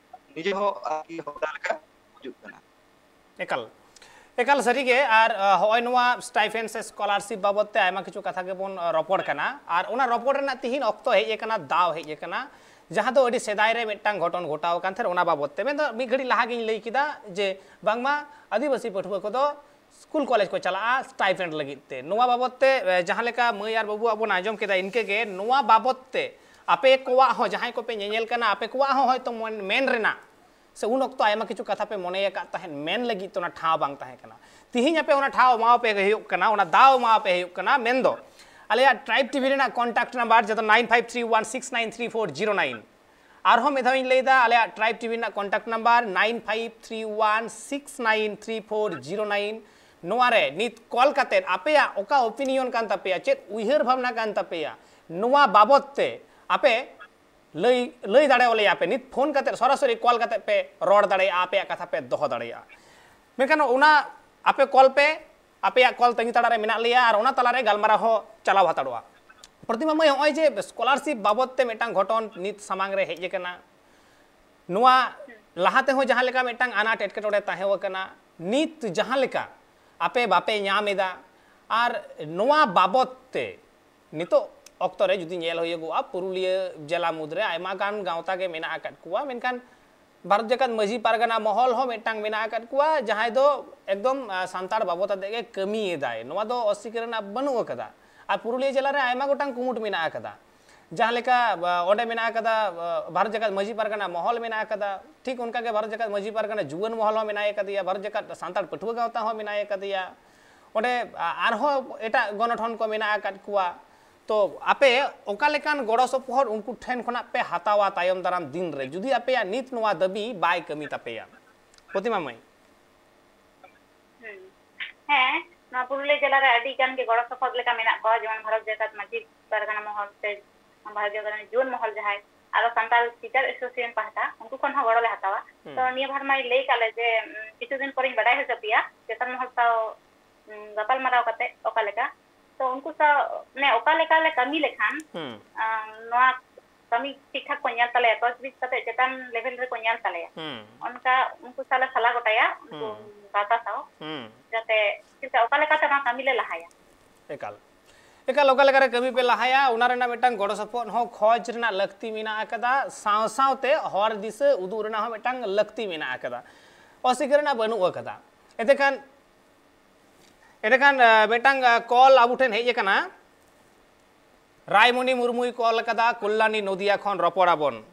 ᱱᱤᱡᱮ ᱦᱚᱸ ᱟᱨᱠᱤ ᱦᱚᱲ ᱞᱮᱠᱟ ᱵᱩᱡᱩᱜ ᱠᱟᱱᱟ᱾ ᱮᱠᱟᱞ, ᱮᱠᱟᱞ ᱥᱟᱹᱨᱤᱜᱮ᱾ ᱟᱨ, ᱟ, ᱦᱚᱸᱜᱼᱚᱭ ᱱᱚᱣᱟ stipend ᱥᱮ scholarship ᱵᱟᱵᱚᱫ ᱛᱮ ᱟᱭᱢᱟ ᱠᱤᱪᱷᱩ ᱠᱟᱛᱷᱟ ᱜᱮᱵᱚᱱ, ᱟ, ᱨᱚᱯᱚᱲ ᱠᱟᱱᱟ᱾ ᱟᱨ ᱚᱱᱟ ᱨᱚᱯᱚᱲ ᱨᱮᱱᱟᱜ ᱛᱤᱦᱤᱧ ᱚᱠᱛᱚ ᱦᱮᱡ ᱟᱠᱟᱱᱟ, ᱫᱟᱣ ᱦᱮᱡ ᱟᱠᱟᱱᱟ, ᱡᱟᱦᱟᱸ ᱫᱚ ᱟᱹᱰᱤ ᱥᱮᱫᱟᱭ ᱨᱮ ᱢᱤᱫᱴᱟᱝ ᱜᱷᱚᱴᱚᱱ ᱜᱷᱚᱴᱟᱣ ᱟᱠᱟᱱ ᱛᱟᱦᱮᱸᱫ, ᱚᱱᱟ ᱵᱟᱵᱚᱫ ᱛᱮ᱾ ᱢᱮᱱᱫᱚ ᱢᱤᱫ ᱜᱷᱟᱹᱲᱤᱡ ᱞᱟᱦᱟ ᱜᱤᱧ ᱞᱟᱹᱭ ᱠᱮᱫᱟ ᱡᱮ ᱵᱟᱝᱢᱟ ᱟᱹᱫᱤᱵᱟᱹᱥᱤ ᱯᱟᱹᱴᱷᱩᱣᱟᱹ ᱠᱚᱫᱚ ᱥᱠᱩᱞ ᱠᱚᱞᱮᱡᱽ ᱠᱚ ᱪᱟᱞᱟᱜᱼᱟ stipend ᱞᱟᱹᱜᱤᱫ ᱛᱮ᱾ ᱱᱚᱣᱟ ᱵᱟᱵᱚᱫ ᱛᱮ, ᱮ, ᱡᱟᱦᱟᱸ ᱞᱮᱠᱟ ᱢᱟᱹᱭ ᱟᱨ ᱵᱟᱹᱵᱩᱣᱟᱜ ᱵᱚᱱ ᱟᱸᱡᱚᱢ ᱠᱮᱫᱟ, ᱤᱱᱠᱟᱹ ᱜᱮ ᱱᱚᱣᱟ ᱵᱟᱵᱚᱫ ᱛᱮ ᱟᱯᱮ ᱠᱚᱣᱟᱜ ᱦᱚᱸ, ᱡᱟᱦᱟᱸᱭ ᱠᱚᱯᱮ ᱧᱮᱧᱮᱞ ᱠᱟᱱᱟ, ᱟᱯᱮ ᱠᱚᱣᱟᱜ ᱦᱚᱸ ᱦᱚᱭᱛᱳ ᱢᱚᱱ-, ᱢᱮᱱ ᱨᱮᱱᱟᱜ ᱥᱮ ᱩᱱ ᱚᱠᱛᱚ ᱟᱭᱢᱟ ᱠᱤᱪᱷᱩ ᱠᱟᱛᱷᱟ ᱯᱮ ᱢᱚᱱᱮ ᱟᱠᱟᱫ ᱛᱟᱦᱮᱸᱫ, ᱢᱮᱱ ᱞᱟᱹᱜᱤᱫ ᱛᱮ ᱚᱱᱟ ᱴᱷᱟᱶ ᱵᱟᱝ ᱛᱟᱦᱮᱸ ᱠᱟᱱᱟ᱾ ᱛᱤᱦᱤᱧ ᱟᱯᱮ ᱚᱱᱟ ᱴᱷᱟᱶ ᱮᱢᱟᱣᱟᱯᱮ ᱦᱩᱭᱩᱜ ᱠᱟᱱᱟ, ᱚᱱᱟ ᱫᱟᱣ ᱮᱢᱟᱣᱟᱯᱮ ᱦᱩᱭᱩᱜ ᱠᱟᱱᱟ᱾ ᱢᱮᱱᱫᱚ ᱟᱞᱮᱭᱟᱜ Tribe T V ᱨᱮᱱᱟᱜ contact number, ᱡᱟᱦᱟᱸ ᱫᱚ nine five three one six nine three four zero nine᱾ ᱟᱨᱦᱚᱸ ᱢᱤᱫ ᱫᱷᱟᱣ ᱤᱧ ᱞᱟᱹᱭᱫᱟ, ᱟᱞᱮᱭᱟᱜ Tribe T V ᱨᱮᱱᱟᱜ contact number nine five three one six nine three four zero nine᱾ ᱱᱚᱣᱟ ᱨᱮ ᱱᱤᱛ call ᱠᱟᱛᱮᱫ ᱟᱯᱮᱭᱟᱜ ᱚᱠᱟ opinion ᱠᱟᱱ ᱛᱟᱯᱮᱭᱟ, ᱪᱮᱫ ᱩᱭᱦᱟᱹᱨ ᱵᱷᱟᱵᱽᱱᱟ ᱠᱟᱱ ᱛᱟᱯᱮᱭᱟ, ᱱᱚᱣᱟ ᱵᱟᱵᱚᱫ ᱛᱮ ᱟᱯᱮ ᱞᱟᱹᱭ, ᱞᱟᱹᱭ ᱫᱟᱲᱮᱭᱟᱞᱮᱭᱟ ᱯᱮ᱾ ᱱᱤᱛ ᱯᱷᱳᱱ ᱠᱟᱛᱮ ᱥᱚᱨᱟᱥᱚᱨᱤ ᱠᱚᱞ ᱠᱟᱛᱮ ᱯᱮ ᱨᱚᱲ ᱫᱟᱲᱮᱭᱟᱜᱼᱟ, ᱟᱯᱮᱭᱟᱜ ᱠᱟᱛᱷᱟ ᱯᱮ ᱫᱚᱦᱚ ᱫᱟᱲᱮᱭᱟᱜᱼᱟ᱾ ᱢᱮᱱᱠᱷᱟᱱ ᱚᱱᱟ ᱟᱯᱮ ᱠᱚᱞ ᱯᱮ, ᱟᱯᱮᱭᱟᱜ ᱠᱚᱞ ᱛᱟᱺᱜᱤ ᱛᱟᱲᱟᱜ ᱨᱮ ᱢᱮᱱᱟᱜ ᱞᱮᱭᱟ ᱟᱨ ᱚᱱᱟ ᱛᱟᱞᱟᱨᱮ ᱜᱟᱞᱢᱟᱨᱟᱣ ᱦᱚᱸ ᱪᱟᱞᱟᱣ ᱦᱟᱛᱟᱲᱚᱜᱼᱟ᱾ ᱯᱨᱚᱛᱤᱢᱟ ᱢᱟᱹᱭ, ᱱᱚᱜᱼᱚᱭ ᱡᱮ ᱥᱠᱚᱞᱟᱨᱥᱤᱯ ᱵᱟᱵᱚᱫ ᱛᱮ ᱢᱤᱫᱴᱟᱝ ᱜᱷᱚᱴᱚᱱ ᱱᱤᱛ ᱥᱟᱢᱟᱝ ᱨᱮ ᱦᱮᱡ ᱟᱠᱟᱱᱟ, ᱱᱚᱣᱟ ᱞᱟᱦᱟ ᱛᱮᱦᱚᱸ ᱡᱟᱦᱟᱸ ᱞᱮᱠᱟ ᱢᱤᱫᱴᱟᱝ ᱟᱱᱟᱴ ᱮᱴᱠᱮᱴᱚᱬᱮ ᱛᱟᱦᱮᱸ ᱟᱠᱟᱱᱟ, ᱱᱤᱛ ᱡᱟᱦᱟᱸ ᱞᱮᱠᱟ ᱟᱯᱮ ᱵᱟᱯᱮ ᱧᱟᱢ ᱮᱫᱟ, ᱟᱨ ᱱᱚᱣᱟ ᱵᱟᱵᱚᱫ ᱛᱮ ᱱᱤᱛᱚᱜ ᱚᱠᱛᱚ ᱨᱮ ᱡᱩᱫᱤ ᱧᱮᱞ ᱦᱩᱭᱩᱜᱚᱜᱼᱟ, ᱯᱩᱨᱩᱞᱤᱭᱟᱹ ᱡᱮᱞᱟ ᱢᱩᱫᱽᱨᱮ ᱟᱭᱢᱟ ᱜᱟᱱ ᱜᱟᱶᱛᱟ ᱜᱮ ᱢᱮᱱᱟᱜ ᱟᱠᱟᱫ ᱠᱚᱣᱟ, ᱢᱮᱱᱠᱷᱟᱱ ᱵᱷᱟᱨᱚᱛ ᱡᱟᱠᱟᱛ ᱢᱟᱹᱡᱷᱤ ᱯᱟᱨᱜᱟᱱᱟ ᱢᱚᱦᱚᱞ ᱦᱚᱸ ᱢᱤᱫᱴᱟᱝ ᱢᱮᱱᱟᱜ ᱟᱠᱟᱫ ᱠᱚᱣᱟ, ᱡᱟᱦᱟᱸᱭ ᱫᱚ ᱮᱠᱫᱚᱢ, ᱟ, ᱥᱟᱱᱛᱟᱲ ᱵᱟᱵᱚᱫ ᱟᱛᱮ ᱜᱮ ᱠᱟᱹᱢᱤᱭᱮᱫᱟᱭ, ᱱᱚᱣᱟ ᱫᱚ ᱚᱥᱤᱠᱟᱹᱨ ᱨᱮᱱᱟᱜ ᱵᱟᱹᱱᱩᱜ ᱟᱠᱟᱫᱟ᱾ ᱟᱨ ᱯᱩᱨᱩᱞᱤᱭᱟᱹ ᱡᱮᱞᱟ ᱨᱮ ᱟᱭᱢᱟ ᱜᱚᱴᱟᱝ ᱠᱩᱢᱩᱴ ᱢᱮᱱᱟᱜ ᱟᱠᱟᱫᱟ, ᱡᱟᱦᱟᱸ ᱞᱮᱠᱟ, ᱟ, ᱚᱸᱰᱮ ᱢᱮᱱᱟᱜ ᱟᱠᱟᱫᱟ, ᱟ, ᱵᱷᱟᱨᱚᱛ ᱡᱟᱠᱟᱛ ᱢᱟᱹᱡᱷᱤ ᱯᱟᱨᱜᱟᱱᱟ ᱢᱚᱦᱚᱞ ᱢᱮᱱᱟᱜ ᱟᱠᱟᱫᱟ, ᱴᱷᱤᱠ ᱚᱱᱠᱟ ᱜᱮ ᱵᱷᱟᱨᱚᱛ ᱡᱟᱠᱟᱛ ᱢᱟᱹᱡᱷᱤ ᱯᱟᱨᱜᱟᱱᱟ ᱡᱩᱣᱟᱹᱱ ᱢᱚᱦᱚᱞ ᱦᱚᱸ ᱢᱮᱱᱟᱭ ᱟᱠᱟᱫᱮᱭᱟ, ᱵᱷᱟᱨᱚᱛ ᱡᱟᱠᱟᱛ ᱥᱟᱱᱛᱟᱲ ᱯᱟᱹᱴᱷᱩᱣᱟᱹ ᱜᱟᱶᱛᱟ ᱦᱚᱸ ᱢᱮᱱᱟᱭ ᱟᱠᱟᱫᱮᱭᱟ, ᱚᱸᱰᱮ, ᱟ, ᱟᱨᱦᱚᱸ ᱮᱴᱟᱜ ᱜᱚᱱᱚᱴᱷᱚᱱ ᱠᱚ ᱢᱮᱱᱟᱜ ᱟᱠᱟᱫ ᱠᱚᱣᱟ᱾ ᱛᱚ ᱟᱯᱮ ᱚᱠᱟ ᱞᱮᱠᱟᱱ ᱜᱚᱲᱚ ᱥᱚᱯᱚᱦᱚᱫ ᱩᱱᱠᱩ ᱴᱷᱮᱱ ᱠᱷᱚᱱᱟᱜ ᱯᱮ ᱦᱟᱛᱟᱣᱟ ᱛᱟᱭᱚᱢ ᱫᱟᱨᱟᱢ ᱫᱤᱱ ᱨᱮ, ᱡᱩᱫᱤ ᱟᱯᱮᱭᱟᱜ ᱱᱤᱛ ᱱᱚᱣᱟ ᱫᱟᱹᱵᱤ ᱵᱟᱭ ᱠᱟᱹᱢᱤ ᱛᱟᱯᱮᱭᱟ? ᱯᱨᱚᱛᱤᱢᱟ ᱢᱟᱹᱭ᱾ ᱦᱩᱸ᱾ ᱦᱮᱸ, ᱱᱚᱣᱟ ᱯᱩᱨᱩᱞᱤᱭᱟᱹ ᱡᱮᱞᱟ ᱨᱮ ᱟᱹᱰᱤ ᱜᱟᱱ ᱜᱮ ᱜᱚᱲᱚ ᱥᱚᱯᱚᱦᱚᱫ ᱞᱮᱠᱟ ᱢᱮᱱᱟᱜ ᱠᱚᱣᱟ, ᱡᱮᱢᱚᱱ ᱵᱷᱟᱨᱚᱛ ᱡᱟᱠᱟᱛ ᱢᱟᱹᱡᱷᱤ ᱯᱟᱨᱜᱟᱱᱟ ᱢᱚᱦᱚᱞ ᱥᱮ ᱵᱷᱟᱨᱚᱛ ᱡᱟᱠᱟᱛ ᱨᱮᱱ ᱡᱩᱣᱟᱹᱱ ᱢᱚᱦᱚᱞ ᱡᱟᱦᱟᱸᱭ, ᱟᱨᱚ ᱥᱟᱱᱛᱟᱲ ᱴᱤᱪᱟᱨ ᱮᱥᱳᱥᱤᱭᱮᱥᱚᱱ ᱯᱟᱦᱴᱟ, ᱩᱱᱠᱩ ᱠᱷᱚᱱ ᱦᱚᱸ ᱜᱚᱲᱚ ᱞᱮ ᱦᱟᱛᱟᱣᱟ᱾ ᱦᱩᱸ᱾ ᱛᱚ ᱱᱤᱭᱟᱹ ᱵᱟᱨ ᱢᱟᱭ ᱞᱟᱹᱭ ᱠᱟᱜ ᱞᱮ ᱡᱮ, ᱩᱢ, ᱠᱤᱪᱷᱩ ᱫᱤᱱ ᱯᱚᱨᱮᱧ ᱵᱟᱰᱟᱭ ᱦᱚᱪᱚ ᱯᱮᱭᱟ ᱪᱮᱛᱟᱱ ᱢᱚᱦᱚᱞ ᱥᱟᱶ, ᱩᱢ, ᱜᱟᱯᱟᱞ ᱢᱟᱨᱟᱣ ᱠᱟᱛᱮ ᱚᱠᱟ ᱞᱮᱠᱟ᱾ ᱛᱚ ᱩᱱᱠᱩ ᱥᱟᱶ, ᱢᱟᱱᱮ, ᱚᱠᱟ ᱞᱮᱠᱟ ᱞᱮ ᱠᱟᱹᱢᱤ ᱞᱮᱠᱷᱟᱱ, ᱦᱩᱸ᱾ ᱟᱢ, ᱱᱚᱣᱟ ᱠᱟᱹᱢᱤ ᱴᱷᱤᱠ ᱴᱷᱟᱠ ᱠᱚ ᱧᱮᱞ ᱛᱟᱞᱮᱭᱟ, ᱛᱚᱡᱽ ᱵᱤᱡᱽ ᱠᱟᱛᱮ ᱪᱮᱛᱟᱱ ᱞᱮᱵᱮᱞ ᱨᱮᱠᱚ ᱧᱮᱞ ᱛᱟᱞᱮᱭᱟ᱾ ᱦᱩᱸ᱾ ᱚᱱᱠᱟ ᱩᱱᱠᱩ ᱥᱟᱶ ᱞᱮ ᱥᱟᱞᱟ ᱜᱚᱴᱟᱭᱟ, ᱩᱱᱠᱩ ᱦᱩᱸ᱾ ᱜᱟᱶᱛᱟ ᱥᱟᱶ, ᱦᱩᱸ᱾ ᱡᱟᱛᱮ ᱪᱮᱫ ᱞᱮᱠᱟ, ᱚᱠᱟ ᱞᱮᱠᱟᱛᱮ ᱱᱚᱣᱟ ᱠᱟᱹᱢᱤ ᱞᱮ ᱞᱟᱦᱟᱭᱟ᱾ ᱮᱠᱟᱞ, ᱮᱠᱟᱞ, ᱚᱠᱟ ᱞᱮᱠᱟᱨᱮ ᱠᱟᱹᱢᱤ ᱯᱮ ᱞᱟᱦᱟᱭᱟ, ᱚᱱᱟ ᱨᱮᱱᱟᱜ ᱢᱤᱫᱴᱟᱝ ᱜᱚᱲᱚ ᱥᱚᱯᱚᱦᱚᱫ ᱦᱚᱸ ᱠᱷᱚᱡᱽ ᱨᱮᱱᱟᱜ ᱞᱟᱹᱠᱛᱤ ᱢᱮᱱᱟᱜ ᱟᱠᱟᱫᱟ, ᱥᱟᱶ ᱥᱟᱶᱛᱮ ᱦᱚᱨ ᱫᱤᱥᱟᱹ ᱩᱫᱩᱜ ᱨᱮᱱᱟᱜ ᱦᱚᱸ ᱢᱤᱫᱴᱟᱝ ᱞᱟᱹᱠᱛᱤ ᱢᱮᱱᱟᱜ ᱟᱠᱟᱫᱟ, ᱚᱥᱤᱠᱟᱹᱨ ᱨᱮᱱᱟᱜ ᱵᱟᱹᱱᱩᱜ ᱟᱠᱟᱫᱟ᱾ ᱮᱱᱛᱮᱠᱷᱟᱱ, ᱮᱸᱰᱮᱠᱷᱟᱱ, ᱟ, ᱢᱤᱫᱴᱟᱝ, ᱟ, ᱠᱚᱞ ᱟᱵᱚ ᱴᱷᱮᱱ ᱦᱮᱡ ᱟᱠᱟᱱᱟ, ᱨᱟᱭᱢᱚᱱᱤ ᱢᱩᱨᱢᱩᱭ ᱠᱚᱞ ᱟᱠᱟᱫᱟ ᱠᱚᱞᱞᱟᱱᱤ ᱱᱚᱫᱤᱭᱟ ᱠᱷᱚᱱ, ᱨᱚᱯᱚᱲ ᱟᱵᱚᱱ᱾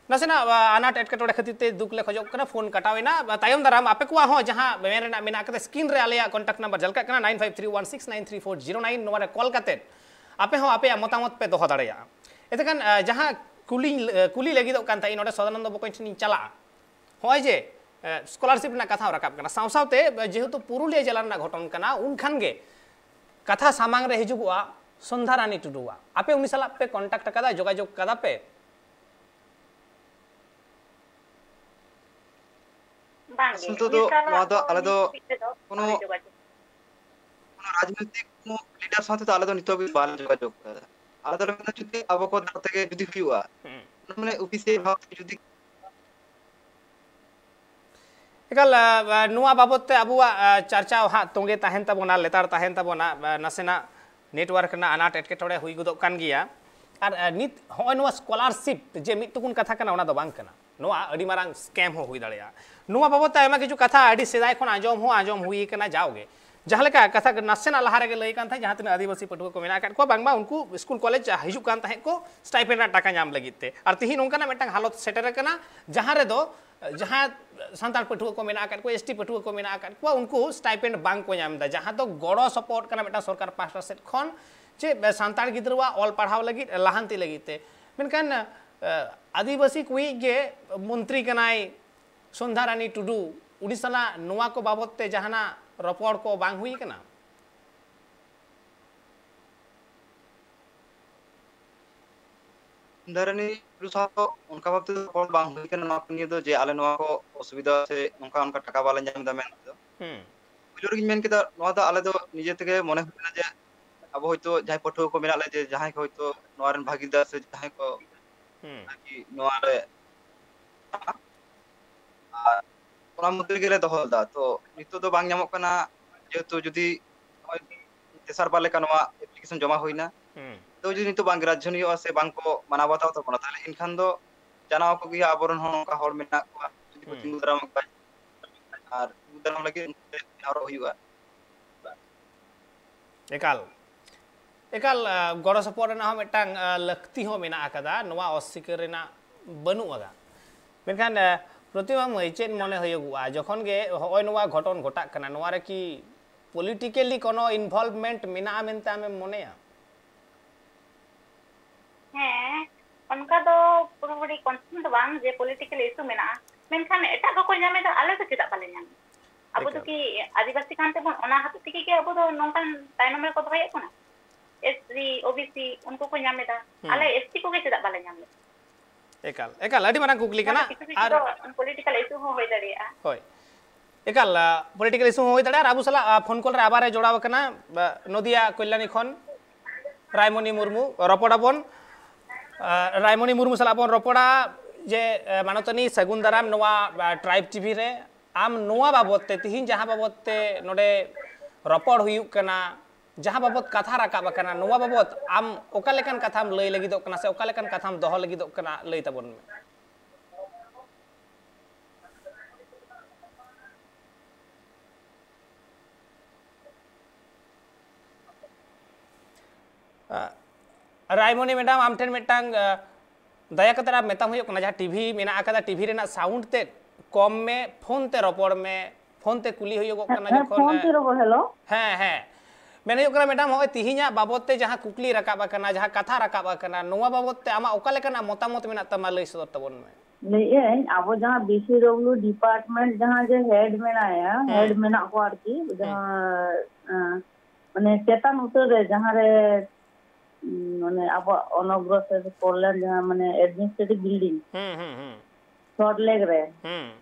ᱱᱟᱥᱮᱱᱟᱜ, ᱟ, ᱟᱱᱟᱴ ᱮᱴᱠᱮᱴᱚᱬᱮ ᱠᱷᱟᱹᱛᱤᱨ ᱛᱮ ᱫᱩᱠ ᱞᱮ ᱠᱷᱚᱡᱚᱜ ᱠᱟᱱᱟ, ᱯᱷᱳᱱ ᱠᱟᱴᱟᱣ ᱮᱱᱟ᱾ ᱟ, ᱛᱟᱭᱚᱢ ᱫᱟᱨᱟᱢ ᱟᱯᱮ ᱠᱚᱣᱟᱜ ᱦᱚᱸ ᱡᱟᱦᱟᱸ ᱢᱮᱱ ᱨᱮᱱᱟᱜ ᱢᱮᱱᱟᱜ ᱟᱠᱟᱫᱟ, ᱥᱠᱨᱤᱱ ᱨᱮ ᱟᱞᱮᱭᱟᱜ ᱠᱚᱱᱴᱟᱠᱴ ᱱᱟᱢᱵᱟᱨ ᱡᱷᱟᱞᱠᱟᱜ ᱠᱟᱱᱟ, nine five three one six nine three four zero nine, ᱱᱚᱣᱟ ᱨᱮ ᱠᱚᱞ ᱠᱟᱛᱮᱫ ᱟᱯᱮ ᱦᱚᱸ ᱟᱯᱮᱭᱟᱜ ᱢᱚᱛᱟᱢᱚᱛ ᱯᱮ ᱫᱚᱦᱚ ᱫᱟᱲᱮᱭᱟᱜᱼᱟ᱾ ᱮᱱᱛᱮᱠᱷᱟᱱ, ᱟ, ᱡᱟᱦᱟᱸ ᱠᱩᱞᱤᱧ, ᱟ, ᱠᱩᱞᱤ ᱞᱟᱹᱜᱤᱫᱚᱜ ᱠᱟᱱ ᱛᱟᱦᱮᱸᱫ, ᱱᱚᱰᱮ ᱥᱚᱫᱟᱱᱚᱱᱫᱚ ᱵᱚᱠᱚᱧ ᱴᱷᱮᱱᱤᱧ ᱪᱟᱞᱟᱜᱼᱟ᱾ ᱱᱚᱜᱼᱚᱭ ᱡᱮ, ᱮ, ᱥᱠᱚᱞᱟᱨᱥᱤᱯ ᱨᱮᱱᱟᱜ ᱠᱟᱛᱷᱟ ᱦᱚᱸ ᱨᱟᱠᱟᱵ ᱠᱟᱱᱟ, ᱥᱟᱶ ᱥᱟᱶᱛᱮ, ᱮ, ᱡᱮᱦᱮᱛᱩ ᱯᱩᱨᱩᱞᱤᱭᱟᱹ ᱡᱮᱞᱟ ᱨᱮᱱᱟᱜ ᱜᱷᱚᱴᱚᱱ ᱠᱟᱱᱟ, ᱩᱱ ᱠᱷᱟᱱ ᱜᱮ ᱠᱟᱛᱷᱟ ᱥᱟᱢᱟᱝ ᱨᱮ ᱦᱤᱡᱩᱜᱚᱜᱼᱟ ᱥᱚᱱᱫᱷᱟ ᱨᱟᱱᱤ ᱴᱩᱰᱩᱣᱟᱜ᱾ ᱟᱯᱮ ᱩᱱᱤ ᱥᱟᱞᱟᱜ ᱯᱮ ᱠᱚᱱᱴᱟᱠᱴ ᱟᱠᱟᱫᱟ, ᱡᱳᱜᱟᱡᱳᱜᱽ ᱠᱟᱫᱟ ᱯᱮ? ᱵᱟᱝ ᱜᱮ, ᱟᱥᱚᱞ ᱛᱮᱫᱚ ᱩᱱᱤ ᱥᱟᱞᱟᱜ ᱱᱚᱣᱟ ᱫᱚ ᱫᱚ ᱟᱞᱮ ᱱᱤᱛ ᱫᱚ ᱦᱟᱹᱵᱤᱡ ᱛᱮᱫᱚ ᱠᱳᱱᱳ ᱵᱟᱞᱮ ᱡᱳᱜᱟᱡᱳᱜᱽ᱾ ᱨᱟᱡᱽᱱᱳᱭᱛᱤᱠ ᱠᱳᱱᱳ ᱞᱤᱰᱟᱨ ᱥᱟᱶ ᱛᱮᱫᱚ ᱟᱞᱮ ᱫᱚ ᱱᱤᱛᱚᱜ ᱦᱟᱹᱵᱤᱡ ᱵᱟᱞᱮ ᱡᱳᱜᱟᱡᱳᱜᱽ ᱠᱟᱫᱟ᱾ ᱟᱞᱮ ᱫᱚᱞᱮ ᱢᱮᱱᱫᱟ ᱡᱩᱫᱤ ᱟᱵᱚ ᱠᱚ ᱫᱟᱨᱟᱭ ᱛᱮᱜᱮ ᱡᱩᱫᱤ ᱦᱩᱭᱩᱜᱼᱟ, ᱦᱩᱸ᱾ ᱢᱟᱱᱮ ᱚᱯᱷᱤᱥᱤᱭᱟᱞ ᱵᱷᱟᱵ ᱛᱮ ᱡᱩᱫᱤ ᱮᱠᱟᱞ, ᱟ, ᱟ, ᱱᱚᱣᱟ ᱵᱟᱵᱚᱛ ᱛᱮ ᱟᱵᱚᱣᱟᱜ, ᱟ, ᱪᱟᱨᱪᱟᱣ ᱦᱟᱸᱜ ᱛᱚᱸᱜᱮ ᱛᱟᱦᱮᱱ ᱛᱟᱵᱚᱱᱟ, ᱞᱮᱛᱟᱲ ᱛᱟᱦᱮᱱ ᱛᱟᱵᱚᱱᱟ᱾ ᱟ, ᱱᱟᱥᱮᱱᱟᱜ ᱱᱮᱴᱣᱟᱨᱠ ᱨᱮᱱᱟᱜ ᱟᱱᱟᱴ ᱮᱴᱠᱮᱴᱚᱬᱮ ᱦᱩᱭ ᱜᱚᱫᱚᱜ ᱠᱟᱱ ᱜᱮᱭᱟ᱾ ᱟᱨ, ᱟ, ᱱᱤᱛ ᱦᱚᱸᱜᱼᱚᱭ ᱱᱚᱣᱟ ᱥᱠᱚᱞᱟᱨᱥᱤᱯ ᱡᱮ ᱢᱤᱫ ᱴᱩᱠᱩᱱ ᱠᱟᱛᱷᱟ ᱠᱟᱱᱟ, ᱚᱱᱟ ᱫᱚ ᱵᱟᱝ ᱠᱟᱱᱟ᱾ ᱱᱚᱣᱟ ᱟᱹᱰᱤ ᱢᱟᱨᱟᱝ ᱥᱠᱮᱢ ᱦᱚᱸ ᱦᱩᱭ ᱫᱟᱲᱮᱭᱟᱜᱼᱟ᱾ ᱱᱚᱣᱟ ᱵᱟᱵᱚᱛ ᱛᱮ ᱟᱭᱢᱟ ᱠᱤᱪᱷᱩ ᱠᱟᱛᱷᱟ ᱟᱹᱰᱤ ᱥᱮᱫᱟᱭ ᱠᱷᱚᱱ ᱟᱸᱡᱚᱢ ᱦᱚᱸ ᱟᱸᱡᱚᱢ ᱦᱩᱭ ᱠᱟᱱᱟ ᱡᱟᱣᱜᱮ᱾ ᱡᱟᱦᱟᱸ ᱞᱮᱠᱟ ᱠᱟᱛᱷᱟ ᱱᱟᱥᱮᱱᱟᱜ ᱞᱟᱦᱟ ᱨᱮᱜᱮ ᱞᱟᱹᱭ ᱠᱟᱱ ᱛᱟᱦᱮᱸᱫ, ᱡᱟᱦᱟᱸ ᱛᱤᱱᱟᱹᱜ ᱟᱹᱫᱤᱵᱟᱹᱥᱤ ᱯᱟᱹᱴᱷᱩᱣᱟᱹ ᱠᱚ ᱢᱮᱱᱟᱜ ᱟᱠᱟᱫ ᱠᱚᱣᱟ, ᱵᱟᱝᱢᱟ ᱩᱱᱠᱩ ᱥᱠᱩᱞ ᱠᱚᱞᱮᱡᱽ ᱦᱤᱡᱩᱜ ᱠᱟᱱ ᱛᱟᱦᱮᱸᱫ ᱠᱚ ᱥᱴᱟᱭᱯᱮᱱᱰ ᱨᱮᱱᱟᱜ ᱴᱟᱠᱟ ᱧᱟᱢ ᱞᱟᱹᱜᱤᱫ ᱛᱮ᱾ ᱟᱨ ᱛᱤᱦᱤᱧ ᱱᱚᱝᱠᱟᱱᱟᱜ ᱢᱤᱫᱴᱟᱝ ᱦᱟᱞᱚᱛ ᱥᱮᱴᱮᱨ ᱟᱠᱟᱱᱟ, ᱡᱟᱦᱟᱸ ᱨᱮᱫᱚ ᱡᱟᱦᱟᱸ ᱥᱟᱱᱛᱟᱲ ᱯᱟᱹᱴᱷᱩᱣᱟᱹ ᱠᱚ ᱢᱮᱱᱟᱜ ᱟᱠᱟᱫ ᱠᱚᱣᱟ, ᱮᱥ ᱴᱤ ᱯᱟᱹᱴᱷᱩᱣᱟᱹ ᱠᱚ ᱢᱮᱱᱟᱜ ᱟᱠᱟᱫ ᱠᱚᱣᱟ, ᱩᱱᱠᱩ ᱥᱴᱟᱭᱯᱮᱱᱰ ᱵᱟᱝ ᱠᱚ ᱧᱟᱢ ᱮᱫᱟ, ᱡᱟᱦᱟᱸ ᱫᱚ ᱜᱚᱲᱚ ᱥᱚᱯᱚᱦᱚᱫ ᱠᱟᱱᱟ ᱢᱤᱫᱴᱟᱝ ᱥᱚᱨᱠᱟᱨ ᱯᱟᱦᱴᱟ ᱥᱮᱫ ᱠᱷᱚᱱ ᱪᱮᱫ ᱥᱟᱱᱛᱟᱲ ᱜᱤᱫᱽᱨᱟᱹᱣᱟᱜ ᱚᱞ ᱯᱟᱲᱦᱟᱣ ᱞᱟᱹᱜᱤᱫ, ᱞᱟᱦᱟᱱᱛᱤ ᱞᱟᱹᱜᱤᱫ ᱛᱮ᱾ ᱢᱮᱱᱠᱷᱟᱱ, ᱟ, ᱟᱹᱫᱤᱵᱟᱹᱥᱤ ᱠᱚᱭᱤᱡ ᱜᱮ ᱢᱚᱱᱛᱨᱤ ᱠᱟᱱᱟᱭ ᱥᱚᱱᱫᱷᱟ ᱨᱟᱱᱤ ᱴᱩᱰᱩ, ᱩᱱᱤ ᱥᱟᱞᱟᱜ ᱱᱚᱣᱟ ᱠᱚ ᱵᱟᱵᱚᱛ ᱛᱮ ᱡᱟᱦᱟᱱᱟᱜ ᱨᱚᱯᱚᱲ ᱠᱚ ᱵᱟᱝ ᱦᱩᱭ ᱟᱠᱟᱱᱟ? ᱥᱚᱱᱫᱷᱟ ᱨᱟᱱᱤ ᱴᱩᱰᱩ ᱥᱟᱶ ᱫᱚ ᱚᱱᱠᱟ ᱵᱷᱟᱵ ᱛᱮᱫᱚ ᱨᱚᱯᱚᱲ ᱵᱟᱝ ᱦᱩᱭ ᱟᱠᱟᱱᱟ ᱱᱚᱣᱟ ᱠᱚ ᱱᱤᱭᱮ ᱫᱚ, ᱡᱮ ᱟᱞᱮ ᱱᱚᱣᱟ ᱠᱚ ᱚᱥᱩᱵᱤᱫᱷᱟ ᱥᱮ ᱱᱚᱝᱠᱟ ᱚᱱᱠᱟ ᱴᱟᱠᱟ ᱵᱟᱞᱮ ᱧᱟᱢ ᱮᱫᱟ ᱢᱮᱱᱛᱮ ᱫᱚ᱾ ᱦᱩᱸ᱾ ᱯᱩᱭᱞᱩ ᱨᱮᱜᱮᱧ ᱢᱮᱱ ᱠᱮᱫᱟ, ᱱᱚᱣᱟ ᱫᱚ ᱟᱞᱮ ᱫᱚ ᱱᱤᱡᱮ ᱛᱮᱜᱮ ᱢᱚᱱᱮ ᱦᱩᱭ ᱞᱮᱱᱟ ᱡᱮ ᱟᱵᱚ ᱦᱚᱭᱛᱳ ᱡᱟᱦᱟᱸᱭ ᱯᱟᱹᱴᱷᱩᱣᱟᱹ ᱠᱚ ᱢᱮᱱᱟᱜ ᱞᱮᱭᱟ, ᱡᱮ ᱡᱟᱦᱟᱸᱭ ᱠᱚ ᱦᱚᱭᱛᱳ ᱱᱚᱣᱟ ᱨᱮᱱ ᱵᱷᱟᱹᱜᱤᱫᱟᱨ ᱥᱮ ᱡᱟᱦᱟᱸᱭ ᱠᱚ ᱦᱩᱸ᱾ ᱟᱨᱠᱤ ᱱᱚᱣᱟ ᱨᱮ, ᱟᱨ ᱚᱱᱟ ᱢᱚᱫᱽᱫᱷᱮ ᱨᱮᱜᱮ ᱞᱮ ᱫᱚᱦᱚ ᱞᱮᱫᱟ᱾ ᱛᱚ ᱱᱤᱛᱚᱜ ᱫᱚ ᱵᱟᱝ ᱧᱟᱢᱚᱜ ᱠᱟᱱᱟ, ᱡᱮᱦᱮᱛᱩ ᱡᱩᱫᱤ ᱱᱚᱜᱼᱚᱭ ᱛᱮᱥᱟᱨ ᱵᱟᱨ ᱞᱮᱠᱟ ᱱᱚᱣᱟ ᱮᱯᱞᱤᱠᱮᱥᱚᱱ ᱡᱚᱢᱟ ᱦᱩᱭᱱᱟ, ᱦᱩᱸ᱾ ᱛᱚ ᱡᱩᱫᱤ ᱱᱤᱛᱚᱜ ᱵᱟᱝ ᱜᱨᱟᱡᱽᱡᱷᱚᱱ ᱦᱩᱭᱩᱜᱼᱟ ᱥᱮ ᱵᱟᱝ ᱠᱚ ᱢᱟᱱᱟᱣ ᱵᱟᱛᱟᱣ ᱛᱟᱵᱚᱱᱟ, ᱛᱟᱦᱚᱞᱮ ᱮᱱᱠᱷᱟᱱ ᱫᱚ ᱡᱟᱱᱟᱣ ᱟᱠᱚ ᱜᱮᱭᱟ, ᱟᱵᱚᱨᱮᱱ ᱦᱚᱸ ᱱᱚᱝᱠᱟ ᱦᱚᱲ ᱢᱮᱱᱟᱜ ᱠᱚᱣᱟ, ᱡᱩᱫᱤ ᱠᱚ ᱦᱩᱸ᱾ ᱛᱤᱸᱜᱩ ᱫᱟᱨᱟᱢᱚᱜ ᱠᱷᱟᱱ, ᱟᱨ ᱛᱤᱸᱜᱩ ᱫᱟᱨᱟᱢ ᱞᱟᱹᱜᱤᱫ ᱩᱱᱠᱩ ᱴᱷᱮᱱ ᱱᱮᱦᱚᱨᱚᱜ ᱦᱩᱭᱩᱜᱼᱟ᱾ ᱮᱠᱟᱞ, ᱮᱠᱟᱞ, ᱟ, ᱜᱚᱲᱚ ᱥᱚᱯᱚᱦᱚᱫ ᱨᱮᱱᱟᱜ ᱦᱚᱸ ᱢᱤᱫᱴᱟᱝ, ᱟ, ᱞᱟᱹᱠᱛᱤ ᱦᱚᱸ ᱢᱮᱱᱟᱜ ᱟᱠᱟᱫᱟ, ᱱᱚᱣᱟ ᱚᱥᱥᱤᱠᱟᱹᱨ ᱨᱮᱱᱟᱜ ᱵᱟᱹᱱᱩᱜ ᱟᱠᱟᱫᱟ᱾ ᱢᱮᱱᱠᱷᱟᱱ, ᱟ, ᱯᱨᱚᱛᱤᱢᱟ ᱢᱟᱹᱭ, ᱪᱮᱫ ᱢᱚᱱᱮ ᱦᱩᱭᱩᱜᱚᱜᱼᱟ ᱡᱚᱠᱷᱚᱱ ᱜᱮ ᱦᱚᱸᱜᱼᱚᱭ ᱱᱚᱣᱟ ᱜᱷᱚᱴᱚᱱ ᱜᱷᱚᱴᱟᱜ ᱠᱟᱱᱟ, ᱱᱚᱣᱟ ᱨᱮ ᱠᱤ ᱯᱚᱞᱤᱴᱤᱠᱮᱞᱤ ᱠᱳᱱᱳ ᱤᱱᱵᱷᱚᱞᱵᱷᱢᱮᱱᱴ ᱢᱮᱱᱟᱜᱼᱟ ᱢᱮᱱᱛᱮ ᱟᱢᱮᱢ ᱢᱚᱱᱮᱭᱟ? ᱦᱮᱸ, ᱚᱱᱠᱟ ᱫᱚ ᱯᱩᱨᱟᱹᱯᱩᱨᱤ ᱠᱚᱱᱯᱷᱟᱨᱢ ᱫᱚ ᱵᱟᱝ ᱡᱮ ᱯᱚᱞᱤᱴᱤᱠᱮᱞ ᱤᱥᱩ ᱢᱮᱱᱟᱜᱼᱟ, ᱢᱮᱱᱠᱷᱟᱱ ᱮᱴᱟᱜ ᱠᱚᱠᱚ ᱧᱟᱢ ᱮᱫᱟ, ᱟᱞᱮ ᱫᱚ ᱪᱮᱫᱟᱜ ᱵᱟᱞᱮ ᱧᱟᱢ ᱮᱫᱟ? ᱟᱵᱚ ᱫᱚ ᱮᱠᱟᱞ᱾ ᱠᱤ ᱟᱹᱫᱤᱵᱟᱹᱥᱤ ᱠᱟᱱ ᱛᱮᱵᱚᱱ ᱚᱱᱟ ᱦᱚᱛᱮᱡ ᱛᱮᱜᱮ ᱠᱤ ᱟᱵᱚ ᱫᱚ ᱱᱚᱝᱠᱟᱱ ᱛᱟᱭᱱᱚᱢ ᱨᱮᱠᱚ ᱫᱚᱦᱚᱭᱮᱫ ᱵᱚᱱᱟ? S C, O B C ᱩᱱᱠᱩ ᱠᱚ ᱧᱟᱢ ᱮᱫᱟ, ᱦᱩᱸ᱾ ᱟᱞᱮ ᱮᱥ ᱴᱤ ᱠᱚᱜᱮ ᱪᱮᱫᱟᱜ ᱵᱟᱞᱮ ᱧᱟᱢ ᱮᱫᱟ? ᱮᱠᱟᱞ, ᱮᱠᱟᱞ, ᱟᱹᱰᱤ ᱢᱟᱨᱟᱝ ᱠᱩᱠᱞᱤ ᱱᱚᱣᱟ ᱠᱟᱱᱟ᱾ ᱫᱚ ᱠᱤᱪᱷᱩ ᱠᱤᱪᱷᱩ ᱟᱨ ᱫᱚ ᱯᱚᱞᱤᱴᱤᱠᱟᱞ ᱤᱥᱩ ᱦᱚᱸ ᱦᱩᱭ ᱫᱟᱲᱮᱭᱟᱜᱼᱟ᱾ ᱦᱳᱭ, ᱮᱠᱟᱞ, ᱟ, political issue ᱦᱚᱸ ᱦᱩᱭ ᱫᱟᱲᱮᱭᱟᱜᱼᱟ᱾ ᱟᱨ ᱟᱵᱚ ᱥᱟᱞᱟᱜ, ᱟ, phone call ᱨᱮ ᱟᱵᱟᱨ ᱮ ᱡᱚᱲᱟᱣ ᱟᱠᱟᱱᱟ, ᱟ, ᱱᱚᱫᱤᱭᱟ ᱠᱚᱞᱭᱟᱱᱤ ᱠᱷᱚᱱ ᱨᱟᱭᱢᱚᱱᱤ ᱢᱩᱨᱢᱩ᱾ ᱨᱚᱯᱚᱲ ᱟᱵᱚᱱ, ᱟ, ᱨᱟᱭᱢᱚᱱᱤ ᱢᱩᱨᱢᱩ ᱥᱟᱞᱟᱜ ᱵᱚᱱ ᱨᱚᱯᱚᱲᱟ᱾ ᱡᱮ, ᱟ, ᱢᱟᱱᱚᱛᱟᱱᱤ, ᱥᱟᱹᱜᱩᱱ ᱫᱟᱨᱟᱢ ᱱᱚᱣᱟ, ᱟ, Tribe TV ᱨᱮ᱾ ᱟᱢ ᱱᱚᱣᱟ ᱵᱟᱵᱚᱫ ᱛᱮ, ᱛᱤᱦᱤᱧ ᱡᱟᱦᱟᱸ ᱵᱟᱵᱚᱫ ᱛᱮ ᱱᱚᱰᱮ ᱨᱚᱯᱚᱲ ᱦᱩᱭᱩᱜ ᱠᱟᱱᱟ, ᱡᱟᱦᱟᱸ ᱵᱟᱵᱚᱫ ᱠᱟᱛᱷᱟ ᱨᱟᱠᱟᱵ ᱟᱠᱟᱱᱟ, ᱱᱚᱣᱟ ᱵᱟᱵᱚᱫ ᱟᱢ ᱚᱠᱟ ᱞᱮᱠᱟᱱ ᱠᱟᱛᱷᱟᱢ ᱞᱟᱹᱭ ᱞᱟᱹᱜᱤᱫᱚᱜ ᱠᱟᱱᱟ ᱥᱮ ᱚᱠᱟ ᱞᱮᱠᱟᱱ ᱠᱟᱛᱷᱟᱢ ᱫᱚᱦᱚ ᱞᱟᱹᱜᱤᱫᱚᱜ ᱠᱟᱱᱟ, ᱞᱟᱹᱭ ᱛᱟᱵᱚᱱ ᱢᱮ᱾ ᱟ, ᱨᱟᱭᱢᱚᱱᱤ ᱢᱮᱰᱟᱢ, ᱟᱢ ᱴᱷᱮᱱ ᱢᱤᱫᱴᱟᱝ, ᱟ, ᱫᱟᱭᱟ ᱠᱟᱛᱮ ᱟᱨ ᱢᱮᱛᱟᱢ ᱦᱩᱭᱩᱜ ᱠᱟᱱᱟ, ᱡᱟᱦᱟᱸ TV ᱢᱮᱱᱟᱜ ᱟᱠᱟᱫᱟ, TV ᱨᱮᱱᱟᱜ sound ᱛᱮᱫ ᱠᱚᱢ ᱢᱮ, phone ᱛᱮ ᱨᱚᱯᱚᱲ ᱢᱮ, phone ᱛᱮ ᱠᱩᱞᱤ ᱦᱩᱭᱩᱜᱚᱜ ᱦᱮᱸ, ᱠᱟᱱᱟ ᱦᱮᱸ, ᱡᱚᱠᱷᱚᱱ, phone ᱛᱮ ᱮ, ᱨᱚᱯᱚᱲ, hello᱾ ᱦᱮᱸ, ᱦᱮᱸ᱾ ᱢᱮᱱ ᱦᱩᱭᱩᱜ ᱠᱟᱱᱟ, ᱢᱮᱰᱟᱢ, ᱦᱚᱸᱜᱼᱚᱭ ᱛᱤᱦᱤᱧᱟᱜ ᱵᱟᱵᱚᱫ ᱛᱮ ᱡᱟᱦᱟᱸ ᱠᱩᱠᱞᱤ ᱨᱟᱠᱟᱵ ᱟᱠᱟᱱᱟ, ᱡᱟᱦᱟᱸ ᱠᱟᱛᱷᱟ ᱨᱟᱠᱟᱵ ᱟᱠᱟᱱᱟ, ᱱᱚᱣᱟ ᱵᱟᱵᱚᱫ ᱛᱮ ᱟᱢᱟᱜ ᱚᱠᱟ ᱞᱮᱠᱟᱱᱟᱜ ᱢᱚᱛᱟᱢᱚᱛ ᱢᱮᱱᱟᱜ ᱛᱟᱢᱟ, ᱞᱟᱹᱭ ᱥᱚᱫᱚᱨ ᱛᱟᱵᱚᱱ ᱢᱮ᱾ ᱞᱟᱹᱭᱮᱫ ᱟᱹᱧ, ᱟᱵᱚ ᱡᱟᱦᱟᱸ BCW department ᱡᱟᱦᱟᱸ ᱡᱮ head ᱢᱮᱱᱟᱭᱟ, ᱦᱮᱸ᱾ Head ᱢᱮᱱᱟᱜ ᱠᱚᱣᱟ ᱟᱨᱠᱤ, ᱦᱮᱸ᱾ ᱡᱟᱦᱟᱸ, ᱮᱸ, ᱢᱟᱱᱮ ᱪᱮᱛᱟᱱ ᱩᱛᱟᱹᱨ ᱨᱮ ᱡᱟᱦᱟᱸ ᱨᱮ, ᱩᱸ, ᱢᱟᱱᱮ ᱟᱵᱚᱣᱟᱜ ᱚᱱᱚᱜᱨᱚᱥᱚᱨ ᱠᱚᱞᱭᱟᱱ ᱡᱟᱦᱟᱸ ᱢᱟᱱᱮ administrative building, ᱦᱮᱸ, ᱦᱮᱸ, ᱦᱮᱸ᱾ ᱥᱚᱞᱴ ᱞᱮᱠ ᱨᱮ᱾ ᱦᱮᱸ᱾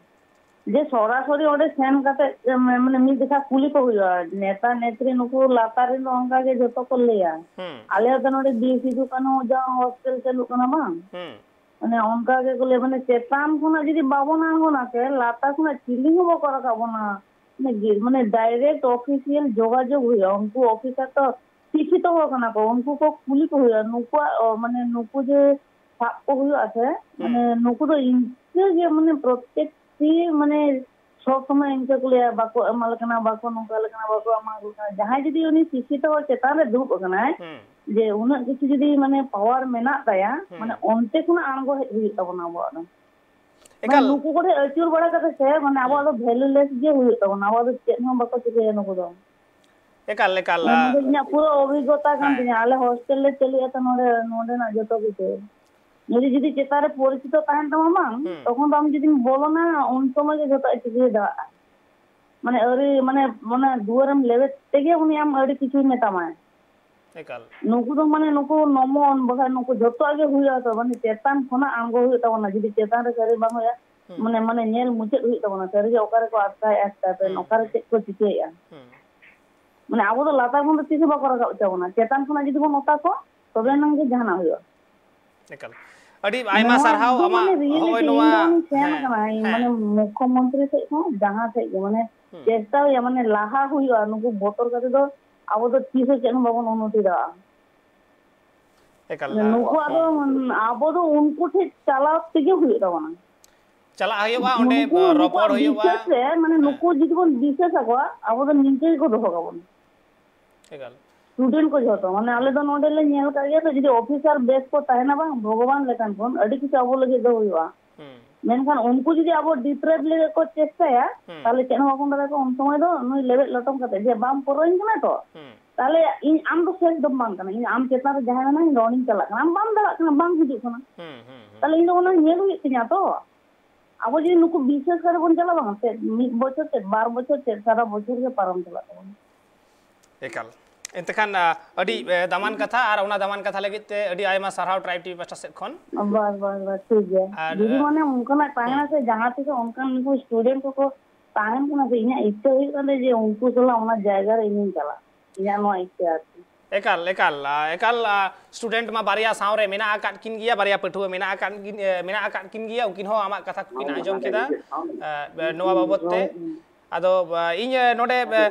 ᱡᱮ ᱥᱚᱨᱟᱥᱚᱨᱤ ᱚᱸᱰᱮ ᱥᱮᱱ ᱠᱟᱛᱮ, ᱢᱟᱱᱮ ᱢᱤᱫ ᱫᱮᱠᱷᱟ ᱠᱩᱞᱤ ᱠᱚ ᱦᱩᱭᱩᱜᱼᱟ, ᱱᱮᱛᱟ ᱱᱮᱛᱨᱤ ᱱᱩᱠᱩ ᱞᱟᱛᱟᱨ ᱨᱮᱱ ᱫᱚ ᱚᱱᱠᱟ ᱜᱮ ᱡᱷᱚᱛᱚ ᱠᱚ ᱞᱟᱹᱭᱟ᱾ ᱦᱮᱸ᱾ ᱟᱞᱮ ᱫᱚ ᱱᱚᱰᱮ ᱵᱤᱨ ᱥᱤᱫᱩ ᱠᱟᱹᱱᱦᱩ ᱡᱟᱦᱟᱸ hostel ᱪᱟᱹᱞᱩᱜ ᱠᱟᱱᱟ ᱵᱟᱝ? ᱦᱮᱸ᱾ ᱢᱟᱱᱮ ᱚᱱᱠᱟ ᱜᱮᱠᱚ ᱞᱟᱹᱭᱟ, ᱢᱟᱱᱮ ᱪᱮᱛᱟᱱ ᱠᱷᱚᱱᱟᱜ ᱡᱩᱫᱤ ᱵᱟᱵᱚᱱ ᱟᱬᱜᱚᱱᱟ ᱥᱮ, ᱞᱟᱛᱟᱨ ᱠᱷᱚᱱᱟᱜ ᱪᱤᱞᱤ ᱦᱚᱸ ᱵᱟᱠᱚ ᱨᱟᱠᱟᱵ ᱵᱚᱱᱟ᱾ ᱢᱟᱱᱮ ᱜᱮ-, ᱢᱟᱱᱮ direct official ᱡᱳᱜᱟᱡᱳᱜᱽ ᱦᱩᱭᱩᱜᱼᱟ᱾ ᱩᱱᱠᱩ officer ᱛᱚ ᱥᱤᱠᱠᱷᱤᱛᱚ ᱦᱚᱲ ᱠᱟᱱᱟ ᱠᱚ, ᱩᱱᱠᱩ ᱠᱚ ᱠᱩᱞᱤ ᱠᱚ ᱦᱩᱭᱩᱜᱼᱟ᱾ ᱱᱩᱠᱩᱣᱟᱜ, ᱚ, ᱢᱟᱱᱮ ᱱᱩᱠᱩ ᱡᱮ ᱥᱟᱵ ᱠᱚ ᱦᱩᱭᱩᱜᱼᱟ ᱥᱮ, ᱦᱩᱸ᱾ ᱢᱟᱱᱮ ᱱᱩᱠᱩ ᱫᱚ ᱤᱱᱠᱟᱹ ᱜᱮ, ᱢᱟᱱᱮ ᱯᱨᱚᱛᱮᱠᱴᱤ, ᱢᱟᱱᱮ ᱥᱚᱵ ᱥᱚᱢᱚᱭ ᱤᱱᱠᱟᱹ ᱠᱚ ᱞᱟᱹᱭᱟ, "ᱵᱟᱠᱚ ᱮᱢᱟ ᱞᱮ ᱠᱟᱱᱟ, ᱵᱟᱠᱚ ᱱᱚᱝᱠᱟ ᱞᱮ ᱠᱟᱱᱟ, ᱵᱟᱠᱚ ᱮᱢᱟ ᱠᱚ ᱠᱟᱱᱟ᱾" ᱡᱟᱦᱟᱸᱭ ᱡᱩᱫᱤ ᱩᱱᱤ ᱥᱤᱠᱠᱷᱤᱛᱚ ᱦᱚᱲ ᱪᱮᱛᱟᱱ ᱨᱮ ᱫᱩᱲᱩᱵ ᱟᱠᱟᱱᱟᱭ, ᱦᱩᱸ᱾ ᱡᱮ ᱩᱱᱟᱹᱜ ᱠᱤᱪᱷᱩ ᱡᱩᱫᱤ ᱢᱟᱱᱮ power ᱢᱮᱱᱟᱜ ᱛᱟᱭᱟ, ᱦᱩᱸ᱾ ᱢᱟᱱᱮ ᱚᱱᱛᱮ ᱠᱷᱚᱱᱟᱜ ᱟᱬᱜᱚ ᱦᱮᱡ ᱦᱩᱭᱩᱜ ᱛᱟᱵᱚᱱᱟ ᱟᱵᱚᱣᱟᱜ ᱫᱚ᱾ ᱢᱟᱱᱮ ᱮᱠᱟᱞ᱾ ᱱᱩᱠᱩ ᱠᱚᱴᱷᱮᱱ ᱟᱹᱪᱩᱨ ᱵᱟᱲᱟ ᱠᱟᱛᱮ ᱥᱮ, ᱢᱟᱱᱮ ᱟᱵᱚᱣᱟᱜ ᱦᱩᱸ᱾ ᱫᱚ valueless ᱜᱮ ᱦᱩᱭᱩᱜ ᱛᱟᱵᱚᱱᱟ, ᱟᱵᱚᱣᱟᱜ ᱫᱚ ᱪᱮᱫ ᱦᱚᱸ ᱵᱟᱠᱚ ᱪᱤᱠᱟᱹᱭᱟ ᱱᱩᱠᱩ ᱫᱚ᱾ ᱮᱠᱟᱞ, ᱮᱠᱟᱞ, ᱢᱟᱱᱮ ᱱᱚᱣᱟ ᱫᱚ ᱤᱧᱟᱹᱜ ᱯᱩᱨᱟᱹ ᱚᱵᱷᱤᱜᱽᱜᱚᱛᱟ ᱠᱟᱱ ᱦᱮᱸ᱾ ᱛᱤᱧᱟᱹ, ᱟᱞᱮ hostel ᱞᱮ ᱪᱟᱹᱞᱩᱭᱟ ᱛᱚ ᱱᱚᱰᱮ, ᱱᱚᱰᱮᱱᱟᱜ ᱡᱚᱛᱚ ᱠᱤᱪᱷᱩ᱾ ᱡᱩᱫᱤ, ᱡᱩᱫᱤ ᱪᱮᱛᱟᱱ ᱨᱮ ᱯᱚᱨᱤᱪᱤᱛᱚ ᱛᱟᱦᱮᱱ ᱛᱟᱢᱟ ᱵᱟᱝ, ᱦᱩᱸ᱾ ᱛᱚᱠᱷᱚᱱ ᱫᱚ ᱟᱢ ᱡᱩᱫᱤᱢ ᱵᱚᱞᱚᱱᱟ, ᱩᱱ ᱥᱚᱢᱚᱭ ᱜᱮ ᱡᱚᱛᱚ ᱪᱤᱠᱟᱹ ᱫᱟᱲᱮᱭᱟᱜᱼᱟ᱾ ᱢᱟᱱᱮ ᱟᱹᱣᱨᱤ, ᱢᱟᱱᱮ, ᱢᱟᱱᱮ ᱫᱩᱣᱟᱹᱨᱮᱢ ᱞᱮᱵᱮᱫ ᱛᱮᱜᱮ ᱩᱱᱤ ᱟᱢ ᱟᱹᱰᱤ ᱠᱤᱪᱷᱩᱭ ᱢᱮᱛᱟᱢᱟᱭ᱾ ᱮᱠᱟᱞ᱾ ᱱᱩᱠᱩ ᱫᱚ ᱢᱟᱱᱮ ᱱᱩᱠᱩ ᱱᱚᱢᱚᱱ, ᱵᱟᱠᱷᱟᱱ ᱱᱩᱠᱩ ᱡᱚᱛᱚᱣᱟᱜ ᱜᱮ ᱦᱩᱭᱩᱜᱼᱟ ᱛᱚ, ᱢᱟᱱᱮ ᱪᱮᱛᱟᱱ ᱠᱷᱚᱱᱟᱜ ᱟᱬᱜᱚ ᱦᱩᱭᱩᱜ ᱛᱟᱵᱚᱱᱟ᱾ ᱡᱩᱫᱤ ᱪᱮᱛᱟᱱ ᱨᱮ ᱠᱟᱹᱨᱤ ᱵᱟᱝ ᱦᱩᱭᱩᱜᱼᱟ, ᱦᱩᱸ᱾ ᱢᱟᱱᱮ, ᱢᱟᱱᱮ ᱧᱮᱞ ᱢᱩᱪᱟᱹᱫ ᱦᱩᱭᱩᱜ ᱛᱟᱵᱚᱱᱟ, ᱥᱟᱹᱨᱤᱜᱮ ᱚᱠᱟ ᱨᱮᱠᱚ ᱟᱴᱠᱟᱭᱮᱫᱼᱟ, ᱥᱮᱛᱟ ᱯᱮᱱ, ᱦᱩᱸ, ᱚᱠᱟᱨᱮ ᱦᱩᱸ᱾ ᱪᱮᱫ ᱠᱚ ᱪᱤᱠᱟᱹᱭᱮᱫᱼᱟ᱾ ᱦᱩᱸ᱾ ᱢᱟᱱᱮ, ᱟᱵᱚ ᱫᱚ ᱞᱟᱛᱟᱨ ᱠᱷᱚᱱ ᱫᱚ ᱛᱤᱥ ᱦᱚᱸ ᱵᱟᱠᱚ ᱨᱟᱠᱟᱵ ᱦᱚᱪᱚ ᱵᱚᱱᱟ, ᱪᱮᱛᱟᱱ ᱠᱷᱚᱱᱟᱜ ᱡᱩᱫᱤ ᱵᱚᱱ ᱚᱛᱟ ᱠᱚᱣᱟ, ᱛᱚᱵᱮ ᱦᱩᱸ᱾ ᱮᱱᱟᱝ ᱜᱮ ᱡᱟᱦᱟᱱᱟᱜ ᱦᱩᱭᱩᱜᱼᱟ᱾ ᱮᱠᱟᱞ᱾ ᱟᱹᱰᱤ ᱟᱭᱢᱟ ᱱᱚᱣᱟ ᱥᱟᱨᱦᱟᱣ ᱫᱚ ᱟᱢᱟᱜ ᱢᱟᱱᱮ ᱦᱚᱸᱜᱼᱚᱭ reality, ᱤᱧ ᱱᱚᱣᱟ, ᱫᱚ ᱢᱟᱱᱮ ᱪᱮᱫ ᱦᱮᱸ, ᱠᱟᱱᱟ, ᱤᱧ ᱦᱮᱸ᱾ ᱢᱟᱱᱮ ᱢᱩᱠᱷᱚᱢᱚᱱᱛᱨᱤ ᱥᱮᱫ ᱠᱷᱚᱱ ᱡᱟᱦᱟᱸ ᱥᱮᱫ ᱜᱮ, ᱢᱟᱱᱮ ᱦᱩᱸ᱾ ᱪᱮᱥᱴᱟᱭᱟ, ᱢᱟᱱᱮ ᱞᱟᱦᱟ ᱦᱩᱭᱩᱜᱼᱟ, ᱱᱩᱠᱩ ᱵᱚᱛᱚᱨ ᱠᱟᱛᱮ ᱫᱚ ᱟᱵᱚ ᱫᱚ ᱛᱤᱥ ᱦᱚᱸ ᱪᱮᱫ ᱦᱚᱸ ᱵᱟᱵᱚᱱ ᱩᱱᱱᱚᱛᱤ ᱫᱟᱲᱮᱭᱟᱜᱼᱟ᱾ ᱮᱠᱟᱞ, ᱢᱟᱱᱮ ᱟ, ᱱᱩᱠᱩᱣᱟᱜ ᱫᱚ, ᱦᱮᱸ᱾ ᱢᱟᱱᱮ ᱟᱵᱚ ᱫᱚ ᱩᱱᱠᱩ ᱴᱷᱮᱱ ᱪᱟᱞᱟᱣ ᱛᱮᱜᱮ ᱦᱩᱭᱩᱜ ᱛᱟᱵᱚᱱᱟ᱾ ᱪᱟᱞᱟᱜ ᱦᱩᱭᱩᱜᱼᱟ, ᱚᱸᱰᱮ, ᱱᱩᱠᱩ, ᱟ, ᱨᱚᱯᱚᱲ ᱱᱩᱠᱩᱣᱟᱜ ᱦᱩᱭᱩᱜᱼᱟ᱾ ᱵᱤᱥᱮᱥ ᱨᱮ, ᱢᱟᱱᱮ ᱦᱮᱸ᱾ ᱱᱩᱠᱩ ᱡᱩᱫᱤ ᱵᱚᱱ ᱵᱤᱥᱮᱥ ᱟᱠᱚᱣᱟ, ᱟᱵᱚ ᱫᱚ ᱱᱤᱝᱠᱟᱹ ᱜᱮᱠᱚ ᱫᱚᱦᱚ ᱠᱟᱵᱚᱱᱟ᱾ ᱮᱠᱟᱞ᱾ Student ᱠᱚ ᱡᱷᱚᱛᱚ, ᱢᱟᱱᱮ ᱟᱞᱮ ᱫᱚ ᱱᱚᱰᱮ ᱞᱮ ᱧᱮᱞ ᱠᱟᱜ ᱜᱮᱭᱟ ᱛᱚ, ᱡᱩᱫᱤ officer ᱵᱮᱥ ᱠᱚ ᱛᱟᱦᱮᱱᱟ ᱵᱟᱝ, ᱵᱷᱚᱜᱚᱵᱟᱱ ᱞᱮᱠᱟᱱ ᱠᱚ, ᱟᱹᱰᱤ ᱠᱤᱪᱷᱩ ᱟᱵᱚ ᱞᱟᱹᱜᱤᱫ ᱫᱚ ᱦᱩᱭᱩᱜᱼᱟ᱾ ᱦᱩᱸ᱾ ᱢᱮᱱᱠᱷᱟᱱ ᱩᱱᱠᱩ ᱡᱩᱫᱤ ᱟᱵᱚ deprive ᱞᱟᱹᱜᱤᱫ ᱠᱚ ᱪᱮᱥᱴᱟᱭᱟ, ᱦᱩᱸ᱾ ᱛᱟᱦᱞᱮ ᱪᱮᱫ ᱦᱚᱸ ᱵᱟᱵᱚᱱ ᱫᱟᱲᱮᱭᱟᱜᱼᱟ᱾ ᱩᱱ ᱥᱚᱢᱚᱭ ᱫᱚ ᱱᱩᱭ ᱞᱮᱵᱮᱫ ᱞᱚᱴᱚᱢ ᱠᱟᱛᱮ ᱡᱮ, "ᱵᱟᱢ ᱯᱚᱨᱚᱧ ᱠᱟᱱᱟ ᱛᱚ?" ᱦᱩᱸ᱾ ᱛᱟᱦᱞᱮ ᱤᱧ ᱟᱢ ᱫᱚ ᱥᱮᱥ ᱫᱚᱢ ᱵᱟᱝ ᱠᱟᱱᱟ, ᱤᱧ ᱟᱢ ᱪᱮᱛᱟᱱ ᱨᱮ ᱡᱟᱦᱟᱸᱭ ᱢᱮᱱᱟᱭ, ᱤᱧ ᱫᱚ ᱩᱱᱤᱧ ᱪᱟᱞᱟᱜ ᱠᱟᱱᱟ, ᱟᱢ ᱵᱟᱢ ᱫᱟᱲᱮᱭᱟᱜ ᱠᱟᱱᱟ, ᱵᱟᱝ ᱦᱤᱡᱩᱜ ᱠᱟᱱᱟ᱾ ᱦᱩᱸ, ᱦᱩᱸ, ᱦᱩᱸ᱾ ᱛᱟᱦᱞᱮ ᱤᱧ ᱫᱚ ᱚᱱᱟ ᱧᱮᱞ ᱦᱩᱭᱩᱜ ᱛᱤᱧᱟ ᱛᱚ᱾ ᱟᱵᱚ ᱡᱩᱫᱤ ᱱᱩᱠᱩ ᱵᱤᱥᱮᱥ ᱠᱟᱛᱮ ᱵᱚᱱ ᱪᱟᱞᱟᱜᱼᱟ, ᱵᱟᱝ ᱥᱮ, ᱢᱤᱫ ᱵᱚᱪᱷᱚᱨ ᱪᱮᱫ, ᱵᱟᱨ ᱵᱚᱪᱷᱚᱨ ᱪᱮᱫ, ᱥᱟᱨᱟ ᱵᱚᱪᱷᱚᱨ ᱜᱮ ᱯᱟᱨᱚᱢ ᱪᱟᱞᱟᱜ ᱛᱟᱵᱚᱱᱟ᱾ ᱮᱠᱟᱞ᱾ ᱮᱱᱛᱮ ᱠᱷᱟᱱ, ᱟ, ᱟᱹᱰᱤ, ᱮ, ᱫᱟᱢᱟᱱ ᱠᱟᱛᱷᱟ, ᱟᱨ ᱚᱱᱟ ᱫᱟᱢᱟᱱ ᱠᱟᱛᱷᱟ ᱞᱟᱹᱜᱤᱫ ᱛᱮ ᱟᱹᱰᱤ ᱟᱭᱢᱟ ᱥᱟᱨᱦᱟᱣ Tribe TV ᱯᱟᱦᱴᱟ ᱥᱮᱫ ᱠᱷᱚᱱ᱾ ᱵᱟᱥ, ᱵᱟᱥ, ᱵᱟᱥ, ᱴᱷᱤᱠ ᱜᱮᱭᱟ᱾ ᱟᱨ, ᱡᱩᱫᱤ ᱟ, ᱢᱟᱱᱮ ᱚᱱᱠᱟᱱᱟᱜ ᱛᱟᱦᱮᱱᱟ ᱦᱩᱸ᱾ ᱥᱮ, ᱡᱟᱦᱟᱸ ᱛᱤᱥ ᱚᱱᱠᱟᱱ ᱱᱩᱠᱩ student ᱠᱚᱠᱚ ᱛᱟᱦᱮᱱ ᱠᱟᱱᱟ ᱥᱮ, ᱤᱧᱟᱹᱜ ᱤᱪᱪᱷᱟᱹ ᱦᱩᱭᱩᱜ ᱠᱟᱱ ᱛᱟᱭᱟ ᱡᱮ ᱩᱱᱠᱩ ᱥᱟᱞᱟᱜ ᱚᱱᱟ ᱡᱟᱭᱜᱟ ᱨᱮ ᱤᱧᱤᱧ ᱪᱟᱞᱟᱜᱼᱟ᱾ ᱤᱧᱟᱹᱜ ᱱᱚᱣᱟ ᱤᱪᱪᱷᱟᱹ ᱟᱨᱠᱤ᱾ ᱮᱠᱟᱞ, ᱮᱠᱟᱞ, ᱟ, ᱮᱠᱟᱞ, ᱟ, student ᱢᱟ ᱵᱟᱨᱭᱟ ᱥᱟᱶᱨᱮ ᱢᱮᱱᱟᱜ ᱟᱠᱟᱫ ᱠᱤᱱ ᱜᱮᱭᱟ, ᱵᱟᱨᱭᱟ ᱯᱟᱹᱴᱷᱩᱣᱟᱹ ᱢᱮᱱᱟᱜ ᱟᱠᱟᱫ ᱠᱤᱱ, ᱮ, ᱢᱮᱱᱟᱜ ᱟᱠᱟᱫ ᱠᱤᱱ ᱜᱮᱭᱟ, ᱩᱱᱠᱤᱱ ᱦᱚᱸ ᱟᱢᱟᱜ ᱠᱟᱛᱷᱟ ᱠᱚᱠᱤᱱ ᱟᱸᱡᱚᱢ ᱠᱮᱫᱟ, ᱮ, ᱱᱚᱣᱟ ᱵᱟᱵᱚᱫ ᱛᱮ᱾ ᱟᱫᱚ, ᱟ, ᱤᱧ, ᱮ, ᱱᱚᱰᱮ, ᱮ,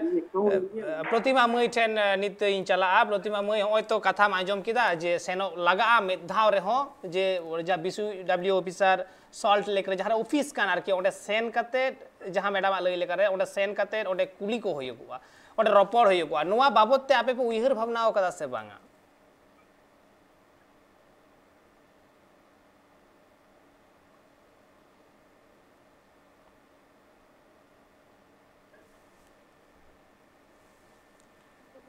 ᱮ, ᱯᱨᱚᱛᱤᱢᱟ ᱢᱟᱹᱭ ᱴᱷᱮᱱ, ᱮ, ᱱᱤᱛ ᱤᱧ ᱪᱟᱞᱟᱜᱼᱟ᱾ ᱯᱨᱚᱛᱤᱢᱟ ᱢᱟᱹᱭ, ᱦᱚᱸᱜᱼᱚᱭ ᱛᱚ ᱠᱟᱛᱷᱟᱢ ᱟᱸᱡᱚᱢ ᱠᱮᱫᱟ ᱡᱮ ᱥᱮᱱᱚᱜ ᱞᱟᱜᱟᱜᱼᱟ ᱢᱤᱫ ᱫᱷᱟᱣ ᱨᱮᱦᱚᱸ, ᱡᱮ ᱡᱟᱦᱟᱸ ᱵᱤᱥᱩ ᱰᱟᱵᱞᱤᱭᱩ ᱚᱯᱷᱤᱥᱟᱨ ᱥᱚᱞᱴ ᱞᱮᱠ ᱨᱮ ᱡᱟᱦᱟᱸ ᱨᱮ ᱚᱯᱷᱤᱥ ᱠᱟᱱᱟ ᱟᱨᱠᱤ, ᱚᱸᱰᱮ ᱥᱮᱱ ᱠᱟᱛᱮᱫ, ᱡᱟᱦᱟᱸ ᱢᱮᱰᱟᱢᱟᱜ ᱞᱟᱹᱭ ᱞᱮᱠᱟᱨᱮ, ᱚᱸᱰᱮ ᱥᱮᱱ ᱠᱟᱛᱮᱫ ᱚᱸᱰᱮ ᱠᱩᱞᱤ ᱠᱚ ᱦᱩᱭᱩᱜᱚᱜᱼᱟ, ᱚᱸᱰᱮ ᱨᱚᱯᱚᱲ ᱦᱩᱭᱩᱜᱚᱜᱼᱟ᱾ ᱱᱚᱣᱟ ᱵᱟᱵᱚᱫ ᱛᱮ ᱟᱯᱮ ᱯᱮ ᱩᱭᱦᱟᱹᱨ ᱵᱷᱟᱵᱽᱱᱟ ᱟᱠᱟᱫᱟ ᱥᱮ ᱵᱟᱝᱟ?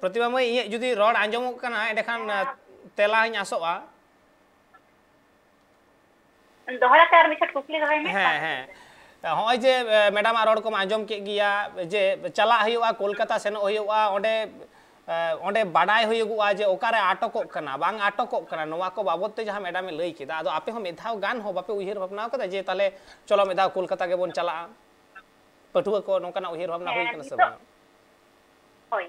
ᱯᱨᱚᱛᱤᱢᱟ ᱢᱟᱹᱭ, ᱤᱧᱟᱹᱜ ᱡᱩᱫᱤ ᱨᱚᱲ ᱟᱸᱡᱚᱢᱚᱜ ᱠᱟᱱᱟ, ᱮᱸᱰᱮᱠᱷᱟᱱ, ᱟ, ᱛᱮᱞᱟᱧ ᱟᱥᱚᱜᱼᱟ᱾ ᱫᱚᱦᱲᱟ ᱛᱮ ᱟᱨ ᱢᱤᱫ ᱪᱷᱚᱴ ᱠᱩᱠᱞᱤ ᱫᱚᱦᱚᱭ ᱢᱮ᱾ ᱦᱮᱸ, ᱦᱮᱸ᱾ ᱦᱚᱸᱜᱼᱚᱭ ᱡᱮ, ᱮ, ᱢᱮᱰᱟᱢᱟᱜ ᱨᱚᱲ ᱠᱚᱢ ᱟᱸᱡᱚᱢ ᱠᱮᱫ ᱜᱮᱭᱟ, ᱡᱮ ᱪᱟᱞᱟᱜ ᱦᱩᱭᱩᱜᱼᱟ, ᱠᱳᱞᱠᱟᱛᱟ ᱥᱮᱱᱚᱜ ᱦᱩᱭᱩᱜᱼᱟ, ᱚᱸᱰᱮ ᱚᱸᱰᱮ ᱵᱟᱰᱟᱭ ᱦᱩᱭᱩᱜᱚᱜᱼᱟ ᱡᱮ ᱚᱠᱟᱨᱮ ᱟᱴᱚᱠᱚᱜ ᱠᱟᱱᱟ, ᱵᱟᱝ ᱟᱴᱚᱠᱚᱜ ᱠᱟᱱᱟ, ᱱᱚᱣᱟ ᱠᱚ ᱵᱟᱵᱚᱫ ᱛᱮ ᱡᱟᱦᱟᱸ ᱢᱮᱰᱟᱢᱮ ᱞᱟᱹᱭ ᱠᱮᱫᱟ᱾ ᱟᱫᱚ ᱟᱯᱮ ᱦᱚᱸ ᱢᱤᱫ ᱫᱷᱟᱣ ᱜᱟᱱ ᱦᱚᱸ ᱵᱟᱯᱮ ᱩᱭᱦᱟᱹᱨ ᱵᱷᱟᱵᱽᱱᱟ ᱟᱠᱟᱫᱟ ᱡᱮ ᱛᱟᱦᱚᱞᱮ ᱪᱚᱞᱚ ᱢᱤᱫ ᱫᱷᱟᱣ ᱠᱳᱞᱠᱟᱛᱟ ᱜᱮᱵᱚᱱ ᱪᱟᱞᱟᱜᱼᱟ? ᱯᱟᱹᱴᱷᱩᱣᱟᱹ ᱠᱚ ᱱᱚᱝᱠᱟᱱᱟᱜ ᱩᱭᱦᱟᱹᱨ ᱵᱷᱟᱵᱽᱱᱟ ᱦᱩᱭ ᱦᱮᱸ, ᱠᱟᱱᱟ ᱥᱮ ᱱᱤᱛᱚᱜ ᱵᱟᱝ? ᱦᱳᱭ᱾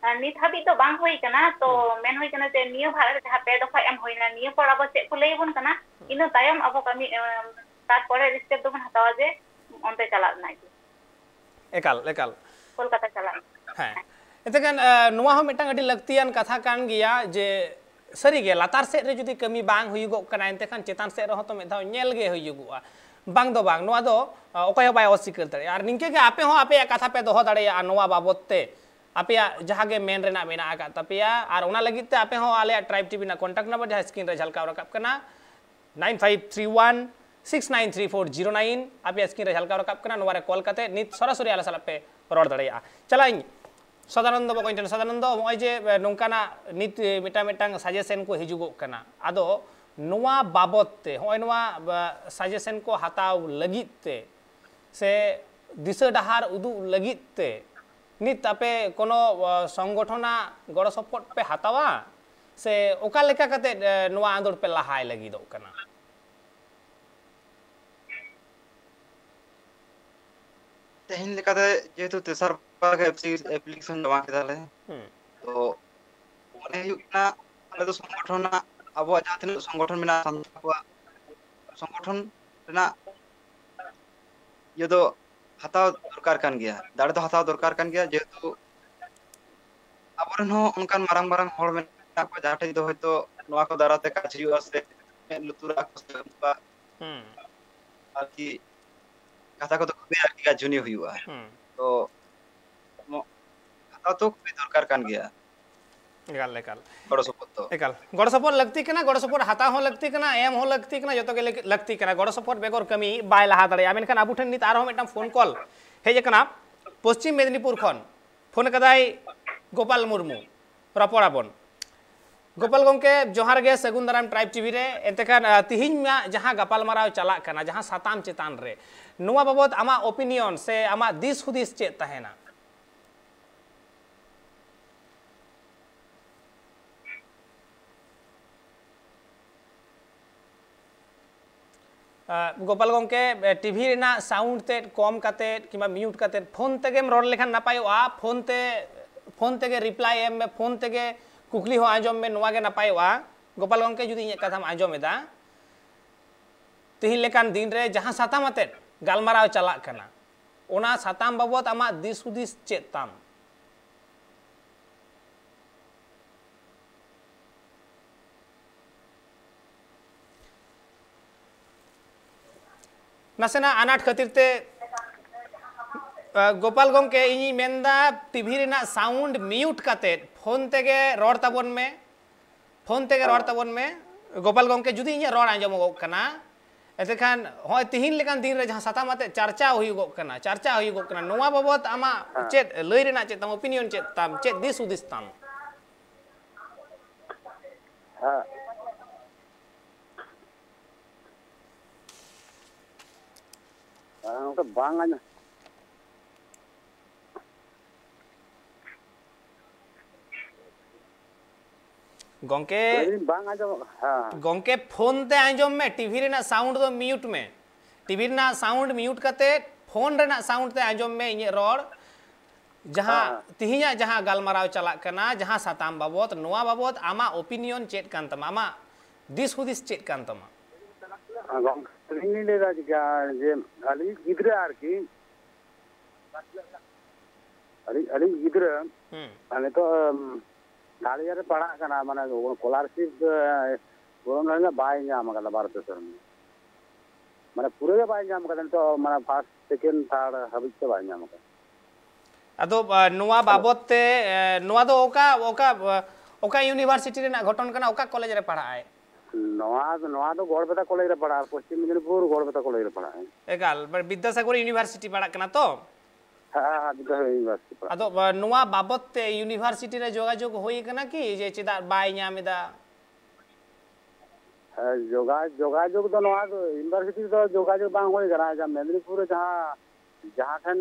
ᱟᱨ ᱱᱤᱛ ᱦᱟᱹᱵᱤᱡ ᱫᱚ ᱵᱟᱝ ᱦᱩᱭ ᱠᱟᱱᱟ᱾ ᱛᱚ, ᱦᱩᱸ᱾ ᱢᱮᱱ ᱦᱩᱭ ᱠᱟᱱᱟ ᱡᱮ ᱱᱤᱭᱟᱹ ᱵᱷᱟᱨ ᱨᱮ ᱡᱟᱦᱟᱸ ᱯᱮ ᱫᱚᱯᱷᱟ ᱮᱢ ᱦᱩᱭᱱᱟ, ᱱᱤᱭᱟᱹ ᱯᱚᱨ ᱟᱵᱚ ᱪᱮᱫ ᱠᱚ ᱞᱟᱹᱭ ᱟᱵᱚᱱ ᱠᱟᱱᱟ, ᱦᱩᱸ᱾ ᱤᱱᱟᱹ ᱛᱟᱭᱚᱢ ᱟᱵᱚ ᱠᱟᱹᱢᱤ, ᱮ, ᱛᱟᱨᱯᱚᱨᱮ step ᱫᱚᱵᱚᱱ ᱦᱟᱛᱟᱣᱟ ᱡᱮ ᱚᱱᱛᱮ ᱪᱟᱞᱟᱜ ᱨᱮᱱᱟᱜ ᱜᱮ᱾ ᱮᱠᱟᱞ, ᱮᱠᱟᱞ᱾ ᱠᱳᱞᱠᱟᱛᱟ ᱪᱟᱞᱟᱜ᱾ ᱦᱮᱸ᱾ ᱮᱱᱛᱮ ᱠᱷᱟᱱ, ᱮ, ᱱᱚᱣᱟ ᱦᱚᱸ ᱢᱤᱫᱴᱟᱝ ᱟᱹᱰᱤ ᱞᱟᱹᱠᱛᱤᱭᱟᱱ ᱠᱟᱛᱷᱟ ᱠᱟᱱ ᱜᱮᱭᱟ ᱡᱮ ᱥᱟᱹᱨᱤᱜᱮ ᱞᱟᱛᱟᱨ ᱥᱮᱫ ᱨᱮ ᱡᱩᱫᱤ ᱠᱟᱹᱢᱤ ᱵᱟᱝ ᱦᱩᱭᱩᱜᱚᱜ ᱠᱟᱱᱟ, ᱮᱱᱛᱮ ᱠᱷᱟᱱ ᱪᱮᱛᱟᱱ ᱥᱮᱫ ᱨᱮᱦᱚᱸ ᱛᱚ ᱢᱤᱫ ᱫᱷᱟᱣ ᱧᱮᱞ ᱜᱮ ᱦᱩᱭᱩᱜᱚᱜᱼᱟ᱾ ᱵᱟᱝ ᱫᱚ ᱵᱟᱝ, ᱱᱚᱣᱟ ᱫᱚ, ᱟ, ᱚᱠᱚᱭ ᱦᱚᱸ ᱵᱟᱭ ᱚᱥᱤᱠᱟᱹᱨ ᱫᱟᱲᱮᱭᱟᱜᱼᱟ᱾ ᱟᱨ ᱱᱤᱝᱠᱟᱹ ᱜᱮ ᱟᱯᱮ ᱦᱚᱸ ᱟᱯᱮᱭᱟᱜ ᱠᱟᱛᱷᱟ ᱯᱮ ᱫᱚᱦᱚ ᱫᱟᱲᱮᱭᱟᱜᱼᱟ ᱱᱚᱣᱟ ᱵᱟᱵᱚᱛ ᱛᱮ, ᱟᱯᱮᱭᱟᱜ ᱡᱟᱦᱟᱸ ᱜᱮ ᱢᱮᱱ ᱨᱮᱱᱟᱜ ᱢᱮᱱᱟᱜ ᱟᱠᱟᱫ ᱛᱟᱯᱮᱭᱟ᱾ ᱟᱨ ᱚᱱᱟ ᱞᱟᱹᱜᱤᱫ ᱛᱮ ᱟᱯᱮ ᱦᱚᱸ ᱟᱞᱮᱭᱟᱜ Tribe TV ᱨᱮᱱᱟᱜ contact number ᱡᱟᱦᱟᱸ screen ᱨᱮ ᱡᱷᱟᱞᱠᱟᱣ ᱨᱟᱠᱟᱵ ᱠᱟᱱᱟ, nine five three one six nine three four zero nine, ᱟᱯᱮᱭᱟᱜ screen ᱨᱮ ᱡᱷᱟᱞᱠᱟᱣ ᱨᱟᱠᱟᱵ ᱠᱟᱱᱟ, ᱱᱚᱣᱟ ᱨᱮ call ᱠᱟᱛᱮ ᱱᱤᱛ ᱥᱚᱨᱟᱥᱚᱨᱤ ᱟᱞᱮ ᱥᱟᱞᱟᱜ ᱯᱮ ᱨᱚᱲ ᱫᱟᱲᱮᱭᱟᱜᱼᱟ᱾ ᱪᱟᱞᱟᱜ ᱟᱹᱧ ᱥᱚᱫᱟᱱᱚᱱᱫᱚ ᱵᱚᱠᱚᱧ ᱴᱷᱮᱱ᱾ ᱥᱚᱫᱟᱱᱚᱱᱫᱚ, ᱱᱚᱜᱼᱚᱭ ᱡᱮ, ᱮ, ᱱᱚᱝᱠᱟᱱᱟᱜ ᱱᱤᱛ, ᱮ, ᱢᱤᱫᱴᱟᱝ ᱢᱤᱫᱴᱟᱝ suggestion ᱠᱚ ᱦᱤᱡᱩᱜᱚᱜ ᱠᱟᱱᱟ, ᱟᱫᱚ ᱱᱚᱣᱟ ᱵᱟᱵᱚᱛ ᱛᱮ, ᱱᱚᱜᱼᱚᱭ ᱱᱚᱣᱟ, ᱮ, suggestion ᱠᱚ ᱦᱟᱛᱟᱣ ᱞᱟᱹᱜᱤᱫ ᱛᱮ ᱥᱮ ᱫᱤᱥᱟᱹ ᱰᱟᱦᱟᱨ ᱩᱫᱩᱜ ᱞᱟᱹᱜᱤᱫ ᱛᱮ ᱱᱤᱛ ᱟᱯᱮ ᱠᱳᱱᱳ, ᱮ, ᱥᱚᱝᱜᱚᱴᱷᱚᱱᱟᱜ ᱜᱚᱲᱚ ᱥᱚᱯᱚᱦᱚᱫ ᱯᱮ ᱦᱟᱛᱟᱣᱟ ᱥᱮ ᱚᱠᱟ ᱞᱮᱠᱟ ᱠᱟᱛᱮ, ᱮ, ᱱᱚᱣᱟ ᱟᱸᱫᱳᱲ ᱯᱮ ᱞᱟᱦᱟᱭ ᱞᱟᱹᱜᱤᱫᱚᱜ ᱠᱟᱱᱟ? ᱛᱮᱦᱮᱧ ᱞᱮᱠᱟᱛᱮ ᱡᱮᱦᱮᱛᱩ ᱛᱮᱥᱟᱨ ᱵᱟᱨ ᱜᱮ ᱮᱯᱞᱤᱠᱮᱥᱚᱱ ᱡᱚᱢᱟ ᱠᱮᱫᱟᱞᱮ, ᱦᱩᱸ᱾ ᱛᱚ ᱢᱚᱱᱮ ᱦᱩᱭᱩᱜ ᱠᱟᱱᱟ ᱟᱞᱮ ᱫᱚ ᱥᱚᱝᱜᱚᱴᱷᱚᱱ ᱨᱮᱱᱟᱜ, ᱟᱵᱚᱣᱟᱜ ᱡᱟᱦᱟᱸ ᱛᱤᱱᱟᱹᱜ ᱥᱚᱝᱜᱚᱴᱷᱚᱱ ᱢᱮᱱᱟᱜᱼᱟ ᱥᱟᱱᱛᱟᱲ ᱠᱚᱣᱟᱜ, ᱥᱚᱝᱜᱚᱴᱷᱚᱱ ᱨᱮᱱᱟᱜ ᱤᱭᱟᱹ ᱫᱚ ᱦᱟᱛᱟᱣ ᱫᱚᱨᱠᱟᱨ ᱠᱟᱱ ᱜᱮᱭᱟ, ᱫᱟᱲᱮ ᱫᱚ ᱦᱟᱛᱟᱣ ᱫᱚᱨᱠᱟᱨ ᱠᱟᱱ ᱜᱮᱭᱟ, ᱡᱮᱦᱮᱛᱩ ᱟᱵᱚᱨᱮᱱ ᱦᱚᱸ ᱚᱱᱠᱟᱱ ᱢᱟᱨᱟᱝ ᱢᱟᱨᱟᱝ ᱦᱚᱲ ᱢᱮᱱᱟᱜ ᱠᱚᱣᱟ ᱡᱟᱦᱟᱸ ᱴᱷᱮᱡ ᱫᱚ ᱦᱚᱭᱛᱳ ᱱᱚᱣᱟ ᱠᱚ ᱫᱟᱨᱟ ᱛᱮ ᱠᱟᱡᱽ ᱦᱩᱭᱩᱜᱼᱟ ᱥᱮ ᱢᱮᱫ ᱞᱩᱛᱩᱨᱟᱜ ᱠᱚ ᱥᱮ ᱩᱱᱠᱩᱣᱟᱜ ᱦᱩᱸ᱾ ᱟᱨᱠᱤ ᱠᱟᱛᱷᱟ ᱠᱚᱫᱚ ᱠᱷᱩᱵᱮ ᱟᱨᱠᱤ ᱜᱟᱡᱷᱩᱱᱤ ᱦᱩᱭᱩᱜᱼᱟ᱾ ᱦᱩᱸ᱾ ᱛᱚ ᱱᱚ-, ᱦᱟᱛᱟᱣ ᱛᱚ ᱠᱷᱩᱵᱮ ᱫᱚᱨᱠᱟᱨ ᱠᱟᱱ ᱜᱮᱭᱟ᱾ ᱮᱠᱟᱞ, ᱮᱠᱟᱞ᱾ ᱜᱚᱲᱚ ᱥᱚᱯᱚᱦᱚᱫ ᱫᱚ᱾ ᱮᱠᱟᱞ᱾ ᱜᱚᱲᱚ ᱥᱚᱯᱚᱦᱚᱫ ᱞᱟᱹᱠᱛᱤ ᱠᱟᱱᱟ, ᱜᱚᱲᱚ ᱥᱚᱯᱚᱦᱚᱫ ᱦᱟᱛᱟᱣ ᱦᱚᱸ ᱞᱟᱹᱠᱛᱤ ᱠᱟᱱᱟ, ᱮᱢ ᱦᱚᱸ ᱞᱟᱹᱠᱛᱤ ᱠᱟᱱᱟ, ᱡᱚᱛᱚ ᱜᱮ ᱞᱟᱹᱠ-, ᱞᱟᱹᱠᱛᱤ ᱠᱟᱱᱟ᱾ ᱜᱚᱲᱚ ᱥᱚᱯᱚᱦᱚᱫ ᱵᱮᱜᱚᱨ ᱠᱟᱹᱢᱤ ᱵᱟᱭ ᱞᱟᱦᱟ ᱫᱟᱲᱮᱭᱟᱜᱼᱟ᱾ ᱢᱮᱱᱠᱷᱟᱱ ᱟᱵᱚ ᱴᱷᱮᱱ ᱱᱤᱛ ᱟᱨᱦᱚᱸ ᱢᱤᱫᱴᱟᱝ phone call ᱦᱮᱡ ᱟᱠᱟᱱᱟ ᱯᱚᱥᱪᱤᱢ ᱢᱮᱫᱽᱱᱤᱯᱩᱨ ᱠᱷᱚᱱ᱾ phone ᱟᱠᱟᱫᱟᱭ ᱜᱳᱯᱟᱞ ᱢᱩᱨᱢᱩ᱾ ᱨᱚᱯᱚᱲ ᱟᱵᱚᱱ᱾ ᱜᱳᱯᱟᱞ ᱜᱚᱢᱠᱮ, ᱡᱚᱦᱟᱨ ᱜᱮ, ᱥᱟᱹᱜᱩᱱ ᱫᱟᱨᱟᱢ Tribe TV ᱨᱮ᱾ ᱮᱱᱛᱮ ᱠᱷᱟᱱ, ᱟ, ᱛᱤᱦᱤᱧ ᱢᱟ ᱡᱟᱦᱟᱸ ᱜᱟᱯᱟᱞᱢᱟᱨᱟᱣ ᱪᱟᱞᱟᱜ ᱠᱟᱱᱟ, ᱡᱟᱦᱟᱸ ᱥᱟᱛᱟᱢ ᱪᱮᱛᱟᱱ ᱨᱮ, ᱱᱚᱣᱟ ᱵᱟᱵᱚᱛ ᱟᱢᱟᱜ opinion ᱥᱮ ᱟᱢᱟᱜ ᱫᱤᱥ ᱦᱩᱫᱤᱥ ᱪᱮᱫ ᱛᱟᱦᱮᱱᱟ? ᱜᱳᱯᱟᱞ ᱜᱚᱢᱠᱮ, ᱴᱤᱵᱷᱤ ᱨᱮᱱᱟᱜ ᱥᱟᱣᱩᱱᱰ ᱛᱮᱫ ᱠᱚᱢ ᱠᱟᱛᱮᱫ ᱠᱤᱝᱵᱟ ᱢᱤᱭᱩᱴ ᱠᱟᱛᱮᱫ ᱯᱷᱳᱱ ᱛᱮᱜᱮᱢ ᱨᱚᱲ ᱞᱮᱠᱷᱟᱱ ᱱᱟᱯᱟᱭᱚᱜᱼᱟ᱾ ᱯᱷᱳᱱ ᱛᱮ, ᱯᱷᱳᱱ ᱛᱮᱜᱮ ᱨᱤᱯᱞᱟᱭ ᱮᱢ ᱢᱮ, ᱯᱷᱳᱱ ᱛᱮᱜᱮ ᱠᱩᱠᱞᱤ ᱦᱚᱸ ᱟᱸᱡᱚᱢ ᱢᱮ, ᱱᱚᱣᱟ ᱜᱮ ᱱᱟᱯᱟᱭᱚᱜᱼᱟ᱾ ᱜᱳᱯᱟᱞ ᱜᱚᱢᱠᱮ, ᱡᱩᱫᱤ ᱤᱧᱟᱹᱜ ᱠᱟᱛᱷᱟᱢ ᱟᱸᱡᱚᱢ ᱮᱫᱟ, ᱛᱤᱦᱤᱧ ᱞᱮᱠᱟᱱ ᱫᱤᱱ ᱨᱮ ᱡᱟᱦᱟᱸ ᱥᱟᱛᱟᱢ ᱟᱛᱮᱫ ᱜᱟᱞᱢᱟᱨᱟᱣ ᱪᱟᱞᱟᱜ ᱠᱟᱱᱟ, ᱚᱱᱟ ᱥᱟᱛᱟᱢ ᱵᱟᱵᱚᱫ ᱟᱢᱟᱜ ᱫᱤᱥ ᱦᱩᱫᱤᱥ ᱪᱮᱫ ᱛᱟᱢ? ᱱᱟᱥᱮᱱᱟᱜ ᱟᱱᱟᱴ ᱠᱷᱟᱹᱛᱤᱨ ᱛᱮ, ᱟ, ᱜᱳᱯᱟᱞ ᱜᱚᱢᱠᱮ, ᱤᱧᱤᱧ ᱢᱮᱱᱫᱟ, ᱴᱤᱵᱷᱤ ᱨᱮᱱᱟᱜ ᱥᱟᱣᱩᱱᱰ ᱢᱤᱭᱩᱴ ᱠᱟᱛᱮᱫ ᱯᱷᱳᱱ ᱛᱮᱜᱮ ᱨᱚᱲ ᱛᱟᱵᱚᱱ ᱢᱮ, ᱯᱷᱳᱱ ᱛᱮᱜᱮ ᱨᱚᱲ ᱦᱮᱸ᱾ ᱛᱟᱵᱚᱱ ᱢᱮ᱾ ᱜᱳᱯᱟᱞ ᱜᱚᱢᱠᱮ, ᱡᱩᱫᱤ ᱤᱧᱟᱹᱜ ᱨᱚᱲ ᱟᱸᱡᱚᱢᱚᱜᱚᱜ ᱠᱟᱱᱟ, ᱮᱱᱛᱮᱠᱷᱟᱱ ᱦᱚᱸᱜᱼᱚᱭ ᱛᱤᱦᱤᱧ ᱞᱮᱠᱟᱱ ᱫᱤᱱ ᱨᱮ ᱡᱟᱦᱟᱸ ᱥᱟᱛᱟᱢ ᱟᱛᱮᱫ ᱪᱟᱨᱪᱟ ᱦᱩᱭᱩᱜᱚᱜ ᱠᱟᱱᱟ, ᱪᱟᱨᱪᱟ ᱦᱩᱭᱩᱜᱚᱜ ᱠᱟᱱᱟ, ᱱᱚᱣᱟ ᱵᱟᱵᱚᱫ ᱟᱢᱟᱜ ᱦᱮᱸ᱾ ᱪᱮᱫ ᱞᱟᱹᱭ ᱨᱮᱱᱟᱜ, ᱪᱮᱫ ᱛᱟᱢ ᱚᱯᱤᱱᱤᱭᱚᱱ, ᱪᱮᱫ ᱛᱟᱢ, ᱪᱮᱫ ᱫᱤᱥ ᱦᱩᱫᱤᱥ ᱛᱟᱢ? ᱦᱮᱸ᱾ ᱦᱮᱸ, ᱜᱚᱢᱠᱮ, ᱵᱟᱝ ᱟᱸᱡᱚᱢ᱾ ᱜᱚᱢᱠᱮ, ᱞᱟᱹᱭᱫᱟᱹᱧ ᱵᱟᱝ ᱟᱸᱡᱚᱢᱚᱜ ᱠᱟᱱᱟ᱾ ᱦᱮᱸ᱾ ᱜᱚᱢᱠᱮ, ᱯᱷᱳᱱ ᱛᱮ ᱟᱸᱡᱚᱢ ᱢᱮ, ᱴᱤᱵᱷᱤ ᱨᱮᱱᱟᱜ ᱥᱟᱣᱩᱱᱰ ᱫᱚ ᱢᱤᱭᱩᱴ ᱢᱮ᱾ ᱴᱤᱵᱷᱤ ᱨᱮᱱᱟᱜ ᱥᱟᱣᱩᱱᱰ ᱢᱤᱭᱩᱴ ᱠᱟᱛᱮ ᱯᱷᱳᱱ ᱨᱮᱱᱟᱜ ᱥᱟᱣᱩᱱᱰ ᱛᱮ ᱟᱸᱡᱚᱢ ᱢᱮ ᱤᱧᱟᱹᱜ ᱨᱚᱲ᱾ ᱡᱟᱦᱟᱸ ᱦᱮᱸ᱾ ᱛᱤᱦᱤᱧᱟᱜ ᱡᱟᱦᱟᱸ ᱜᱟᱞᱢᱟᱨᱟᱣ ᱪᱟᱞᱟᱜ ᱠᱟᱱᱟ, ᱡᱟᱦᱟᱸ ᱥᱟᱛᱟᱢ ᱵᱟᱵᱚᱫ, ᱱᱚᱣᱟ ᱵᱟᱵᱚᱫ ᱟᱢᱟᱜ ᱚᱯᱤᱱᱤᱭᱚᱱ ᱪᱮᱫ ᱠᱟᱱ ᱛᱟᱢᱟ, ᱟᱢᱟᱜ ᱫᱤᱥ ᱦᱩᱫᱤᱥ ᱪᱮᱫ ᱠᱟᱱ ᱛᱟᱢᱟ? ᱦᱮᱸ, ᱜᱚᱢᱠᱮ, ᱟᱹᱞᱤᱧ ᱞᱤᱧ ᱞᱟᱹᱭᱫᱟ ᱪᱮᱠᱟ ᱡᱮ ᱟᱹᱞᱤᱧ ᱜᱤᱫᱽᱨᱟᱹ ᱟᱨᱠᱤ, ᱟᱹᱞᱤᱧ, ᱟᱹᱞᱤᱧ ᱜᱤᱫᱽᱨᱟᱹ ᱦᱩᱸ᱾ ᱟᱨ ᱱᱤᱛᱚᱜ, ᱩᱢ, ᱛᱷᱟᱨᱰ ᱤᱭᱟᱨ ᱨᱮ ᱯᱟᱲᱦᱟᱜ ᱠᱟᱱᱟ, ᱢᱟᱱᱮ ᱥᱠᱚᱞᱟᱨᱥᱤᱯ, ᱮ, ᱯᱩᱨᱚᱱ ᱨᱮᱱᱟᱜ ᱵᱟᱭ ᱧᱟᱢ ᱟᱠᱟᱫᱟ ᱵᱟᱨ ᱯᱮ ᱥᱮᱨᱢᱟ᱾ ᱢᱟᱱᱮ ᱯᱩᱨᱟᱹ ᱜᱮ ᱵᱟᱭ ᱧᱟᱢ ᱟᱠᱟᱫᱟ ᱱᱤᱛᱚᱜ, ᱢᱟᱱᱮ ᱯᱷᱟᱥᱴ, ᱥᱮᱠᱮᱱᱰ, ᱛᱷᱟᱨᱰ ᱦᱟᱹᱵᱤᱡ ᱛᱮ ᱵᱟᱭ ᱧᱟᱢ ᱟᱠᱟᱫᱟ᱾ ᱟᱫᱚ, ᱟ, ᱱᱚᱣᱟ ᱟᱫᱚ ᱵᱟᱵᱚᱫ ᱛᱮ, ᱮ, ᱱᱚᱣᱟ ᱫᱚ ᱚᱠᱟ, ᱚᱠᱟ, ᱚᱠᱟ ᱤᱭᱩᱱᱤᱵᱷᱟᱨᱥᱤᱴᱤ ᱨᱮᱱᱟᱜ ᱜᱷᱚᱴᱚᱱ ᱠᱟᱱᱟ? ᱚᱠᱟ ᱠᱚᱞᱮᱡᱽ ᱨᱮ ᱯᱟᱲᱦᱟᱜ ᱟᱭ? ᱱᱚᱣᱟ, ᱱᱚᱣᱟ ᱫᱚ ᱜᱚᱲᱵᱮᱛᱟ ᱠᱚᱞᱮᱡᱽ ᱨᱮ ᱯᱟᱲᱦᱟᱜᱼᱟ, ᱯᱚᱥᱪᱤᱢ ᱢᱮᱫᱽᱱᱤᱯᱩᱨ ᱜᱚᱲᱵᱮᱛᱟ ᱠᱚᱞᱮᱡᱽ ᱨᱮ ᱯᱟᱲᱦᱟᱜᱼᱟ᱾ ᱮᱠᱟᱞ, ᱢᱟᱱᱮ ᱵᱤᱫᱽᱫᱟᱥᱟᱜᱚᱨ ᱤᱭᱩᱱᱤᱵᱷᱟᱨᱥᱤᱴᱤ ᱯᱟᱲᱟᱜ ᱠᱟᱱᱟ ᱛᱚ? ᱦᱮᱸ, ᱦᱮᱸ, ᱵᱤᱫᱽᱫᱟᱥᱟᱜᱚᱨ ᱤᱭᱩᱱᱤᱵᱷᱟᱨᱥᱤᱴᱤ ᱯᱟᱲᱦᱟᱜ ᱟᱫᱚ, ᱠᱟᱱᱟ᱾ ᱟ, ᱱᱚᱣᱟ ᱵᱟᱵᱚᱫ ᱛᱮ ᱤᱭᱩᱱᱤᱵᱷᱟᱨᱥᱤᱴᱤ ᱨᱮ ᱡᱳᱜᱟᱡᱳᱜᱽ ᱦᱩᱭ ᱟᱠᱟᱱᱟ ᱠᱤ ᱡᱮ ᱪᱮᱫᱟᱜ ᱵᱟᱭ ᱧᱟᱢ ᱮᱫᱟ? ᱦᱮᱸ, ᱡᱳᱜᱟ-, ᱡᱳᱜᱟᱡᱳᱜᱽ ᱫᱚ ᱱᱚᱣᱟ ᱫᱚ ᱤᱭᱩᱱᱤᱵᱷᱟᱨᱥᱤᱴᱤ ᱨᱮᱫᱚ ᱡᱳᱜᱟᱡᱳᱜᱽ ᱵᱟᱝ ᱦᱩᱭ ᱟᱠᱟᱱᱟ᱾ ᱡᱟᱦᱟᱸ ᱢᱮᱫᱽᱱᱤᱯᱩᱨ ᱨᱮ ᱡᱟᱦᱟᱸ, ᱡᱟᱦᱟᱸ ᱴᱷᱮᱱ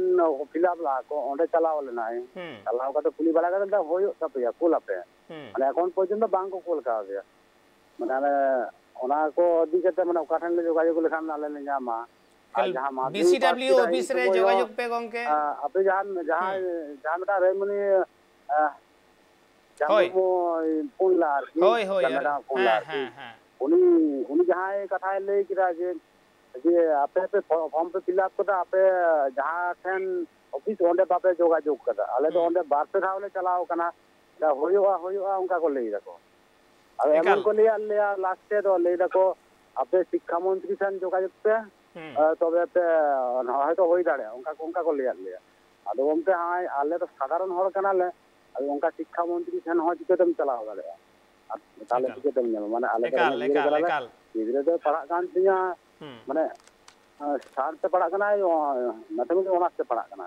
ᱯᱷᱤᱞᱟᱯ ᱞᱟᱜᱼᱟ ᱠᱚ, ᱚᱸᱰᱮ ᱪᱟᱞᱟᱣ ᱞᱮᱱᱟᱭ᱾ ᱦᱩᱸ᱾ ᱪᱟᱞᱟᱣ ᱠᱟᱛᱮ ᱠᱩᱞᱤ ᱵᱟᱲᱟ ᱠᱟᱛᱮ ᱫᱚ ᱦᱩᱭᱩᱜ ᱛᱟᱯᱮᱭᱟ, ᱠᱩᱞ ᱟᱯᱮ᱾ ᱦᱩᱸ᱾ ᱢᱟᱱᱮ ᱮᱠᱷᱚᱱ ᱯᱚᱨᱡᱚᱱᱛᱚ ᱵᱟᱝ ᱠᱚ ᱠᱩᱞ ᱠᱟᱣᱫᱮᱭᱟ᱾ ᱢᱟᱱᱮ ᱟᱞᱮ ᱚᱱᱟ ᱠᱚ ᱤᱫᱤ ᱠᱟᱛᱮ ᱢᱟᱱᱮ ᱚᱠᱟ ᱴᱷᱮᱱ ᱞᱮ ᱡᱳᱜᱟᱡᱳᱜᱽ ᱞᱮᱠᱷᱟᱱ ᱟᱞᱮ ᱞᱮ ᱧᱟᱢᱟ? ᱟᱨ ᱡᱟᱦᱟᱸ ᱢᱟᱫᱷᱩᱨᱤ ᱵᱤᱥᱤᱰᱟᱵᱽᱞᱤᱭᱩ ᱯᱟᱹᱨᱥᱤ ᱚᱯᱷᱤᱥ ᱨᱮ ᱥᱚᱢᱚᱭ ᱦᱚᱸ, ᱡᱳᱜᱟᱡᱳᱜᱽ ᱯᱮ ᱜᱚᱝᱠᱮ᱾ ᱟ, ᱟᱯᱮ ᱡᱟᱦᱟᱸ, ᱡᱟᱦᱟᱸ, ᱦᱩᱸ᱾ ᱡᱟᱦᱟᱸ ᱢᱤᱫᱴᱟᱝ ᱨᱟᱭᱢᱚᱱᱤ, ᱟ, ᱡᱟᱦᱟᱸ ᱦᱳᱭ᱾ ᱢᱩᱨᱢᱩ ᱯᱷᱳᱱ ᱞᱮᱫᱟ ᱟᱨᱠᱤ, ᱦᱳᱭ, ᱦᱳᱭ, ᱡᱟᱦᱟᱸ ᱟᱨ, ᱢᱮᱰᱟᱢ ᱯᱷᱳᱱ ᱞᱮᱫᱟ ᱦᱮᱸ, ᱟᱨᱠᱤ᱾ ᱦᱮᱸ, ᱦᱮᱸ᱾ ᱩᱱᱤ, ᱩᱱᱤ ᱡᱟᱦᱟᱸᱭ ᱠᱟᱛᱷᱟᱭ ᱞᱟᱹᱭ ᱠᱮᱫᱟ ᱡᱮ, ᱡᱮ ᱟᱯᱮ ᱯᱮ ᱯᱷᱚ-, ᱯᱷᱚᱨᱢ ᱯᱮ ᱯᱷᱤᱞᱟᱯ ᱠᱟᱫᱟ, ᱟᱯᱮ ᱡᱟᱦᱟᱸ ᱴᱷᱮᱱ ᱚᱯᱷᱤᱥ ᱚᱸᱰᱮ ᱵᱟᱯᱮ ᱡᱳᱜᱟᱡᱳᱜᱽ ᱠᱟᱫᱟ᱾ ᱟᱞᱮ ᱫᱚ ᱦᱩᱸ᱾ ᱚᱸᱰᱮ ᱵᱟᱨ ᱯᱮ ᱫᱷᱟᱣ ᱞᱮ ᱪᱟᱞᱟᱣ ᱠᱟᱱᱟ, ᱦᱩᱭᱩᱜᱼᱟ, ᱦᱩᱭᱩᱜᱼᱟ ᱚᱱᱠᱟ ᱠᱚ ᱞᱟᱹᱭ ᱫᱟᱠᱚ᱾ ᱟᱫᱚ ᱮᱢᱚᱱ ᱮᱠᱟᱞ᱾ ᱠᱚ ᱞᱟᱹᱭᱟᱫ ᱞᱮᱭᱟ ᱞᱟᱥᱴ ᱛᱮ ᱫᱚ ᱞᱟᱹᱭ ᱫᱟᱠᱚ, "ᱟᱯᱮ ᱥᱤᱠᱠᱷᱟ ᱢᱚᱱᱛᱨᱤ ᱴᱷᱮᱱ ᱡᱳᱜᱟᱡᱳᱜᱽ ᱯᱮ, ᱦᱩᱸ᱾ ᱮ, ᱛᱚᱵᱮ ᱯᱮ ᱦᱚᱭᱛᱳ ᱦᱩᱭ ᱫᱟᱲᱮᱭᱟᱜᱼᱟ", ᱚᱱᱠᱟ, ᱚᱱᱠᱟ ᱠᱚ ᱞᱟᱹᱭᱟᱫ ᱞᱮᱭᱟ᱾ ᱟᱫᱚ ᱜᱚᱢᱠᱮ, ᱦᱟᱸᱜ ᱟᱞᱮ ᱫᱚ ᱥᱟᱫᱷᱟᱨᱚᱱ ᱦᱚᱲ ᱠᱟᱱᱟᱞᱮ, ᱟᱫᱚ ᱚᱱᱠᱟ ᱥᱤᱠᱠᱷᱟ ᱢᱚᱱᱛᱨᱤ ᱴᱷᱮᱱ ᱦᱚᱸ ᱪᱤᱠᱟᱹᱛᱮᱢ ᱪᱟᱞᱟᱣ ᱫᱟᱲᱮᱭᱟᱜᱼᱟ? ᱟᱨ ᱛᱟᱦᱚᱞᱮ ᱮᱠᱟᱞ᱾ ᱪᱤᱠᱟᱹᱛᱮᱢ ᱧᱟᱢᱟ? ᱢᱟᱱᱮ ᱟᱞᱮ ᱫᱚᱞᱮ ᱮᱠᱟᱞ, ᱜᱤᱫᱽᱨᱟᱹ ᱮᱠᱟᱞ, ᱠᱟᱱᱟᱞᱮ, ᱮᱠᱟᱞ᱾ ᱜᱤᱫᱽᱨᱟᱹ ᱫᱚᱭ ᱯᱟᱲᱦᱟᱜ ᱠᱟᱱ ᱛᱤᱧᱟ, ᱦᱩᱸ᱾ ᱢᱟᱱᱮ, ᱟᱸ, ᱥᱟᱨ ᱛᱮ ᱯᱟᱲᱦᱟᱜ ᱠᱟᱱᱟᱭ, ᱚ, ᱢᱟᱫᱽᱫᱷᱚᱢᱤᱠ ᱚᱱᱟᱨᱥ ᱛᱮ ᱯᱟᱲᱦᱟᱜ ᱠᱟᱱᱟ,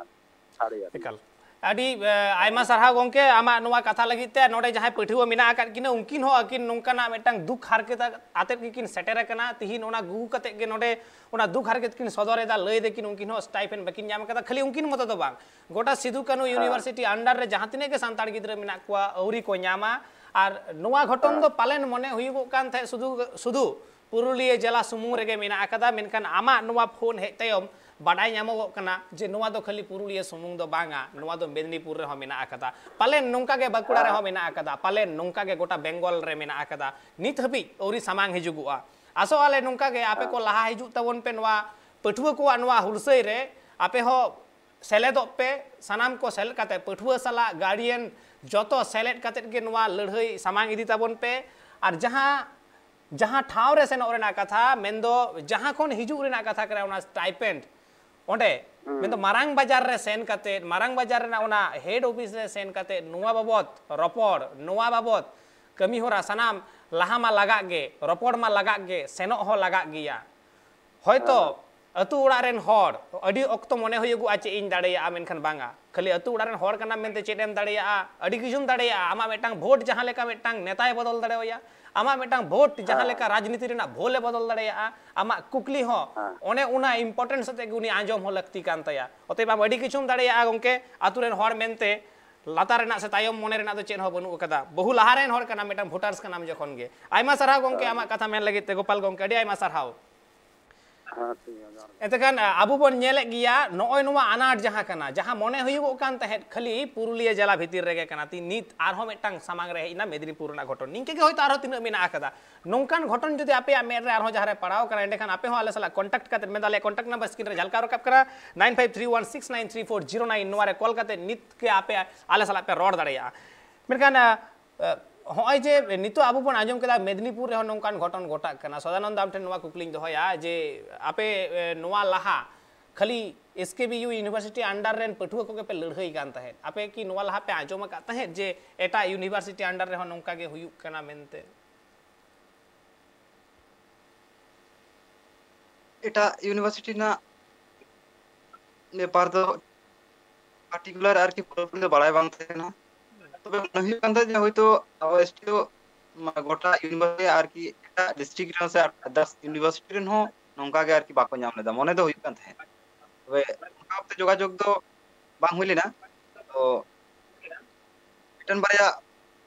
ᱛᱷᱟᱨᱰ ᱤᱭᱟᱨ᱾ ᱮᱠᱟᱞ᱾ ᱟᱹᱰᱤ, ᱮ, ᱟᱭᱢᱟ ᱥᱟᱨᱦᱟᱣ ᱜᱚᱢᱠᱮ, ᱟᱢᱟᱜ ᱱᱚᱣᱟ ᱠᱟᱛᱷᱟ ᱞᱟᱹᱜᱤᱫ ᱛᱮ᱾ ᱱᱚᱰᱮ ᱡᱟᱦᱟᱸᱭ ᱯᱟᱹᱴᱷᱩᱣᱟᱹ ᱢᱮᱱᱟᱜ ᱟᱠᱟᱫ ᱠᱤᱱᱟ, ᱩᱱᱠᱤᱱ ᱦᱚᱸ ᱟᱹᱠᱤᱱ ᱱᱚᱝᱠᱟᱱᱟᱜ ᱢᱤᱫᱴᱟᱝ ᱫᱩᱠ ᱦᱟᱨᱠᱮᱛ ᱟᱛᱮᱫ ᱜᱮᱠᱤᱱ ᱥᱮᱴᱮᱨ ᱟᱠᱟᱱᱟ᱾ ᱛᱤᱦᱤᱧ ᱚᱱᱟ ᱜᱩᱜᱩ ᱠᱟᱛᱮᱫ ᱜᱮ ᱱᱚᱰᱮ ᱚᱱᱟ ᱫᱩᱠ ᱦᱟᱨᱠᱮᱛ ᱠᱤᱱ ᱥᱚᱫᱚᱨ ᱮᱫᱟ, ᱞᱟᱹᱭ ᱫᱟᱹᱠᱤᱱ ᱩᱱᱠᱤᱱ ᱦᱚᱸ ᱥᱴᱟᱭᱯᱮᱱᱰ ᱵᱟᱹᱠᱤᱱ ᱧᱟᱢ ᱟᱠᱟᱫᱟ᱾ ᱠᱷᱟᱹᱞᱤ ᱩᱱᱠᱤᱱ ᱢᱚᱛᱚ ᱫᱚ ᱵᱟᱝ, ᱜᱚᱴᱟ ᱥᱤᱫᱩ ᱠᱟᱹᱱᱦᱩ ᱦᱮᱸ᱾ ᱤᱭᱩᱱᱤᱵᱷᱟᱨᱥᱤᱴᱤ ᱟᱱᱰᱟᱨ ᱨᱮ ᱡᱟᱦᱟᱸ ᱛᱤᱱᱟᱹᱜ ᱜᱮ ᱥᱟᱱᱛᱟᱲ ᱜᱤᱫᱽᱨᱟᱹ ᱢᱮᱱᱟᱜ ᱠᱚᱣᱟ, ᱟᱹᱣᱨᱤ ᱠᱚ ᱧᱟᱢᱟ᱾ ᱟᱨ ᱱᱚᱣᱟ ᱜᱷᱚᱴᱚᱱ ᱦᱮᱸ᱾ ᱫᱚ ᱯᱟᱞᱮᱱ ᱢᱚᱱᱮ ᱦᱩᱭᱩᱜᱚᱜ ᱠᱟᱱ ᱛᱟᱦᱮᱸᱫ ᱥᱩᱫᱷᱩ, ᱥᱩᱫᱷᱩ ᱯᱩᱨᱩᱞᱤᱭᱟᱹ ᱡᱮᱞᱟ ᱥᱩᱢᱩᱝ ᱨᱮᱜᱮ ᱢᱮᱱᱟᱜ ᱟᱠᱟᱫᱟ, ᱢᱮᱱᱠᱷᱟᱱ ᱟᱢᱟᱜ ᱱᱚᱣᱟ ᱯᱷᱳᱱ ᱦᱮᱡ ᱛᱟᱭᱚᱢ ᱵᱟᱰᱟᱭ ᱧᱟᱢᱚᱜᱚᱜ ᱠᱟᱱᱟ ᱡᱮ ᱱᱚᱣᱟ ᱫᱚ ᱠᱷᱟᱹᱞᱤ ᱯᱩᱨᱩᱞᱤᱭᱟᱹ ᱥᱩᱢᱩᱝ ᱫᱚ ᱵᱟᱝᱟ, ᱱᱚᱣᱟ ᱫᱚ ᱢᱮᱫᱽᱱᱤᱯᱩᱨ ᱨᱮᱦᱚᱸ ᱢᱮᱱᱟᱜ ᱟᱠᱟᱫᱟ, ᱯᱟᱞᱮᱱ ᱱᱚᱝᱠᱟ ᱜᱮ ᱵᱟᱸᱠᱩᱲᱟ ᱦᱮᱸ᱾ ᱨᱮᱦᱚᱸ ᱢᱮᱱᱟᱜ ᱟᱠᱟᱫᱟ, ᱯᱟᱞᱮᱱ ᱱᱚᱝᱠᱟ ᱜᱮ ᱜᱚᱴᱟ ᱵᱮᱝᱜᱚᱞ ᱨᱮ ᱢᱮᱱᱟᱜ ᱟᱠᱟᱫᱟ, ᱱᱤᱛ ᱦᱟᱹᱵᱤᱡ ᱟᱹᱣᱨᱤ ᱥᱟᱢᱟᱝ ᱦᱤᱡᱩᱜᱚᱜᱼᱟ᱾ ᱟᱥᱚᱜ ᱟᱞᱮ ᱱᱚᱝᱠᱟ ᱜᱮ ᱟᱯᱮ ᱠᱚ ᱦᱮᱸ᱾ ᱞᱟᱦᱟ ᱦᱤᱡᱩᱜ ᱛᱟᱵᱚᱱ ᱯᱮ ᱱᱚᱣᱟ ᱯᱟᱹᱴᱷᱩᱣᱟᱹ ᱠᱚᱣᱟᱜ ᱱᱚᱣᱟ ᱦᱩᱞᱥᱟᱹᱭ ᱨᱮ, ᱟᱯᱮ ᱦᱚᱸ ᱥᱮᱞᱮᱫᱚᱜ ᱯᱮ, ᱥᱟᱱᱟᱢ ᱠᱚ ᱥᱮᱞᱮᱫ ᱠᱟᱛᱮ ᱯᱟᱹᱴᱷᱩᱣᱟᱹ ᱥᱟᱞᱟᱜ ᱜᱟᱨᱰᱤᱭᱟᱱ ᱡᱚᱛᱚ ᱥᱮᱞᱮᱫ ᱠᱟᱛᱮ ᱜᱮ ᱱᱚᱣᱟ ᱞᱟᱹᱲᱦᱟᱹᱭ ᱥᱟᱢᱟᱝ ᱤᱫᱤ ᱛᱟᱵᱚᱱ ᱯᱮ᱾ ᱟᱨ ᱡᱟᱦᱟᱸ, ᱡᱟᱦᱟᱸ ᱴᱷᱟᱶ ᱨᱮ ᱥᱮᱱᱚᱜ ᱨᱮᱱᱟᱜ ᱠᱟᱛᱷᱟ, ᱢᱮᱱᱫᱚ ᱡᱟᱦᱟᱸ ᱠᱷᱚᱱ ᱦᱤᱡᱩᱜ ᱨᱮᱱᱟᱜ ᱠᱟᱛᱷᱟ ᱠᱟᱱᱟ, ᱚᱱᱟ ᱥᱴᱟᱭᱯᱮᱱᱰ, ᱚᱸᱰᱮ ᱦᱩᱸ᱾ ᱢᱮᱱᱫᱚ ᱢᱟᱨᱟᱝ ᱵᱟᱡᱟᱨ ᱨᱮ ᱥᱮᱱ ᱠᱟᱛᱮ, ᱢᱟᱨᱟᱝ ᱵᱟᱡᱟᱨ ᱨᱮᱱᱟᱜ ᱚᱱᱟ ᱦᱮᱰ ᱚᱯᱷᱤᱥ ᱨᱮ ᱥᱮᱱ ᱠᱟᱛᱮ ᱱᱚᱣᱟ ᱵᱟᱵᱚᱛ ᱨᱚᱯᱚᱲ, ᱱᱚᱣᱟ ᱵᱟᱵᱚᱛ ᱠᱟᱹᱢᱤ ᱦᱚᱨᱟ ᱥᱟᱱᱟᱢ ᱞᱟᱦᱟ ᱢᱟ ᱞᱟᱜᱟᱜ ᱜᱮ, ᱨᱚᱯᱚᱲ ᱢᱟ ᱞᱟᱜᱟᱜ ᱜᱮ, ᱥᱮᱱᱚᱜ ᱦᱚᱸ ᱞᱟᱜᱟᱜ ᱜᱮᱭᱟ᱾ ᱦᱚᱭᱛᱚ ᱦᱮᱸ᱾ ᱟᱹᱛᱩ ᱚᱲᱟᱜ ᱨᱮᱱ ᱦᱚᱲ ᱟᱹᱰᱤ ᱚᱠᱛᱚ ᱢᱚᱱᱮ ᱦᱩᱭᱩᱜᱚᱜᱼᱟ ᱪᱮᱫ ᱤᱧ ᱫᱟᱲᱮᱭᱟᱜᱼᱟ, ᱢᱮᱱᱠᱷᱟᱱ ᱵᱟᱝᱟ, ᱠᱷᱟᱹᱞᱤ ᱟᱹᱛᱩ ᱚᱲᱟᱜ ᱨᱮᱱ ᱦᱚᱲ ᱠᱟᱱᱟᱢ ᱢᱮᱱᱛᱮ ᱪᱮᱫ ᱮᱢ ᱫᱟᱲᱮᱭᱟᱜᱼᱟ? ᱟᱹᱰᱤ ᱠᱤᱪᱷᱩᱢ ᱫᱟᱲᱮᱭᱟᱜᱼᱟ᱾ ᱟᱢᱟᱜ ᱢᱤᱫᱴᱟᱝ ᱵᱷᱳᱴ ᱡᱟᱦᱟᱸ ᱞᱮᱠᱟ ᱢᱤᱫᱴᱟᱝ ᱱᱮᱛᱟᱭ ᱵᱚᱫᱚᱞ ᱫᱟᱲᱮᱣᱟᱭᱟ, ᱟᱢᱟᱜ ᱢᱤᱫᱴᱟᱝ ᱵᱷᱳᱴ ᱡᱟᱦᱟᱸ ᱦᱮᱸ᱾ ᱞᱮᱠᱟ ᱨᱟᱡᱽᱱᱤᱛᱤ ᱨᱮᱱᱟᱜ ᱵᱷᱳᱞ ᱮ ᱵᱚᱫᱚᱞ ᱫᱟᱲᱮᱭᱟᱜᱼᱟ, ᱟᱢᱟᱜ ᱠᱩᱠᱞᱤ ᱦᱚᱸ ᱦᱮᱸ᱾ ᱚᱱᱮ ᱚᱱᱟ ᱤᱢᱯᱚᱨᱴᱮᱱᱥ ᱟᱛᱮᱫ ᱜᱮ ᱩᱱᱤ ᱟᱸᱡᱚᱢ ᱦᱚᱸ ᱞᱟᱹᱠᱛᱤ ᱠᱟᱱ ᱛᱟᱭᱟ᱾ ᱚᱛᱚᱮᱵ ᱟᱢ ᱟᱹᱰᱤ ᱠᱤᱪᱷᱩᱢ ᱫᱟᱲᱮᱭᱟᱜᱼᱟ ᱜᱚᱢᱠᱮ, ᱟᱹᱛᱩ ᱨᱮᱱ ᱦᱚᱲ ᱢᱮᱱᱛᱮ ᱞᱟᱛᱟᱨ ᱨᱮᱱᱟᱜ ᱥᱮ ᱛᱟᱭᱚᱢ ᱢᱚᱱᱮ ᱨᱮᱱᱟᱜ ᱫᱚ ᱪᱮᱫ ᱦᱚᱸ ᱵᱟᱹᱱᱩᱜ ᱟᱠᱟᱫᱟ᱾ ᱵᱚᱦᱩ ᱞᱟᱦᱟ ᱨᱮᱱ ᱦᱚᱲ ᱠᱟᱱᱟᱢ, ᱢᱤᱫᱴᱟᱝ voters ᱠᱟᱱᱟᱢ ᱡᱚᱠᱷᱚᱱ ᱜᱮ᱾ ᱟᱭᱢᱟ ᱥᱟᱨᱦᱟᱣ ᱜᱚᱢᱠᱮ, ᱟᱢᱟᱜ ᱠᱟᱛᱷᱟ ᱢᱮᱱ ᱞᱟᱹᱜᱤᱫ ᱛᱮ ᱜᱳᱯᱟᱞ ᱜᱚᱢᱠᱮ, ᱟᱹᱰᱤ ᱟᱭᱢᱟ ᱥᱟᱨᱦᱟᱣ᱾ ᱦᱮᱸ, ᱴᱷᱤᱠ ᱜᱮᱭᱟ, ᱡᱚᱦᱟᱨ ᱜᱮ᱾ ᱮᱱᱛᱮᱠᱷᱟᱱ, ᱟ, ᱟᱵᱚ ᱵᱚᱱ ᱧᱮᱞᱮᱫ ᱜᱮᱭᱟ, ᱱᱚᱜᱼᱚᱭ ᱱᱚᱣᱟ ᱟᱱᱟᱴ ᱡᱟᱦᱟᱸ ᱠᱟᱱᱟ, ᱡᱟᱦᱟᱸ ᱢᱚᱱᱮ ᱦᱩᱭᱩᱜᱚᱜ ᱠᱟᱱ ᱛᱟᱦᱮᱸᱫ ᱠᱷᱟᱹᱞᱤ ᱯᱩᱨᱩᱞᱤᱭᱟᱹ ᱡᱮᱞᱟ ᱵᱷᱤᱛᱤᱨ ᱨᱮᱜᱮ ᱠᱟᱱᱟ, ᱛᱤ-, ᱱᱤᱛ ᱟᱨᱦᱚᱸ ᱢᱤᱫᱴᱟᱝ ᱥᱟᱢᱟᱝ ᱨᱮ ᱦᱮᱡ ᱮᱱᱟ ᱢᱮᱫᱽᱱᱤᱯᱩᱨ ᱨᱮᱱᱟᱜ ᱜᱷᱚᱴᱚᱱ᱾ ᱱᱤᱝᱠᱟᱹ ᱜᱮ ᱦᱚᱭᱛᱳ ᱟᱨᱦᱚᱸ ᱛᱤᱱᱟᱹᱜ ᱢᱮᱱᱟᱜ ᱟᱠᱟᱫᱟ᱾ ᱱᱚᱝᱠᱟᱱ ᱜᱷᱚᱴᱚᱱ ᱡᱩᱫᱤ ᱟᱯᱮᱭᱟᱜ ᱢᱮᱫ ᱨᱮ ᱟᱨᱦᱚᱸ ᱡᱟᱦᱟᱸ ᱨᱮ ᱯᱟᱲᱟᱣ ᱠᱟᱱᱟ, ᱮᱸᱰᱮᱠᱷᱟᱱ ᱟᱯᱮ ᱦᱚᱸ ᱟᱞᱮ ᱥᱟᱞᱟᱜ contact ᱠᱟᱛᱮ, ᱢᱮᱱᱫᱟ ᱟᱞᱮᱭᱟᱜ contact number screen ᱨᱮ ᱡᱷᱟᱞᱠᱟᱣ ᱨᱟᱠᱟᱵ ᱠᱟᱱᱟ, nine five three one six nine three four zero nine, ᱱᱚᱣᱟ ᱨᱮ call ᱠᱟᱛᱮ ᱱᱤᱛ ᱜᱮ ᱟᱯᱮ ᱟᱞᱮ ᱥᱟᱞᱟᱜ ᱯᱮ ᱨᱚᱲ ᱫᱟᱲᱮᱭᱟᱜᱼᱟ᱾ ᱢᱮᱱᱠᱷᱟᱱ, ᱟ, ᱟ, ᱦᱚᱸᱜᱼᱚᱭ ᱡᱮ ᱱᱤᱛᱚᱜ ᱟᱵᱚ ᱵᱚᱱ ᱟᱸᱡᱚᱢ ᱠᱮᱫᱟ ᱢᱮᱫᱽᱱᱤᱯᱩᱨ ᱨᱮᱦᱚᱸ ᱱᱚᱝᱠᱟᱱ ᱜᱷᱚᱴᱚᱱ ᱜᱷᱚᱴᱟᱜ ᱠᱟᱱᱟ, ᱥᱚᱫᱟᱱᱚᱱᱫ, ᱟᱢ ᱴᱷᱮᱱ ᱱᱚᱣᱟ ᱠᱩᱠᱞᱤᱧ ᱫᱚᱦᱚᱭᱟ ᱡᱮ ᱟᱯᱮ, ᱮ, ᱱᱚᱣᱟ ᱞᱟᱦᱟ ᱠᱷᱟᱹᱞᱤ S K B U university under ᱨᱮᱱ ᱯᱟᱹᱴᱷᱩᱣᱟᱹ ᱠᱚᱜᱮ ᱯᱮ ᱞᱟᱹᱲᱦᱟᱹᱭ ᱠᱟᱱ ᱛᱟᱦᱮᱸᱫ, ᱟᱯᱮ ᱠᱤ ᱱᱚᱣᱟ ᱞᱟᱦᱟ ᱯᱮ ᱟᱸᱡᱚᱢ ᱟᱠᱟᱫ ᱛᱟᱦᱮᱸᱫ ᱡᱮ ᱮᱴᱟᱜ university under ᱨᱮᱦᱚᱸ ᱱᱚᱝᱠᱟ ᱜᱮ ᱦᱩᱭᱩᱜ ᱠᱟᱱᱟ ᱢᱮᱱᱛᱮ? ᱮᱴᱟᱜ university ᱨᱮᱱᱟᱜ ᱵᱮᱯᱟᱨ ᱫᱚ particular ᱟᱨᱠᱤ ᱯᱩᱨᱟᱹᱯᱩᱨᱤ ᱫᱚ ᱵᱟᱲᱟᱭ ᱵᱟᱝ ᱛᱟᱦᱮᱸ ᱠᱟᱱᱟ᱾ ᱛᱚᱵᱮ ᱢᱚᱱᱮ ᱦᱩᱭᱩᱜ ᱠᱟᱱ ᱛᱟᱦᱮᱸᱫ ᱡᱮ ᱦᱚᱭᱛᱳ ᱟᱵᱚ S T ᱫᱚ, ᱢᱟ, ᱜᱚᱴᱟ university ᱟᱨᱠᱤ ᱮᱴᱟᱜ district ᱨᱮᱦᱚᱸ ᱥᱮ others university ᱨᱮᱱ ᱦᱚᱸ ᱱᱚᱝᱠᱟ ᱜᱮ ᱟᱨᱠᱤ ᱵᱟᱠᱚ ᱧᱟᱢ ᱞᱮᱫᱟ, ᱢᱚᱱᱮ ᱫᱚ ᱦᱩᱭᱩᱜ ᱠᱟᱱ ᱛᱟᱦᱮᱸᱫ᱾ ᱛᱚᱵᱮ ᱚᱱᱠᱟ ᱵᱷᱟᱵᱛᱮ ᱡᱳᱜᱟᱡᱳᱜᱽ ᱫᱚ ᱵᱟᱝ ᱦᱩᱭ ᱞᱮᱱᱟ᱾ ᱛᱚ ᱢᱤᱫᱴᱮᱱ ᱵᱟᱨᱭᱟ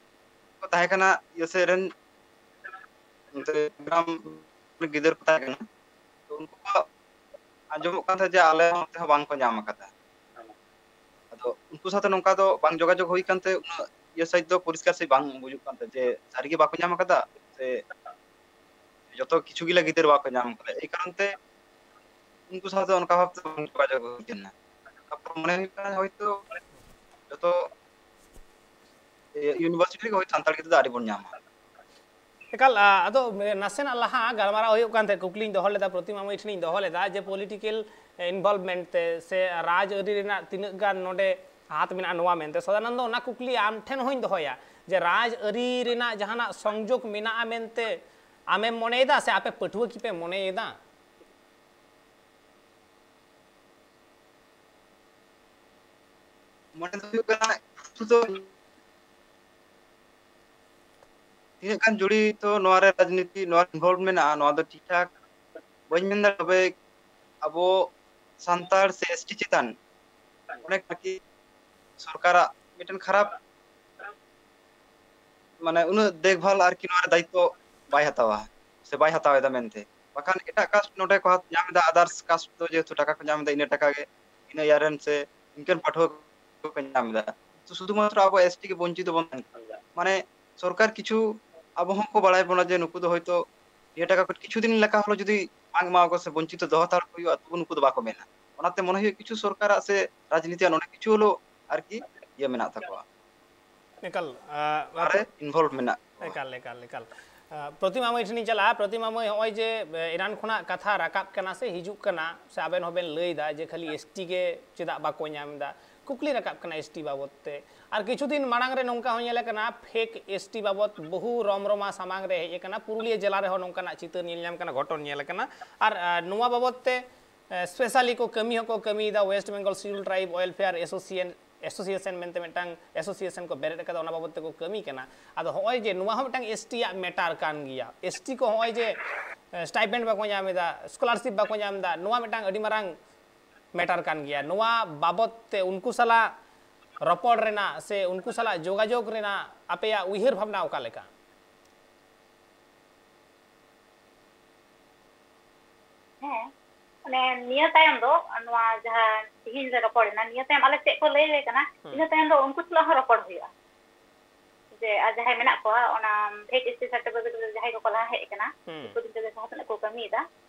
ᱠᱚ ᱛᱟᱦᱮᱸ ᱠᱟᱱᱟ ᱤᱭᱟᱹ ᱥᱮᱫ ᱨᱮᱱ, ᱚᱱᱛᱮ ᱡᱷᱟᱲᱜᱨᱟᱢ ᱜᱤᱫᱟᱹᱨ ᱠᱚ ᱛᱟᱦᱮᱸ ᱠᱟᱱᱟ, ᱛᱚ ᱩᱱᱠᱩ ᱠᱚ ᱟᱸᱡᱚᱢᱚᱜ ᱠᱟᱱ ᱛᱟᱦᱮᱸᱫ ᱡᱮ ᱟᱞᱮ ᱚᱱᱛᱮ ᱦᱚᱸ ᱵᱟᱝ ᱠᱚ ᱧᱟᱢ ᱟᱠᱟᱫᱟ᱾ ᱟᱫᱚ ᱩᱱᱠᱩ ᱥᱟᱶᱛᱮ ᱱᱚᱝᱠᱟ ᱫᱚ ᱵᱟᱝ ᱡᱳᱜᱟᱡᱳᱜᱽ ᱦᱩᱭ ᱠᱟᱱᱛᱮ ᱩᱱᱟᱹᱜ ᱤᱭᱟᱹ ᱥᱟᱺᱦᱤᱡ ᱫᱚ ᱯᱚᱨᱤᱥᱠᱟᱨ ᱥᱟᱺᱦᱤᱡ ᱵᱟᱝ ᱵᱩᱡᱩᱜ ᱠᱟᱱ ᱛᱟᱦᱮᱸᱫ ᱡᱮ ᱥᱟᱹᱨᱤᱜᱮ ᱵᱟᱠᱚ ᱧᱟᱢ ᱟᱠᱟᱫᱟ ᱥᱮ ᱡᱚᱛᱚ ᱠᱤᱪᱷᱩ ᱜᱮᱞᱮ ᱜᱤᱫᱟᱹᱨ ᱵᱟᱠᱚ ᱧᱟᱢ ᱟᱠᱟᱫᱟ᱾ ᱮᱭ ᱠᱟᱨᱚᱱ ᱛᱮ ᱩᱱᱠᱩ ᱥᱟᱶᱛᱮ ᱚᱱᱠᱟ ᱵᱷᱟᱵᱛᱮ ᱵᱟᱝ ᱡᱳᱜᱟᱡᱳᱜᱽ ᱦᱩᱭ ᱠᱟᱱᱟ᱾ ᱛᱟᱨᱯᱚᱨ ᱢᱚᱱᱮ ᱦᱩᱭᱩᱜ ᱠᱟᱱᱟ ᱦᱚᱭᱛᱳ ᱡᱚᱛᱚ university ᱨᱮᱜᱮ ᱦᱚᱭᱛᱳ ᱥᱟᱱᱛᱟᱲ ᱜᱤᱫᱽᱨᱟᱹ ᱫᱚ ᱟᱹᱰᱤ ᱵᱚᱱ ᱧᱟᱢᱟ᱾ ᱮᱠᱟᱞ, ᱟ, ᱟᱫᱚ ᱱᱟᱥᱮᱱᱟᱜ ᱞᱟᱦᱟ ᱜᱟᱞᱢᱟᱨᱟᱣ ᱦᱩᱭᱩᱜ ᱠᱟᱱ ᱛᱟᱦᱮᱸᱫ, ᱠᱩᱠᱞᱤᱧ ᱫᱚᱦᱚ ᱞᱮᱫᱟ, ᱯᱨᱚᱛᱤᱢᱟ ᱢᱟᱹᱭ ᱴᱷᱮᱱᱤᱧ ᱫᱚᱦᱚ ᱞᱮᱫᱟ ᱡᱮ political involvement ᱛᱮ ᱥᱮ ᱨᱟᱡᱽ ᱟᱹᱨᱤ ᱨᱮᱱᱟᱜ ᱛᱤᱱᱟᱹᱜ ᱜᱟᱱ ᱱᱚᱰᱮ ᱦᱟᱛ ᱢᱮᱱᱟᱜᱼᱟ ᱱᱚᱣᱟ ᱢᱮᱱᱛᱮ᱾ ᱥᱚᱫᱟᱱᱚᱱᱫᱚ, ᱚᱱᱟ ᱠᱩᱠᱞᱤ ᱟᱢ ᱴᱷᱮᱱ ᱦᱚᱸᱧ ᱫᱚᱦᱚᱭᱟ ᱡᱮ ᱨᱟᱡᱽ ᱟᱹᱨᱤ ᱨᱮᱱᱟᱜ ᱡᱟᱦᱟᱱᱟᱜ ᱥᱚᱝᱡᱳᱜᱽ ᱢᱮᱱᱟᱜᱼᱟ ᱢᱮᱱᱛᱮ ᱟᱢᱮᱢ ᱢᱚᱱᱮᱭᱮᱫᱟ ᱥᱮ ᱟᱯᱮ ᱯᱟᱹᱴᱷᱩᱣᱟᱹ ᱠᱤᱯᱮ ᱢᱚᱱᱮᱭᱮᱫᱟ? ᱢᱚᱱᱮ ᱫᱚ ᱦᱩᱭᱩᱜ ᱠᱟᱱᱟ, ᱠᱤᱪᱷᱩ ᱫᱚ ᱛᱤᱱᱟᱹᱜ ᱜᱟᱱ ᱡᱚᱲᱤᱛᱚ ᱱᱚᱣᱟ ᱨᱮ ᱨᱟᱡᱽᱱᱤᱛᱤ, ᱱᱚᱣᱟ involve ᱢᱮᱱᱟᱜᱼᱟ, ᱱᱚᱣᱟ ᱫᱚ ᱴᱷᱤᱠ ᱴᱷᱟᱠ ᱵᱟᱹᱧ ᱢᱮᱱ ᱫᱟᱲᱮᱭᱟᱜᱼᱟ᱾ ᱛᱚᱵᱮ ᱟᱵᱚ ᱥᱟᱱᱛᱟᱲ ᱥᱮ S T ᱪᱮᱛᱟᱱ ᱚᱱᱮᱠ ᱟᱨᱠᱤ ᱥᱚᱨᱠᱟᱨᱟᱜ ᱢᱤᱫᱴᱮᱱ ᱠᱷᱟᱨᱟᱯ, ᱢᱟᱱᱮ ᱩᱱᱟᱹᱜ ᱫᱮᱠᱷᱵᱷᱟᱞ ᱟᱨᱠᱤ ᱱᱚᱣᱟ ᱨᱮ ᱫᱟᱭᱤᱛᱛᱚ ᱵᱟᱭ ᱦᱟᱛᱟᱣᱟ ᱥᱮ ᱵᱟᱭ ᱦᱟᱛᱟᱣ ᱮᱫᱟ ᱢᱮᱱᱛᱮ᱾ ᱵᱟᱠᱷᱟᱱ ᱮᱴᱟᱜ ᱠᱟᱥᱴ ᱱᱚᱰᱮ ᱠᱚ ᱧᱟᱢ ᱮᱫᱟ, ᱟᱫᱟᱨᱥ ᱠᱟᱥᱴ ᱫᱚ ᱡᱮᱦᱮᱛᱩ ᱴᱟᱠᱟ ᱠᱚ ᱧᱟᱢ ᱮᱫᱟ ᱤᱱᱟᱹ ᱴᱟᱠᱟ ᱜᱮ, ᱤᱱᱟᱹ ᱤᱭᱟᱨ ᱨᱮᱱ ᱥᱮ ᱤᱱᱠᱟᱹᱱ ᱯᱟᱹᱴᱷᱩᱣᱟᱹ ᱠᱚ ᱧᱟᱢ ᱮᱫᱟ᱾ ᱛᱚ ᱥᱩᱫᱷᱩᱢᱟᱛᱨᱚ ᱟᱵᱚ ᱮᱥᱴᱤ ᱜᱮ ᱵᱚᱧᱪᱤᱛ ᱵᱚᱱ ᱛᱟᱦᱮᱱ ᱠᱟᱱᱟ᱾ ᱢᱟᱱᱮ ᱥᱚᱨᱠᱟᱨ ᱠᱤᱪᱷᱩ, ᱟᱵᱚ ᱦᱚᱸᱠᱚ ᱵᱟᱲᱟᱭ ᱵᱚᱱᱟ ᱡᱮ ᱱᱩᱠᱩ ᱫᱚ ᱦᱚᱭᱛᱳ ᱱᱤᱭᱟᱹ ᱴᱟᱠᱟ ᱠᱚ ᱠᱤᱪᱷᱩ ᱫᱤᱱ ᱞᱮᱠᱟ ᱦᱚᱞᱳ ᱡᱩᱫᱤ ᱵᱟᱝ ᱮᱢᱟ ᱠᱚ ᱥᱮ ᱵᱚᱧᱪᱤᱛ ᱫᱚᱦᱚ ᱦᱟᱛᱟᱲ ᱠᱚ ᱦᱩᱭᱩᱜᱼᱟ, ᱛᱚᱵᱩ ᱱᱩᱠᱩ ᱫᱚ ᱵᱟᱠᱚ ᱢᱮᱱᱟ᱾ ᱚᱱᱟᱛᱮ ᱢᱚᱱᱮ ᱦᱩᱭᱩᱜᱼᱟ ᱠᱤᱪᱷᱩ ᱥᱚᱨᱠᱟᱨᱟᱜ ᱥᱮ ᱨᱟᱡᱽᱱᱤᱛᱤᱭᱟᱜ ᱱᱚᱰᱮ ᱠᱤᱪᱷᱩ ᱦᱚᱞᱳ ᱟᱨᱠᱤ ᱤᱭᱟᱹ ᱢᱮᱱᱟᱜ ᱛᱟᱠᱚᱣᱟ᱾ ᱮᱠᱟᱞ, ᱟ, ᱚᱱᱟᱨᱮ ᱤᱱᱵᱷᱚᱞᱵᱷ ᱢᱮᱱᱟᱜ ᱠᱚᱣᱟ᱾ ᱮᱠᱟᱞ, ᱮᱠᱟᱞ, ᱮᱠᱟᱞ᱾ ᱟ, ᱯᱨᱚᱛᱤᱢᱟ ᱢᱟᱹᱭ ᱴᱷᱮᱱᱤᱧ ᱪᱟᱞᱟᱜᱼᱟ᱾ ᱯᱨᱚᱛᱤᱢᱟ ᱢᱟᱹᱭ, ᱦᱚᱸᱜᱼᱚᱭ ᱡᱮ, ᱮ, ᱮᱱᱟᱱ ᱠᱷᱚᱱᱟᱜ ᱠᱟᱛᱷᱟ ᱨᱟᱠᱟᱵ ᱠᱟᱱᱟ ᱥᱮ ᱦᱤᱡᱩᱜ ᱠᱟᱱᱟ, ᱥᱮ ᱟᱵᱮᱱ ᱦᱚᱸᱵᱮᱱ ᱞᱟᱹᱭ ᱮᱫᱟ ᱡᱮ ᱠᱷᱟᱹᱞᱤ ᱮᱥᱴᱤ ᱜᱮ ᱪᱮᱫᱟᱜ ᱵᱟᱠᱚ ᱧᱟᱢ ᱮᱫᱟ, ᱠᱩᱠᱞᱤ ᱨᱟᱠᱟᱵ ᱠᱟᱱᱟ ᱮᱥᱴᱤ ᱵᱟᱵᱚᱛ ᱛᱮ᱾ ᱟᱨ ᱠᱤᱪᱷᱩ ᱫᱤᱱ ᱢᱟᱲᱟᱝ ᱨᱮ ᱱᱚᱝᱠᱟ ᱦᱚᱸ ᱧᱮᱞ ᱟᱠᱟᱱᱟ, ᱯᱷᱮᱠ ᱮᱥᱴᱤ ᱵᱟᱵᱚᱛ ᱵᱚᱦᱩ ᱨᱚᱢ ᱨᱚᱢᱟ ᱥᱟᱢᱟᱝ ᱨᱮ ᱦᱮᱡ ᱟᱠᱟᱱᱟ᱾ ᱯᱩᱨᱩᱞᱤᱭᱟᱹ ᱡᱮᱞᱟ ᱨᱮᱦᱚᱸ ᱱᱚᱝᱠᱟᱱᱟᱜ ᱪᱤᱛᱟᱹᱨ ᱧᱮᱞ ᱧᱟᱢ ᱠᱟᱱᱟ, ᱜᱷᱚᱴᱚᱱ ᱧᱮᱞ ᱟᱠᱟᱱᱟ᱾ ᱟᱨ, ᱟ, ᱱᱚᱣᱟ ᱵᱟᱵᱚᱛ ᱛᱮ ᱮ, specially ᱠᱚ ᱠᱟᱹᱢᱤ ᱦᱚᱸᱠᱚ ᱠᱟᱹᱢᱤᱭᱮᱫᱟ, West Bengal Scheduled Tribe Welfare Association, Association ᱢᱮᱱᱛᱮ ᱢᱤᱫᱴᱟᱝ association ᱠᱚ ᱵᱮᱨᱮᱫ ᱟᱠᱟᱫᱟ, ᱚᱱᱟ ᱵᱟᱵᱚᱛ ᱛᱮᱠᱚ ᱠᱟᱹᱢᱤ ᱠᱟᱱᱟ᱾ ᱟᱫᱚ ᱦᱚᱸᱜᱼᱚᱭ ᱡᱮ ᱱᱚᱣᱟ ᱦᱚᱸ ᱢᱤᱫᱴᱟᱝ ᱮᱥᱴᱤ ᱟᱜ ᱢᱮᱴᱟᱨ ᱠᱟᱱ ᱜᱮᱭᱟ, ᱮᱥᱴᱤ ᱠᱚ ᱦᱚᱸᱜᱼᱚᱭ ᱡᱮ, ᱮ, stipend ᱵᱟᱠᱚ ᱧᱟᱢ ᱮᱫᱟ, scholarship ᱵᱟᱠᱚ ᱧᱟᱢ ᱮᱫᱟ, ᱱᱚᱣᱟ ᱢᱤᱫᱴᱟᱝ ᱟᱹᱰᱤ ᱢᱟᱨᱟᱝ ᱢᱮᱴᱟᱨ ᱠᱟᱱ ᱜᱮᱭᱟ᱾ ᱱᱚᱣᱟ ᱵᱟᱵᱚᱛ ᱛᱮ ᱩᱱᱠᱩ ᱥᱟᱞᱟᱜ ᱨᱚᱯᱚᱲ ᱨᱮᱱᱟᱜ ᱥᱮ ᱩᱱᱠᱩ ᱥᱟᱞᱟᱜ ᱡᱳᱜᱟᱡᱳᱜᱽ ᱨᱮᱱᱟᱜ ᱟᱯᱮᱭᱟᱜ ᱩᱭᱦᱟᱹᱨ ᱵᱷᱟᱵᱽᱱᱟ ᱚᱠᱟ ᱞᱮᱠᱟ? ᱦᱮᱸ, ᱢᱟᱱᱮ ᱱᱤᱭᱟᱹ ᱛᱟᱭᱚᱢ ᱫᱚ, ᱱᱚᱣᱟ ᱡᱟᱦᱟᱸ ᱛᱤᱦᱤᱧ ᱞᱮ ᱨᱚᱯᱚᱲ ᱮᱱᱟ, ᱱᱤᱭᱟᱹ ᱛᱟᱭᱚᱢ ᱟᱞᱮ ᱪᱮᱫ ᱠᱚ ᱞᱟᱹᱭ ᱟᱞᱮ ᱠᱟᱱᱟ, ᱦᱩᱸ᱾ ᱤᱱᱟᱹ ᱛᱟᱭᱚᱢ ᱫᱚ ᱩᱱᱠᱩ ᱥᱟᱞᱟᱜ ᱦᱚᱸ ᱨᱚᱯᱚᱲ ᱦᱩᱭᱩᱜᱼᱟ᱾ ᱡᱮ ᱟᱨ ᱡᱟᱦᱟᱸᱭ ᱢᱮᱱᱟᱜ ᱠᱚᱣᱟ, ᱚᱱᱟ ᱵᱷᱮᱡᱽ ᱮᱥᱴᱤ ᱥᱟᱨᱴᱤᱯᱷᱤᱠᱮᱴ ᱨᱮ ᱡᱟᱦᱟᱸᱭ ᱠᱚᱠᱚ ᱞᱟᱦᱟ ᱦᱮᱡ ᱟᱠᱟᱱᱟ, ᱦᱩᱸ᱾ ᱫᱤᱠᱩ ᱫᱤᱱ ᱨᱮ ᱡᱟᱦᱟᱸ ᱛᱤᱱᱟᱹᱜ ᱠᱚ ᱠᱟᱹᱢᱤᱭᱮᱫᱟ,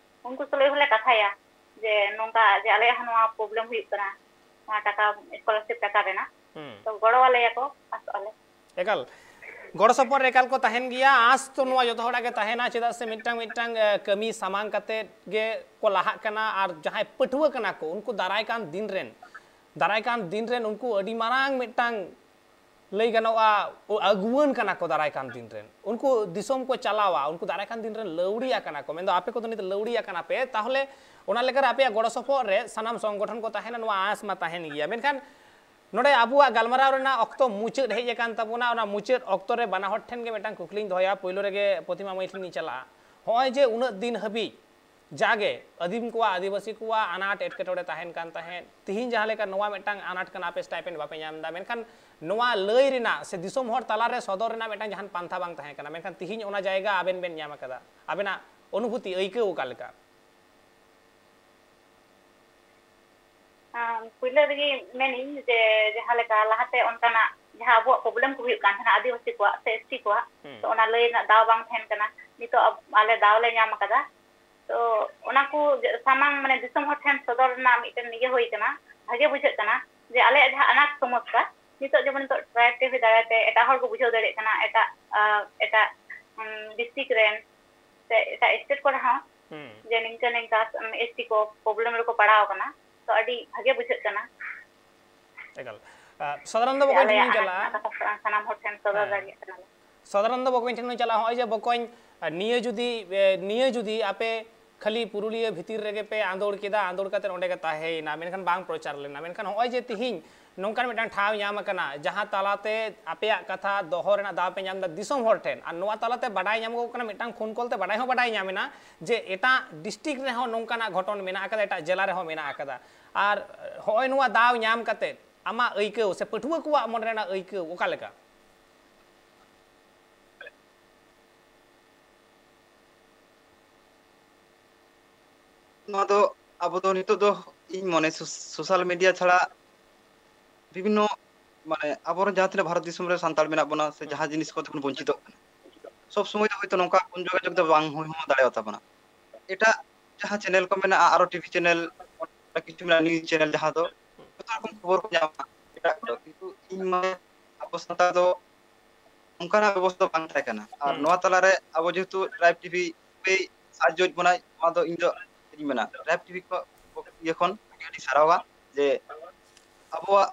ᱩᱱᱠᱩ ᱥᱟᱞᱟᱜ ᱦᱚᱸᱞᱮ ᱠᱟᱛᱷᱟᱭᱟ ᱡᱮ ᱱᱚᱝᱠᱟ ᱡᱮ ᱟᱞᱮᱭᱟᱜ ᱦᱚᱸ ᱱᱚᱣᱟ ᱯᱨᱚᱵᱞᱮᱢ ᱦᱩᱭᱩᱜ ᱠᱟᱱᱟ, ᱱᱚᱣᱟ ᱴᱟᱠᱟ, ᱥᱠᱚᱞᱟᱨᱥᱤᱯ ᱴᱟᱠᱟ ᱨᱮᱱᱟᱜ, ᱦᱩᱸ᱾ ᱛᱚ ᱜᱚᱲᱚ ᱟᱞᱮᱭᱟ ᱠᱚ, ᱟᱥᱚᱜ ᱟᱞᱮ᱾ ᱮᱠᱟᱞ, ᱜᱚᱲᱚ ᱥᱚᱯᱚᱦᱚᱫ ᱨᱮ ᱮᱠᱟᱞ ᱠᱚ ᱛᱟᱦᱮᱱ ᱜᱮᱭᱟ᱾ ᱟᱸᱥ ᱛᱚ ᱱᱚᱣᱟ ᱡᱚᱛᱚ ᱦᱚᱲᱟᱜ ᱜᱮ ᱛᱟᱦᱮᱱᱟ, ᱪᱮᱫᱟᱜ ᱥᱮ ᱢᱤᱫᱴᱟᱝ ᱢᱤᱫᱴᱟᱝ, ᱮ, ᱠᱟᱹᱢᱤ ᱥᱟᱢᱟᱝ ᱠᱟᱛᱮ ᱜᱮ ᱠᱚ ᱞᱟᱦᱟᱜ ᱠᱟᱱᱟ᱾ ᱟᱨ ᱡᱟᱦᱟᱸᱭ ᱯᱟᱹᱴᱷᱩᱣᱟᱹ ᱠᱟᱱᱟ ᱠᱚ, ᱩᱱᱠᱩ ᱫᱟᱨᱟᱭ ᱠᱟᱱ ᱫᱤᱱ ᱨᱮᱱ, ᱫᱟᱨᱟᱭ ᱠᱟᱱ ᱫᱤᱱ ᱨᱮᱱ ᱩᱱᱠᱩ ᱟᱹᱰᱤ ᱢᱟᱨᱟᱝ ᱢᱤᱫᱴᱟᱝ, ᱞᱟᱹᱭ ᱜᱟᱱᱚᱜᱼᱟ, ᱟᱹᱜᱩᱣᱟᱹᱱ ᱠᱟᱱᱟ ᱠᱚ ᱫᱟᱨᱟᱭ ᱠᱟᱱ ᱫᱤᱱ ᱨᱮᱱ᱾ ᱩᱱᱠᱩ ᱫᱤᱥᱚᱢ ᱠᱚ ᱪᱟᱞᱟᱣᱟ, ᱩᱱᱠᱩ ᱫᱟᱨᱟᱭ ᱠᱟᱱ ᱫᱤᱱ ᱨᱮᱱ ᱞᱟᱹᱣᱲᱤᱭᱟ ᱠᱟᱱᱟ ᱠᱚ᱾ ᱢᱮᱱᱫᱚ ᱟᱯᱮ ᱠᱚᱫᱚ ᱱᱤᱛ ᱞᱟᱹᱣᱲᱤᱭᱟ ᱠᱟᱱᱟ ᱯᱮ, ᱛᱟᱦᱚᱞᱮ ᱚᱱᱟ ᱞᱮᱠᱟᱨᱮ ᱟᱯᱮᱭᱟᱜ ᱜᱚᱲᱚ ᱥᱚᱯᱚᱦᱚᱫ ᱨᱮ ᱥᱟᱱᱟᱢ ᱥᱚᱝᱜᱚᱴᱷᱚᱱ ᱠᱚ ᱛᱟᱦᱮᱱᱟ, ᱱᱚᱣᱟ ᱟᱸᱥ ᱢᱟ ᱛᱟᱦᱮᱱ ᱜᱮᱭᱟ᱾ ᱢᱮᱱᱠᱷᱟᱱ ᱱᱚᱰᱮ ᱟᱵᱚᱣᱟᱜ ᱜᱟᱞᱢᱟᱨᱟᱣ ᱨᱮᱱᱟᱜ ᱚᱠᱛᱚ ᱢᱩᱪᱟᱹᱫ ᱦᱮᱡ ᱟᱠᱟᱱ ᱛᱟᱵᱚᱱᱟ᱾ ᱚᱱᱟ ᱢᱩᱪᱟᱹᱫ ᱚᱠᱛᱚ ᱨᱮ ᱵᱟᱱᱟ ᱦᱚᱲ ᱴᱷᱮᱱ ᱜᱮ ᱢᱤᱫᱴᱟᱝ ᱠᱩᱠᱞᱤᱧ ᱫᱚᱦᱚᱭᱟ᱾ ᱯᱳᱭᱞᱳ ᱨᱮᱜᱮ ᱯᱨᱚᱛᱤᱢᱟ ᱢᱟᱹᱭ ᱴᱷᱮᱱ ᱤᱧ ᱪᱟᱞᱟᱜᱼᱟ᱾ ᱦᱚᱸᱜᱼᱚᱭ ᱡᱮ ᱩᱱᱟᱹᱜ ᱫᱤᱱ ᱦᱟᱹᱵᱤᱡ ᱡᱟᱜᱮ ᱟᱹᱫᱤᱢ ᱠᱚᱣᱟᱜ, ᱟᱹᱫᱤᱵᱟᱹᱥᱤ ᱠᱚᱣᱟᱜ ᱟᱱᱟᱴ ᱮᱴᱠᱮᱴᱚᱬᱮ ᱛᱟᱦᱮᱱ ᱠᱟᱱ ᱛᱟᱦᱮᱸᱫ, ᱛᱤᱦᱤᱧ ᱡᱟᱦᱟᱸ ᱞᱮᱠᱟ ᱱᱚᱣᱟ ᱢᱤᱫᱴᱟᱝ ᱟᱱᱟᱴ ᱠᱟᱱᱟ, ᱟᱯᱮ ᱥᱴᱟᱭᱯᱮᱱᱰ ᱵᱟᱯᱮ ᱧᱟᱢ ᱮᱫᱟ, ᱢᱮᱱᱠᱷᱟᱱ ᱱᱚᱣᱟ ᱞᱟᱹᱭ ᱨᱮᱱᱟᱜ ᱥᱮ ᱫᱤᱥᱚᱢ ᱦᱚᱲ ᱛᱟᱞᱟᱨᱮ ᱥᱚᱫᱚᱨ ᱨᱮᱱᱟᱜ ᱢᱤᱫᱴᱟᱝ ᱡᱟᱦᱟᱱ ᱯᱟᱱᱛᱷᱟ ᱵᱟᱝ ᱛᱟᱦᱮᱸ ᱠᱟᱱᱟ, ᱢᱮᱱᱠᱷᱟᱱ ᱛᱤᱦᱤᱧ ᱚᱱᱟ ᱡᱟᱭᱜᱟ ᱟᱵᱮᱱ ᱵᱮᱱ ᱧᱟᱢ ᱟᱠᱟᱫᱟ᱾ ᱟᱵᱮᱱᱟᱜ ᱚᱱᱩᱵᱷᱩᱛᱤ, ᱟᱹᱭᱠᱟᱹᱣ ᱚᱠᱟ ᱞᱮᱠᱟ? ᱟᱸ, ᱯᱩᱭᱞᱟᱹ ᱨᱮᱜᱮ ᱢᱮᱱᱤᱧ ᱡᱮ ᱡᱟᱦᱟᱸ ᱞᱮᱠᱟ ᱞᱟᱦᱟᱛᱮ ᱚᱱᱠᱟᱱᱟᱜ ᱡᱟᱦᱟᱸ ᱟᱵᱚᱣᱟᱜ ᱯᱨᱚᱵᱞᱮᱢ ᱠᱚ ᱦᱩᱭᱩᱜ ᱠᱟᱱ ᱛᱟᱦᱮᱱᱟ ᱟᱹᱫᱤᱵᱟᱹᱥᱤ ᱠᱚᱣᱟᱜ ᱥᱮ ᱮᱥ ᱴᱤ ᱠᱚᱣᱟᱜ, ᱦᱩᱸ᱾ ᱛᱚ ᱚᱱᱟ ᱞᱟᱹᱭ ᱨᱮᱱᱟᱜ ᱫᱟᱣ ᱵᱟᱝ ᱛᱟᱦᱮᱱ ᱠᱟᱱᱟ᱾ ᱱᱤᱛᱚᱜ ᱟᱵ-, ᱟᱞᱮ ᱫᱟᱣ ᱞᱮ ᱧᱟᱢ ᱟᱠᱟᱫᱟ᱾ ᱛᱚ ᱚᱱᱟ ᱠᱚ ᱡ-, ᱥᱟᱢᱟᱝ ᱢᱟᱱᱮ ᱫᱤᱥᱚᱢ ᱦᱚᱲ ᱴᱷᱮᱱ ᱥᱚᱫᱚᱨ ᱨᱮᱱᱟᱜ ᱢᱤᱫᱴᱮᱱ ᱤᱭᱟᱹ ᱦᱩᱭ ᱠᱟᱱᱟ, ᱵᱷᱟᱜᱮ ᱵᱩᱡᱷᱟᱹᱜ ᱠᱟᱱᱟ ᱡᱮ ᱟᱞᱮᱭᱟᱜ ᱡᱟᱦᱟᱸ ᱟᱱᱟᱴ ᱥᱚᱢᱚᱥᱥᱟ ᱱᱤᱛᱚᱜ ᱡᱮᱢᱚᱱ ᱱᱤᱛᱚᱜ ᱴᱨᱟᱭᱤᱵᱽ ᱴᱤ ᱵᱷᱤ ᱫᱟᱨᱟᱭ ᱛᱮ ᱮᱴᱟᱜ ᱦᱚᱲ ᱠᱚ ᱵᱩᱡᱷᱟᱹᱣ ᱫᱟᱲᱮᱭᱟᱜ ᱠᱟᱱᱟ, ᱮᱴᱟᱜ, ᱟ, ᱮᱴᱟᱜ, ᱩᱢ, ᱰᱤᱥᱴᱨᱤᱠᱴ ᱨᱮᱱ ᱥᱮ ᱮᱴᱟᱜ ᱥᱴᱮᱴ ᱠᱚᱨᱮ ᱦᱚᱸ ᱦᱩᱸ᱾ ᱡᱮ ᱱᱤᱝᱠᱟᱹ ᱱᱤᱝᱠᱟ ᱮᱥ ᱴᱤ ᱠᱚ ᱯᱨᱚᱵᱞᱮᱢ ᱨᱮᱠᱚ ᱯᱟᱲᱟᱣ ᱟᱠᱟᱱᱟ, ᱛᱚ ᱟᱹᱰᱤ ᱵᱷᱟᱜᱮ ᱵᱩᱡᱷᱟᱹᱜ ᱠᱟᱱᱟ᱾ ᱮᱠᱟᱞ᱾ ᱟ, ᱥᱟᱫᱷᱟᱨᱚᱱ ᱫᱚ ᱡᱮ ᱵᱚᱠᱚᱧ ᱴᱷᱮᱱ ᱟᱞᱮᱭᱟᱜ ᱞᱤᱧ ᱟᱱᱟᱴ ᱪᱟᱞᱟᱜᱼᱟ᱾ ᱨᱮᱱᱟᱜ ᱠᱟᱛᱷᱟ ᱥᱟᱱᱟᱢ ᱦᱚᱲ ᱴᱷᱮᱱ ᱥᱚᱫᱚᱨ ᱦᱮᱸ᱾ ᱫᱟᱲᱮᱭᱟᱜ ᱠᱟᱱᱟᱞᱮ᱾ ᱥᱟᱫᱷᱟᱨᱚᱱ ᱫᱚ ᱵᱚᱠᱚᱧ ᱴᱷᱮᱱ ᱞᱤᱧ ᱪᱟᱞᱟᱜᱼᱟ, ᱱᱚᱜᱼᱚᱭ ᱡᱮ ᱵᱚᱠᱚᱧ, ᱟ, ᱱᱤᱭᱟᱹ ᱡᱩᱫᱤ, ᱮ, ᱱᱤᱭᱟᱹ ᱡᱩᱫᱤ ᱟᱯᱮ ᱠᱷᱟᱹᱞᱤ ᱯᱩᱨᱩᱞᱤᱭᱟᱹ ᱵᱷᱤᱛᱤᱨ ᱨᱮᱜᱮ ᱯᱮ ᱟᱸᱫᱳᱲ ᱠᱮᱫᱟ, ᱟᱸᱫᱳᱲ ᱠᱟᱛᱮ ᱚᱸᱰᱮ ᱜᱮ ᱛᱟᱦᱮᱸᱭᱮᱱᱟ, ᱢᱮᱱᱠᱷᱟᱱ ᱵᱟᱝ ᱯᱨᱚᱪᱟᱨ ᱞᱮᱱᱟ, ᱢᱮᱱᱠᱷᱟᱱ ᱱᱚᱜᱼᱚᱭ ᱡᱮ ᱛᱤᱦᱤᱧ ᱱᱚᱝᱠᱟᱱ ᱢᱤᱫᱴᱟᱝ ᱴᱷᱟᱶ ᱧᱟᱢ ᱟᱠᱟᱱᱟ, ᱡᱟᱦᱟᱸ ᱛᱟᱞᱟᱛᱮ ᱟᱯᱮᱭᱟᱜ ᱠᱟᱛᱷᱟ ᱫᱚᱦᱚ ᱨᱮᱱᱟᱜ ᱫᱟᱣ ᱯᱮ ᱧᱟᱢ ᱮᱫᱟ ᱫᱤᱥᱚᱢ ᱦᱚᱲ ᱴᱷᱮᱱ, ᱟᱨ ᱱᱚᱣᱟ ᱛᱟᱞᱟᱛᱮ ᱵᱟᱰᱟᱭ ᱧᱟᱢᱚᱜᱚᱜ ᱠᱟᱱᱟ, ᱢᱤᱫᱴᱟᱝ ᱯᱷᱳᱱ ᱠᱚᱞ ᱛᱮ ᱵᱟᱰᱟᱭ ᱦᱚᱸ ᱵᱟᱰᱟᱭ ᱧᱟᱢ ᱮᱱᱟ ᱡᱮ ᱮᱴᱟᱜ ᱰᱤᱥᱴᱨᱤᱠᱴ ᱨᱮᱦᱚᱸ ᱱᱚᱝᱠᱟᱱᱟᱜ ᱜᱷᱚᱴᱚᱱ ᱢᱮᱱᱟᱜ ᱟᱠᱟᱫᱟ, ᱮᱴᱟᱜ ᱡᱮᱞᱟ ᱨᱮᱦᱚᱸ ᱢᱮᱱᱟᱜ ᱟᱠᱟᱫᱟ᱾ ᱟᱨ ᱦᱚᱸᱜᱼᱚᱭ ᱱᱚᱣᱟ ᱫᱟᱣ ᱧᱟᱢ ᱠᱟᱛᱮ ᱟᱢᱟᱜ ᱟᱹᱭᱠᱟᱹᱣ ᱥᱮ ᱯᱟᱹᱴᱷᱩᱣᱟᱹ ᱠᱚᱣᱟᱜ ᱢᱚᱱᱮ ᱨᱮᱱᱟᱜ ᱟᱹᱭᱠᱟᱹᱣ ᱚᱠᱟ ᱞᱮᱠᱟ? ᱱᱚᱣᱟ ᱫᱚ ᱟᱵᱚ ᱫᱚ ᱱᱤᱛᱚᱜ ᱫᱚ ᱤᱧ ᱢᱚᱱᱮ ᱥᱳᱥ-, ᱥᱳᱥᱟᱞ ᱢᱤᱰᱤᱭᱟ ᱪᱷᱟᱲᱟ ᱵᱤᱵᱷᱤᱱᱱᱚ, ᱢᱟᱱᱮ, ᱟᱵᱚᱨᱮᱱ ᱡᱟᱦᱟᱸ ᱛᱤᱱᱟᱹᱜ ᱵᱷᱟᱨᱚᱛ ᱫᱤᱥᱚᱢ ᱨᱮ ᱥᱟᱱᱛᱟᱲ ᱢᱮᱱᱟᱜ ᱵᱚᱱᱟ ᱥᱮ ᱦᱩᱸ᱾ ᱡᱟᱦᱟᱸ ᱡᱤᱱᱤᱥ ᱠᱚᱛᱮ ᱵᱚᱱ ᱵᱚᱧᱪᱤᱛᱚᱜ ᱠᱟᱱᱟ, ᱥᱚᱵ ᱥᱚᱢᱚᱭ ᱫᱚ ᱦᱚᱭᱛᱳ ᱱᱚᱝᱠᱟ ᱯᱷᱳᱱ ᱡᱳᱜᱟᱡᱳᱜᱽ ᱫᱚ ᱵᱟᱝ ᱦᱩᱭ ᱦᱚᱸ ᱫᱟᱲᱮᱭᱟᱛᱟ ᱵᱚᱱᱟ᱾ ᱮᱴᱟᱜ ᱡᱟᱦᱟᱸ ᱪᱮᱱᱮᱞ ᱠᱚ ᱢᱮᱱᱟᱜᱼᱟ, ᱟᱨᱚ ᱴᱤ ᱵᱷᱤ ᱪᱮᱱᱮᱞ, ᱚᱱᱟ ᱠᱤᱪᱷᱩ ᱢᱮᱱᱟᱜᱼᱟ, ᱱᱤᱭᱩᱡᱽ ᱪᱮᱱᱮᱞ, ᱡᱟᱦᱟᱸ ᱫᱚ ᱡᱚᱛᱚ ᱨᱚᱠᱚᱢ ᱠᱷᱚᱵᱚᱨ ᱠᱚ ᱧᱟᱢᱟ ᱮᱴᱟᱜ ᱠᱚᱫᱚ, ᱠᱤᱱᱛᱩ ᱤᱧ ᱢᱟᱱᱮ ᱟᱵᱚ ᱥᱟᱱᱛᱟᱲ ᱫᱚ ᱚᱱᱠᱟᱱᱟᱜ ᱵᱮᱵᱚᱥᱛᱷᱟ ᱵᱟᱝ ᱛᱟᱦᱮᱸ ᱠᱟᱱᱟ᱾ ᱟᱨ ᱦᱩᱸ᱾ ᱱᱚᱣᱟ ᱛᱟᱞᱟᱨᱮ ᱟᱵᱚ ᱡᱮᱦᱮᱛᱩ ᱴᱨᱟᱭᱤᱵᱽ ᱴᱤ ᱵᱷᱤ ᱯᱮ ᱥᱟᱦᱟᱡᱽᱡᱚᱭᱮᱫ ᱵᱚᱱᱟᱭ, ᱱᱚᱣᱟ ᱫᱚ ᱤᱧ ᱫᱚ ᱪᱮᱫ ᱤᱧ ᱢᱮᱱᱟ, ᱴᱨᱟᱭᱤᱵᱽ ᱴᱤ ᱵᱷᱤ ᱠᱚ ᱤᱭᱟᱹ ᱠᱷᱚᱱ ᱟᱹᱰᱤ ᱟᱹᱰᱤ ᱥᱟᱨᱦᱟᱣᱟ ᱡᱮ ᱟᱵᱚᱣᱟᱜ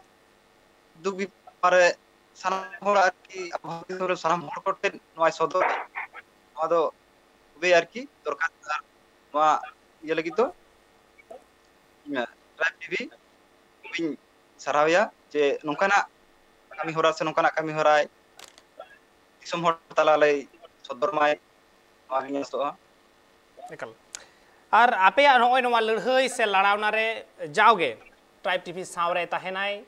ᱫᱩᱠ ᱵᱤᱯᱚᱫ ᱨᱮ ᱥᱟᱱᱟᱢ ᱦᱚᱲ ᱟᱨᱠᱤ ᱟᱵᱚ ᱫᱤᱥᱚᱢ ᱨᱮ ᱥᱟᱱᱟᱢ ᱦᱚᱲ ᱠᱚ ᱴᱷᱮᱱ ᱱᱚᱣᱟᱭ ᱥᱚᱫᱚᱨ᱾ ᱱᱚᱣᱟ ᱫᱚ ᱠᱷᱩᱵᱮᱭ ᱟᱨᱠᱤ ᱫᱚᱨᱠᱟᱨ᱾ ᱟᱨ ᱱᱚᱣᱟ ᱤᱭᱟᱹ ᱞᱟᱹᱜᱤᱫ ᱫᱚ ᱤᱧ ᱴᱨᱟᱭᱤᱵᱽ ᱴᱤ ᱵᱷᱤ ᱠᱷᱩᱵᱤᱧ ᱥᱟᱨᱦᱟᱣᱮᱭᱟ ᱡᱮ ᱱᱚᱝᱠᱟᱱᱟᱜ ᱠᱟᱹᱢᱤ ᱦᱚᱨᱟ ᱥᱮ ᱱᱚᱝᱠᱟᱱᱟᱜ ᱠᱟᱹᱢᱤ ᱦᱚᱨᱟᱭ ᱫᱤᱥᱚᱢ ᱦᱚᱲ ᱛᱟᱞᱟ ᱞᱟᱹᱭ ᱥᱚᱫᱚᱨ ᱢᱟᱭ, ᱱᱚᱣᱟ ᱜᱤᱧ ᱟᱥᱚᱜᱼᱟ᱾ ᱮᱠᱟᱞ᱾ ᱟᱨ ᱟᱯᱮᱭᱟᱜ ᱱᱚᱜᱼᱚᱭ ᱱᱚᱣᱟ ᱞᱟᱹᱲᱦᱟᱹᱭ ᱥᱮ ᱞᱟᱲᱟᱣᱱᱟ ᱨᱮ ᱡᱟᱣᱜᱮ Tribe TV ᱥᱟᱶᱨᱮ ᱛᱟᱦᱮᱱᱟᱭ᱾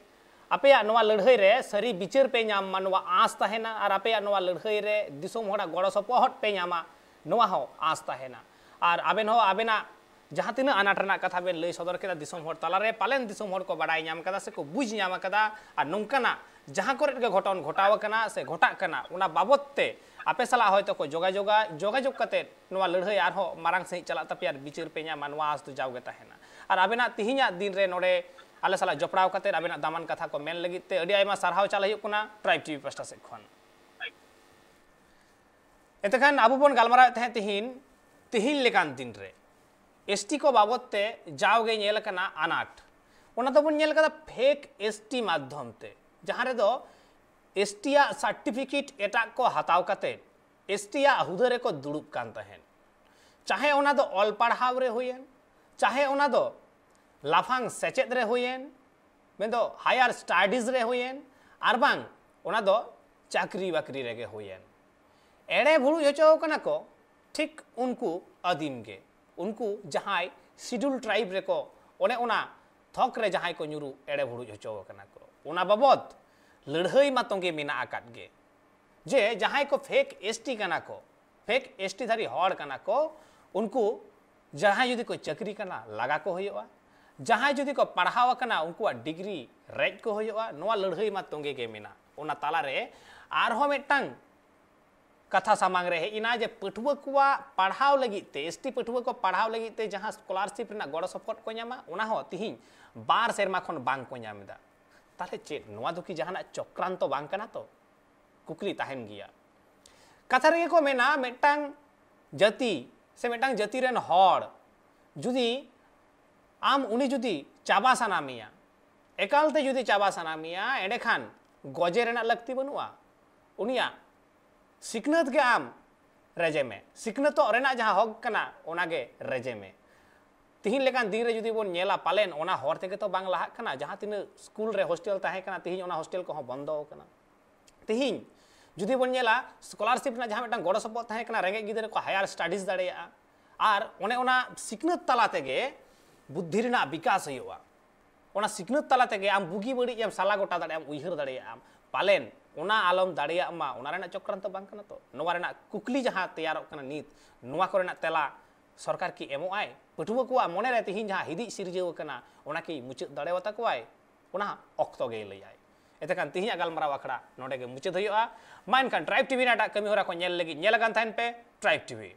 ᱟᱯᱮᱭᱟᱜ ᱱᱚᱣᱟ ᱞᱟᱹᱲᱦᱟᱹᱭ ᱨᱮ ᱥᱟᱹᱨᱤ ᱵᱤᱪᱟᱹᱨ ᱯᱮ ᱧᱟᱢ ᱢᱟ, ᱱᱚᱣᱟ ᱟᱸᱥ ᱛᱟᱦᱮᱱᱟ᱾ ᱟᱨ ᱟᱯᱮᱭᱟᱜ ᱱᱚᱣᱟ ᱞᱟᱹᱲᱦᱟᱹᱭ ᱨᱮ ᱫᱤᱥᱚᱢ ᱦᱚᱲᱟᱜ ᱜᱚᱲᱚ ᱥᱚᱯᱚᱦᱚᱫ ᱯᱮ ᱧᱟᱢᱟ, ᱱᱚᱣᱟ ᱦᱚᱸ ᱟᱸᱥ ᱛᱟᱦᱮᱱᱟ᱾ ᱟᱨ ᱟᱵᱮᱱ ᱦᱚᱸ ᱟᱵᱮᱱᱟᱜ ᱡᱟᱦᱟᱸ ᱛᱤᱱᱟᱹᱜ ᱟᱱᱟᱴ ᱨᱮᱱᱟᱜ ᱠᱟᱛᱷᱟ ᱵᱮᱱ ᱞᱟᱹᱭ ᱥᱚᱫᱚᱨ ᱠᱮᱫᱟ ᱫᱤᱥᱚᱢ ᱦᱚᱲ ᱛᱟᱞᱟᱨᱮ, ᱯᱟᱞᱮᱱ ᱫᱤᱥᱚᱢ ᱦᱚᱲ ᱠᱚ ᱵᱟᱰᱟᱭ ᱧᱟᱢ ᱠᱟᱫᱟ ᱥᱮ ᱠᱚ ᱵᱩᱡᱽ ᱧᱟᱢ ᱠᱟᱫᱟ᱾ ᱟᱨ ᱱᱚᱝᱠᱟᱱᱟᱜ ᱡᱟᱦᱟᱸ ᱠᱚᱨᱮ ᱜᱮ ᱜᱷᱚᱴᱚᱱ ᱜᱷᱚᱴᱟᱣ ᱟᱠᱟᱱᱟ ᱥᱮ ᱜᱷᱚᱴᱟᱜ ᱠᱟᱱᱟ, ᱚᱱᱟ ᱵᱟᱵᱚᱫ ᱛᱮ ᱟᱯᱮ ᱥᱟᱞᱟᱜ ᱦᱚᱭᱛᱳ ᱠᱚ ᱡᱳᱜᱟᱡᱳᱜᱟ, ᱡᱳᱜᱟᱡᱳᱜᱽ ᱠᱟᱛᱮ ᱱᱚᱣᱟ ᱞᱟᱹᱲᱦᱟᱹᱭ ᱟᱨᱦᱚᱸ ᱢᱟᱨᱟᱝ ᱥᱟᱺᱦᱤᱡ ᱪᱟᱞᱟᱜ ᱛᱟᱯᱮᱭᱟ ᱟᱨ ᱵᱤᱪᱟᱹᱨ ᱯᱮ ᱧᱟᱢᱟ, ᱱᱚᱣᱟ ᱟᱸᱥ ᱫᱚ ᱡᱟᱣᱜᱮ ᱛᱟᱦᱮᱱᱟ᱾ ᱟᱨ ᱟᱵᱮᱱᱟᱜ ᱛᱤᱦᱤᱧᱟᱜ ᱫᱤᱱ ᱨᱮ ᱱᱚᱰᱮ ᱟᱞᱮ ᱥᱟᱞᱟᱜ ᱡᱚᱯᱲᱟᱣ ᱠᱟᱛᱮ ᱟᱵᱮᱱᱟᱜ ᱫᱟᱢᱟᱱ ᱠᱟᱛᱷᱟ ᱠᱚ ᱢᱮᱱ ᱞᱟᱹᱜᱤᱫ ᱛᱮ ᱟᱹᱰᱤ ᱟᱭᱢᱟ ᱥᱟᱨᱦᱟᱣ ᱪᱟᱞ ᱦᱩᱭᱩᱜ ᱠᱟᱱᱟ Tribe TV ᱯᱟᱦᱴᱟ ᱥᱮᱫ ᱠᱷᱚᱱ᱾ ᱮᱱᱛᱮᱠᱷᱟᱱ ᱟᱵᱚ ᱵᱚᱱ ᱜᱟᱞᱢᱟᱨᱟᱣᱮᱫ ᱛᱟᱦᱮᱸᱫ ᱛᱤᱦᱤᱧ, ᱛᱤᱦᱤᱧ ᱞᱮᱠᱟᱱ ᱫᱤᱱ ᱨᱮ ᱮᱥᱴᱤ ᱠᱚ ᱵᱟᱵᱚᱫ ᱛᱮ ᱡᱟᱣᱜᱮ ᱧᱮᱞ ᱟᱠᱟᱱᱟ ᱟᱱᱟᱴ, ᱚᱱᱟ ᱫᱚᱵᱚᱱ ᱧᱮᱞ ᱟᱠᱟᱫᱟ ᱯᱷᱮᱠ ᱮᱥᱴᱤ ᱢᱟᱫᱽᱫᱷᱚᱢ ᱛᱮ, ᱡᱟᱦᱟᱸ ᱨᱮᱫᱚ ᱮᱥᱴᱤᱭᱟᱜ ᱥᱟᱨᱴᱤᱯᱷᱤᱠᱮᱴ ᱮᱴᱟᱜ ᱠᱚ ᱦᱟᱛᱟᱣ ᱠᱟᱛᱮ ᱮᱥᱴᱤᱭᱟᱜ ᱦᱩᱫᱟᱹ ᱨᱮᱠᱚ ᱫᱩᱲᱩᱵ ᱠᱟᱱ ᱛᱟᱦᱮᱸᱫ᱾ ᱪᱟᱦᱮ ᱚᱱᱟ ᱫᱚ ᱚᱞ ᱯᱟᱲᱦᱟᱣ ᱨᱮ ᱦᱩᱭᱮᱱ, ᱪᱟᱦᱮ ᱚᱱᱟ ᱫᱚ ᱞᱟᱯᱷᱟᱝ ᱥᱮᱪᱮᱫ ᱨᱮ ᱦᱩᱭᱮᱱ, ᱢᱮᱱᱫᱚ ᱦᱟᱭᱟᱨ ᱥᱴᱟᱰᱤᱡᱽ ᱨᱮ ᱦᱩᱭᱮᱱ, ᱟᱨ ᱵᱟᱝ ᱚᱱᱟ ᱫᱚ ᱪᱟᱹᱠᱨᱤ ᱵᱟᱹᱠᱨᱤ ᱨᱮᱜᱮ ᱦᱩᱭᱮᱱ, ᱮᱲᱮ ᱵᱷᱩᱲᱩᱡ ᱦᱚᱪᱚ ᱠᱟᱱᱟ ᱠᱚ ᱴᱷᱤᱠ ᱩᱱᱠᱩ ᱟᱹᱫᱤᱢ ᱜᱮ, ᱩᱱᱠᱩ ᱡᱟᱦᱟᱸᱭ ᱥᱤᱰᱩᱞ ᱴᱨᱟᱭᱤᱵᱽ ᱨᱮᱠᱚ, ᱚᱱᱮ ᱚᱱᱟ ᱛᱷᱚᱠ ᱨᱮ ᱡᱟᱦᱟᱸᱭ ᱠᱚ ᱧᱩᱨᱩ ᱮᱲᱮ ᱵᱷᱩᱲᱩᱡ ᱦᱚᱪᱚ ᱠᱟᱱᱟ ᱠᱚ᱾ ᱚᱱᱟ ᱵᱟᱵᱚᱫ ᱞᱟᱹᱲᱦᱟᱹᱭ ᱢᱟ ᱛᱚᱸᱜᱮ ᱢᱮᱱᱟᱜ ᱟᱠᱟᱫ ᱜᱮ, ᱡᱮ ᱡᱟᱦᱟᱸᱭ ᱠᱚ ᱯᱷᱮᱠ ᱮᱥᱴᱤ ᱠᱟᱱᱟ ᱠᱚ, ᱯᱷᱮᱠ ᱮᱥᱴᱤ ᱫᱷᱟᱨᱤ ᱦᱚᱲ ᱠᱟᱱᱟ ᱠᱚ, ᱩᱱᱠᱩ ᱡᱟᱦᱟᱸᱭ ᱡᱩᱫᱤ ᱠᱚ ᱪᱟᱹᱠᱨᱤ ᱠᱟᱱᱟ, ᱞᱟᱜᱟ ᱠᱚ ᱦᱩᱭᱩᱜᱼᱟ᱾ ᱡᱟᱦᱟᱸᱭ ᱡᱩᱫᱤ ᱠᱚ ᱯᱟᱲᱦᱟᱣ ᱟᱠᱟᱱᱟ, ᱩᱱᱠᱩᱣᱟᱜ ᱰᱤᱜᱽᱨᱤ ᱨᱮᱡ ᱠᱚ ᱦᱩᱭᱩᱜᱼᱟ᱾ ᱱᱚᱣᱟ ᱞᱟᱹᱲᱦᱟᱹᱭ ᱢᱟ ᱛᱚᱸᱜᱮ ᱜᱮ ᱢᱮᱱᱟᱜ᱾ ᱚᱱᱟ ᱛᱟᱞᱟᱨᱮ ᱟᱨᱦᱚᱸ ᱢᱤᱫᱴᱟᱝ ᱠᱟᱛᱷᱟ ᱥᱟᱢᱟᱝ ᱨᱮ ᱦᱮᱡ ᱮᱱᱟ ᱡᱮ ᱯᱟᱹᱴᱷᱩᱣᱟᱹ ᱠᱚᱣᱟᱜ ᱯᱟᱲᱦᱟᱣ ᱞᱟᱹᱜᱤᱫ ᱛᱮ, ᱮᱥᱴᱤ ᱯᱟᱹᱴᱷᱩᱣᱟᱹ ᱠᱚ ᱯᱟᱲᱦᱟᱣ ᱞᱟᱹᱜᱤᱫ ᱛᱮ ᱡᱟᱦᱟᱸ ᱥᱠᱚᱞᱟᱨᱥᱤᱯ ᱨᱮᱱᱟᱜ ᱜᱚᱲᱚ ᱥᱚᱯᱚᱦᱚᱫ ᱠᱚ ᱧᱟᱢᱟ, ᱚᱱᱟ ᱦᱚᱸ ᱛᱤᱦᱤᱧ ᱵᱟᱨ ᱥᱮᱨᱢᱟ ᱠᱷᱚᱱ ᱵᱟᱝ ᱠᱚ ᱧᱟᱢ ᱮᱫᱟ᱾ ᱛᱟᱦᱞᱮ ᱪᱮᱫ ᱱᱚᱣᱟ ᱫᱚ ᱠᱤ ᱡᱟᱦᱟᱱᱟᱜ ᱪᱚᱠᱨᱟᱱᱛᱚ ᱵᱟᱝ ᱠᱟᱱᱟ ᱛᱚ? ᱠᱩᱠᱞᱤ ᱛᱟᱦᱮᱱ ᱜᱮᱭᱟ᱾ ᱠᱟᱛᱷᱟ ᱨᱮᱜᱮ ᱠᱚ ᱢᱮᱱᱟ, ᱢᱤᱫᱴᱟᱝ ᱡᱟᱹᱛᱤ ᱥᱮ ᱢᱤᱫᱴᱟᱝ ᱡᱟᱹᱛᱤ ᱨᱮᱱ ᱦᱚᱲ ᱡᱩᱫᱤ ᱟᱢ ᱩᱱᱤ ᱡᱩᱫᱤ ᱪᱟᱵᱟ ᱥᱟᱱᱟ ᱢᱮᱭᱟ, ᱮᱠᱟᱞᱛᱮ ᱡᱩᱫᱤ ᱪᱟᱵᱟ ᱥᱟᱱᱟ ᱢᱮᱭᱟ, ᱮᱸᱰᱮᱠᱷᱟᱱ ᱜᱚᱡᱮ ᱨᱮᱱᱟᱜ ᱞᱟᱹᱠᱛᱤ ᱵᱟᱹᱱᱩᱜᱼᱟ᱾ ᱩᱱᱤᱭᱟᱜ ᱥᱤᱠᱷᱱᱟᱹᱛ ᱜᱮ ᱟᱢ ᱨᱮᱡᱮ ᱢᱮ᱾ ᱥᱤᱠᱷᱱᱟᱹᱛᱚᱜ ᱨᱮᱱᱟᱜ ᱡᱟᱦᱟᱸ ᱦᱚᱠ ᱠᱟᱱᱟ, ᱚᱱᱟᱜᱮ ᱨᱮᱡᱮ ᱢᱮ᱾ ᱛᱤᱦᱤᱧ ᱞᱮᱠᱟᱱ ᱫᱤᱱ ᱨᱮ ᱡᱩᱫᱤ ᱵᱚᱱ ᱧᱮᱞᱟ, ᱯᱟᱞᱮᱱ ᱚᱱᱟ ᱦᱚᱨ ᱛᱮᱜᱮ ᱛᱚ ᱵᱟᱝ ᱞᱟᱦᱟᱜ ᱠᱟᱱᱟ᱾ ᱡᱟᱦᱟᱸ ᱛᱤᱱᱟᱹᱜ ᱥᱠᱩᱞ ᱨᱮ ᱦᱳᱥᱴᱮᱞ ᱛᱟᱦᱮᱸ ᱠᱟᱱᱟ, ᱛᱤᱦᱤᱧ ᱚᱱᱟ ᱦᱳᱥᱴᱮᱞ ᱠᱚᱦᱚᱸ ᱵᱚᱱᱫᱚ ᱟᱠᱟᱱᱟ᱾ ᱛᱤᱦᱤᱧ ᱡᱩᱫᱤ ᱵᱚᱱ ᱧᱮᱞᱟ, ᱥᱠᱚᱞᱟᱨᱥᱤᱯ ᱨᱮᱱᱟᱜ ᱡᱟᱦᱟᱸ ᱢᱤᱫᱴᱟᱝ ᱜᱚᱲᱚ ᱥᱚᱯᱚᱦᱚᱫ ᱛᱟᱦᱮᱸ ᱠᱟᱱᱟ, ᱨᱮᱸᱜᱮᱡ ᱜᱤᱫᱽᱨᱟᱹ ᱠᱚ ᱦᱟᱭᱟᱨ ᱥᱴᱟᱰᱤᱡᱽ ᱫᱟᱲᱮᱭᱟᱜᱼᱟ, ᱟᱨ ᱚᱱᱮ ᱚᱱᱟ ᱥᱤᱠᱷᱱᱟᱹᱛ ᱛᱟᱞᱟ ᱛᱮᱜᱮ ᱵᱩᱫᱽᱫᱷᱤ ᱨᱮᱱᱟᱜ ᱵᱤᱠᱟᱥ ᱦᱩᱭᱩᱜᱼᱟ᱾ ᱚᱱᱟ ᱥᱤᱠᱷᱱᱟᱹᱛ ᱛᱟᱞᱟ ᱛᱮᱜᱮ ᱟᱢ ᱵᱩᱜᱤ ᱵᱟᱹᱲᱤᱡ ᱮᱢ ᱥᱟᱞᱟ ᱜᱚᱴᱟ ᱫᱟᱲᱮᱭᱟᱜᱼᱟᱢ, ᱩᱭᱦᱟᱹᱨ ᱫᱟᱲᱮᱭᱟᱜᱼᱟᱢ᱾ ᱯᱟᱞᱮᱱ ᱚᱱᱟ ᱟᱞᱚᱢ ᱫᱟᱲᱮᱭᱟᱜ ᱢᱟ, ᱚᱱᱟ ᱨᱮᱱᱟᱜ ᱪᱚᱠᱨᱟᱱᱛᱚ ᱵᱟᱝ ᱠᱟᱱᱟ ᱛᱚ? ᱱᱚᱣᱟ ᱨᱮᱱᱟᱜ ᱠᱩᱠᱞᱤ ᱡᱟᱦᱟᱸ ᱛᱮᱭᱟᱨᱚᱜ ᱠᱟᱱᱟ ᱱᱤᱛ, ᱱᱚᱣᱟ ᱠᱚᱨᱮᱱᱟᱜ ᱛᱮᱞᱟ ᱥᱚᱨᱠᱟᱨ ᱠᱤ ᱮᱢᱚᱜ ᱟᱭ? ᱯᱟᱹᱴᱷᱩᱣᱟᱹ ᱠᱚᱣᱟᱜ ᱢᱚᱱᱮ ᱨᱮ ᱛᱤᱦᱤᱧ ᱡᱟᱦᱟᱸ ᱦᱤᱫᱤᱡ ᱥᱤᱨᱡᱟᱹᱣ ᱟᱠᱟᱱᱟ, ᱚᱱᱟ ᱠᱤ ᱢᱩᱪᱟᱹᱫ ᱫᱟᱲᱮᱭᱟᱛᱟ ᱠᱚᱣᱟᱭ? ᱚᱱᱟ ᱚᱠᱛᱚ ᱜᱮᱭ ᱞᱟᱹᱭᱟᱭ᱾ ᱮᱛᱮᱠᱷᱟᱱ ᱛᱤᱦᱤᱧᱟᱜ ᱜᱟᱞᱢᱟᱨᱟᱣ ᱟᱠᱷᱲᱟ ᱱᱚᱰᱮ ᱜᱮ ᱢᱩᱪᱟᱹᱫ ᱦᱩᱭᱩᱜᱼᱟ᱾ ᱢᱟ ᱮᱱᱠᱷᱟᱱ ᱴᱨᱟᱭᱤᱵᱽ ᱴᱤᱵᱷᱤ ᱨᱮᱱᱟᱜ ᱮᱴᱟᱜ ᱠᱟᱹᱢᱤ ᱦᱚᱨᱟ ᱠᱚ ᱧᱮᱞ ᱞᱟᱹᱜᱤᱫ ᱧᱮᱞ ᱟᱠᱟᱱ ᱛᱟᱦᱮᱱ ᱯᱮ ᱴᱨᱟᱭᱤᱵᱽ ᱴᱤᱵᱷᱤ᱾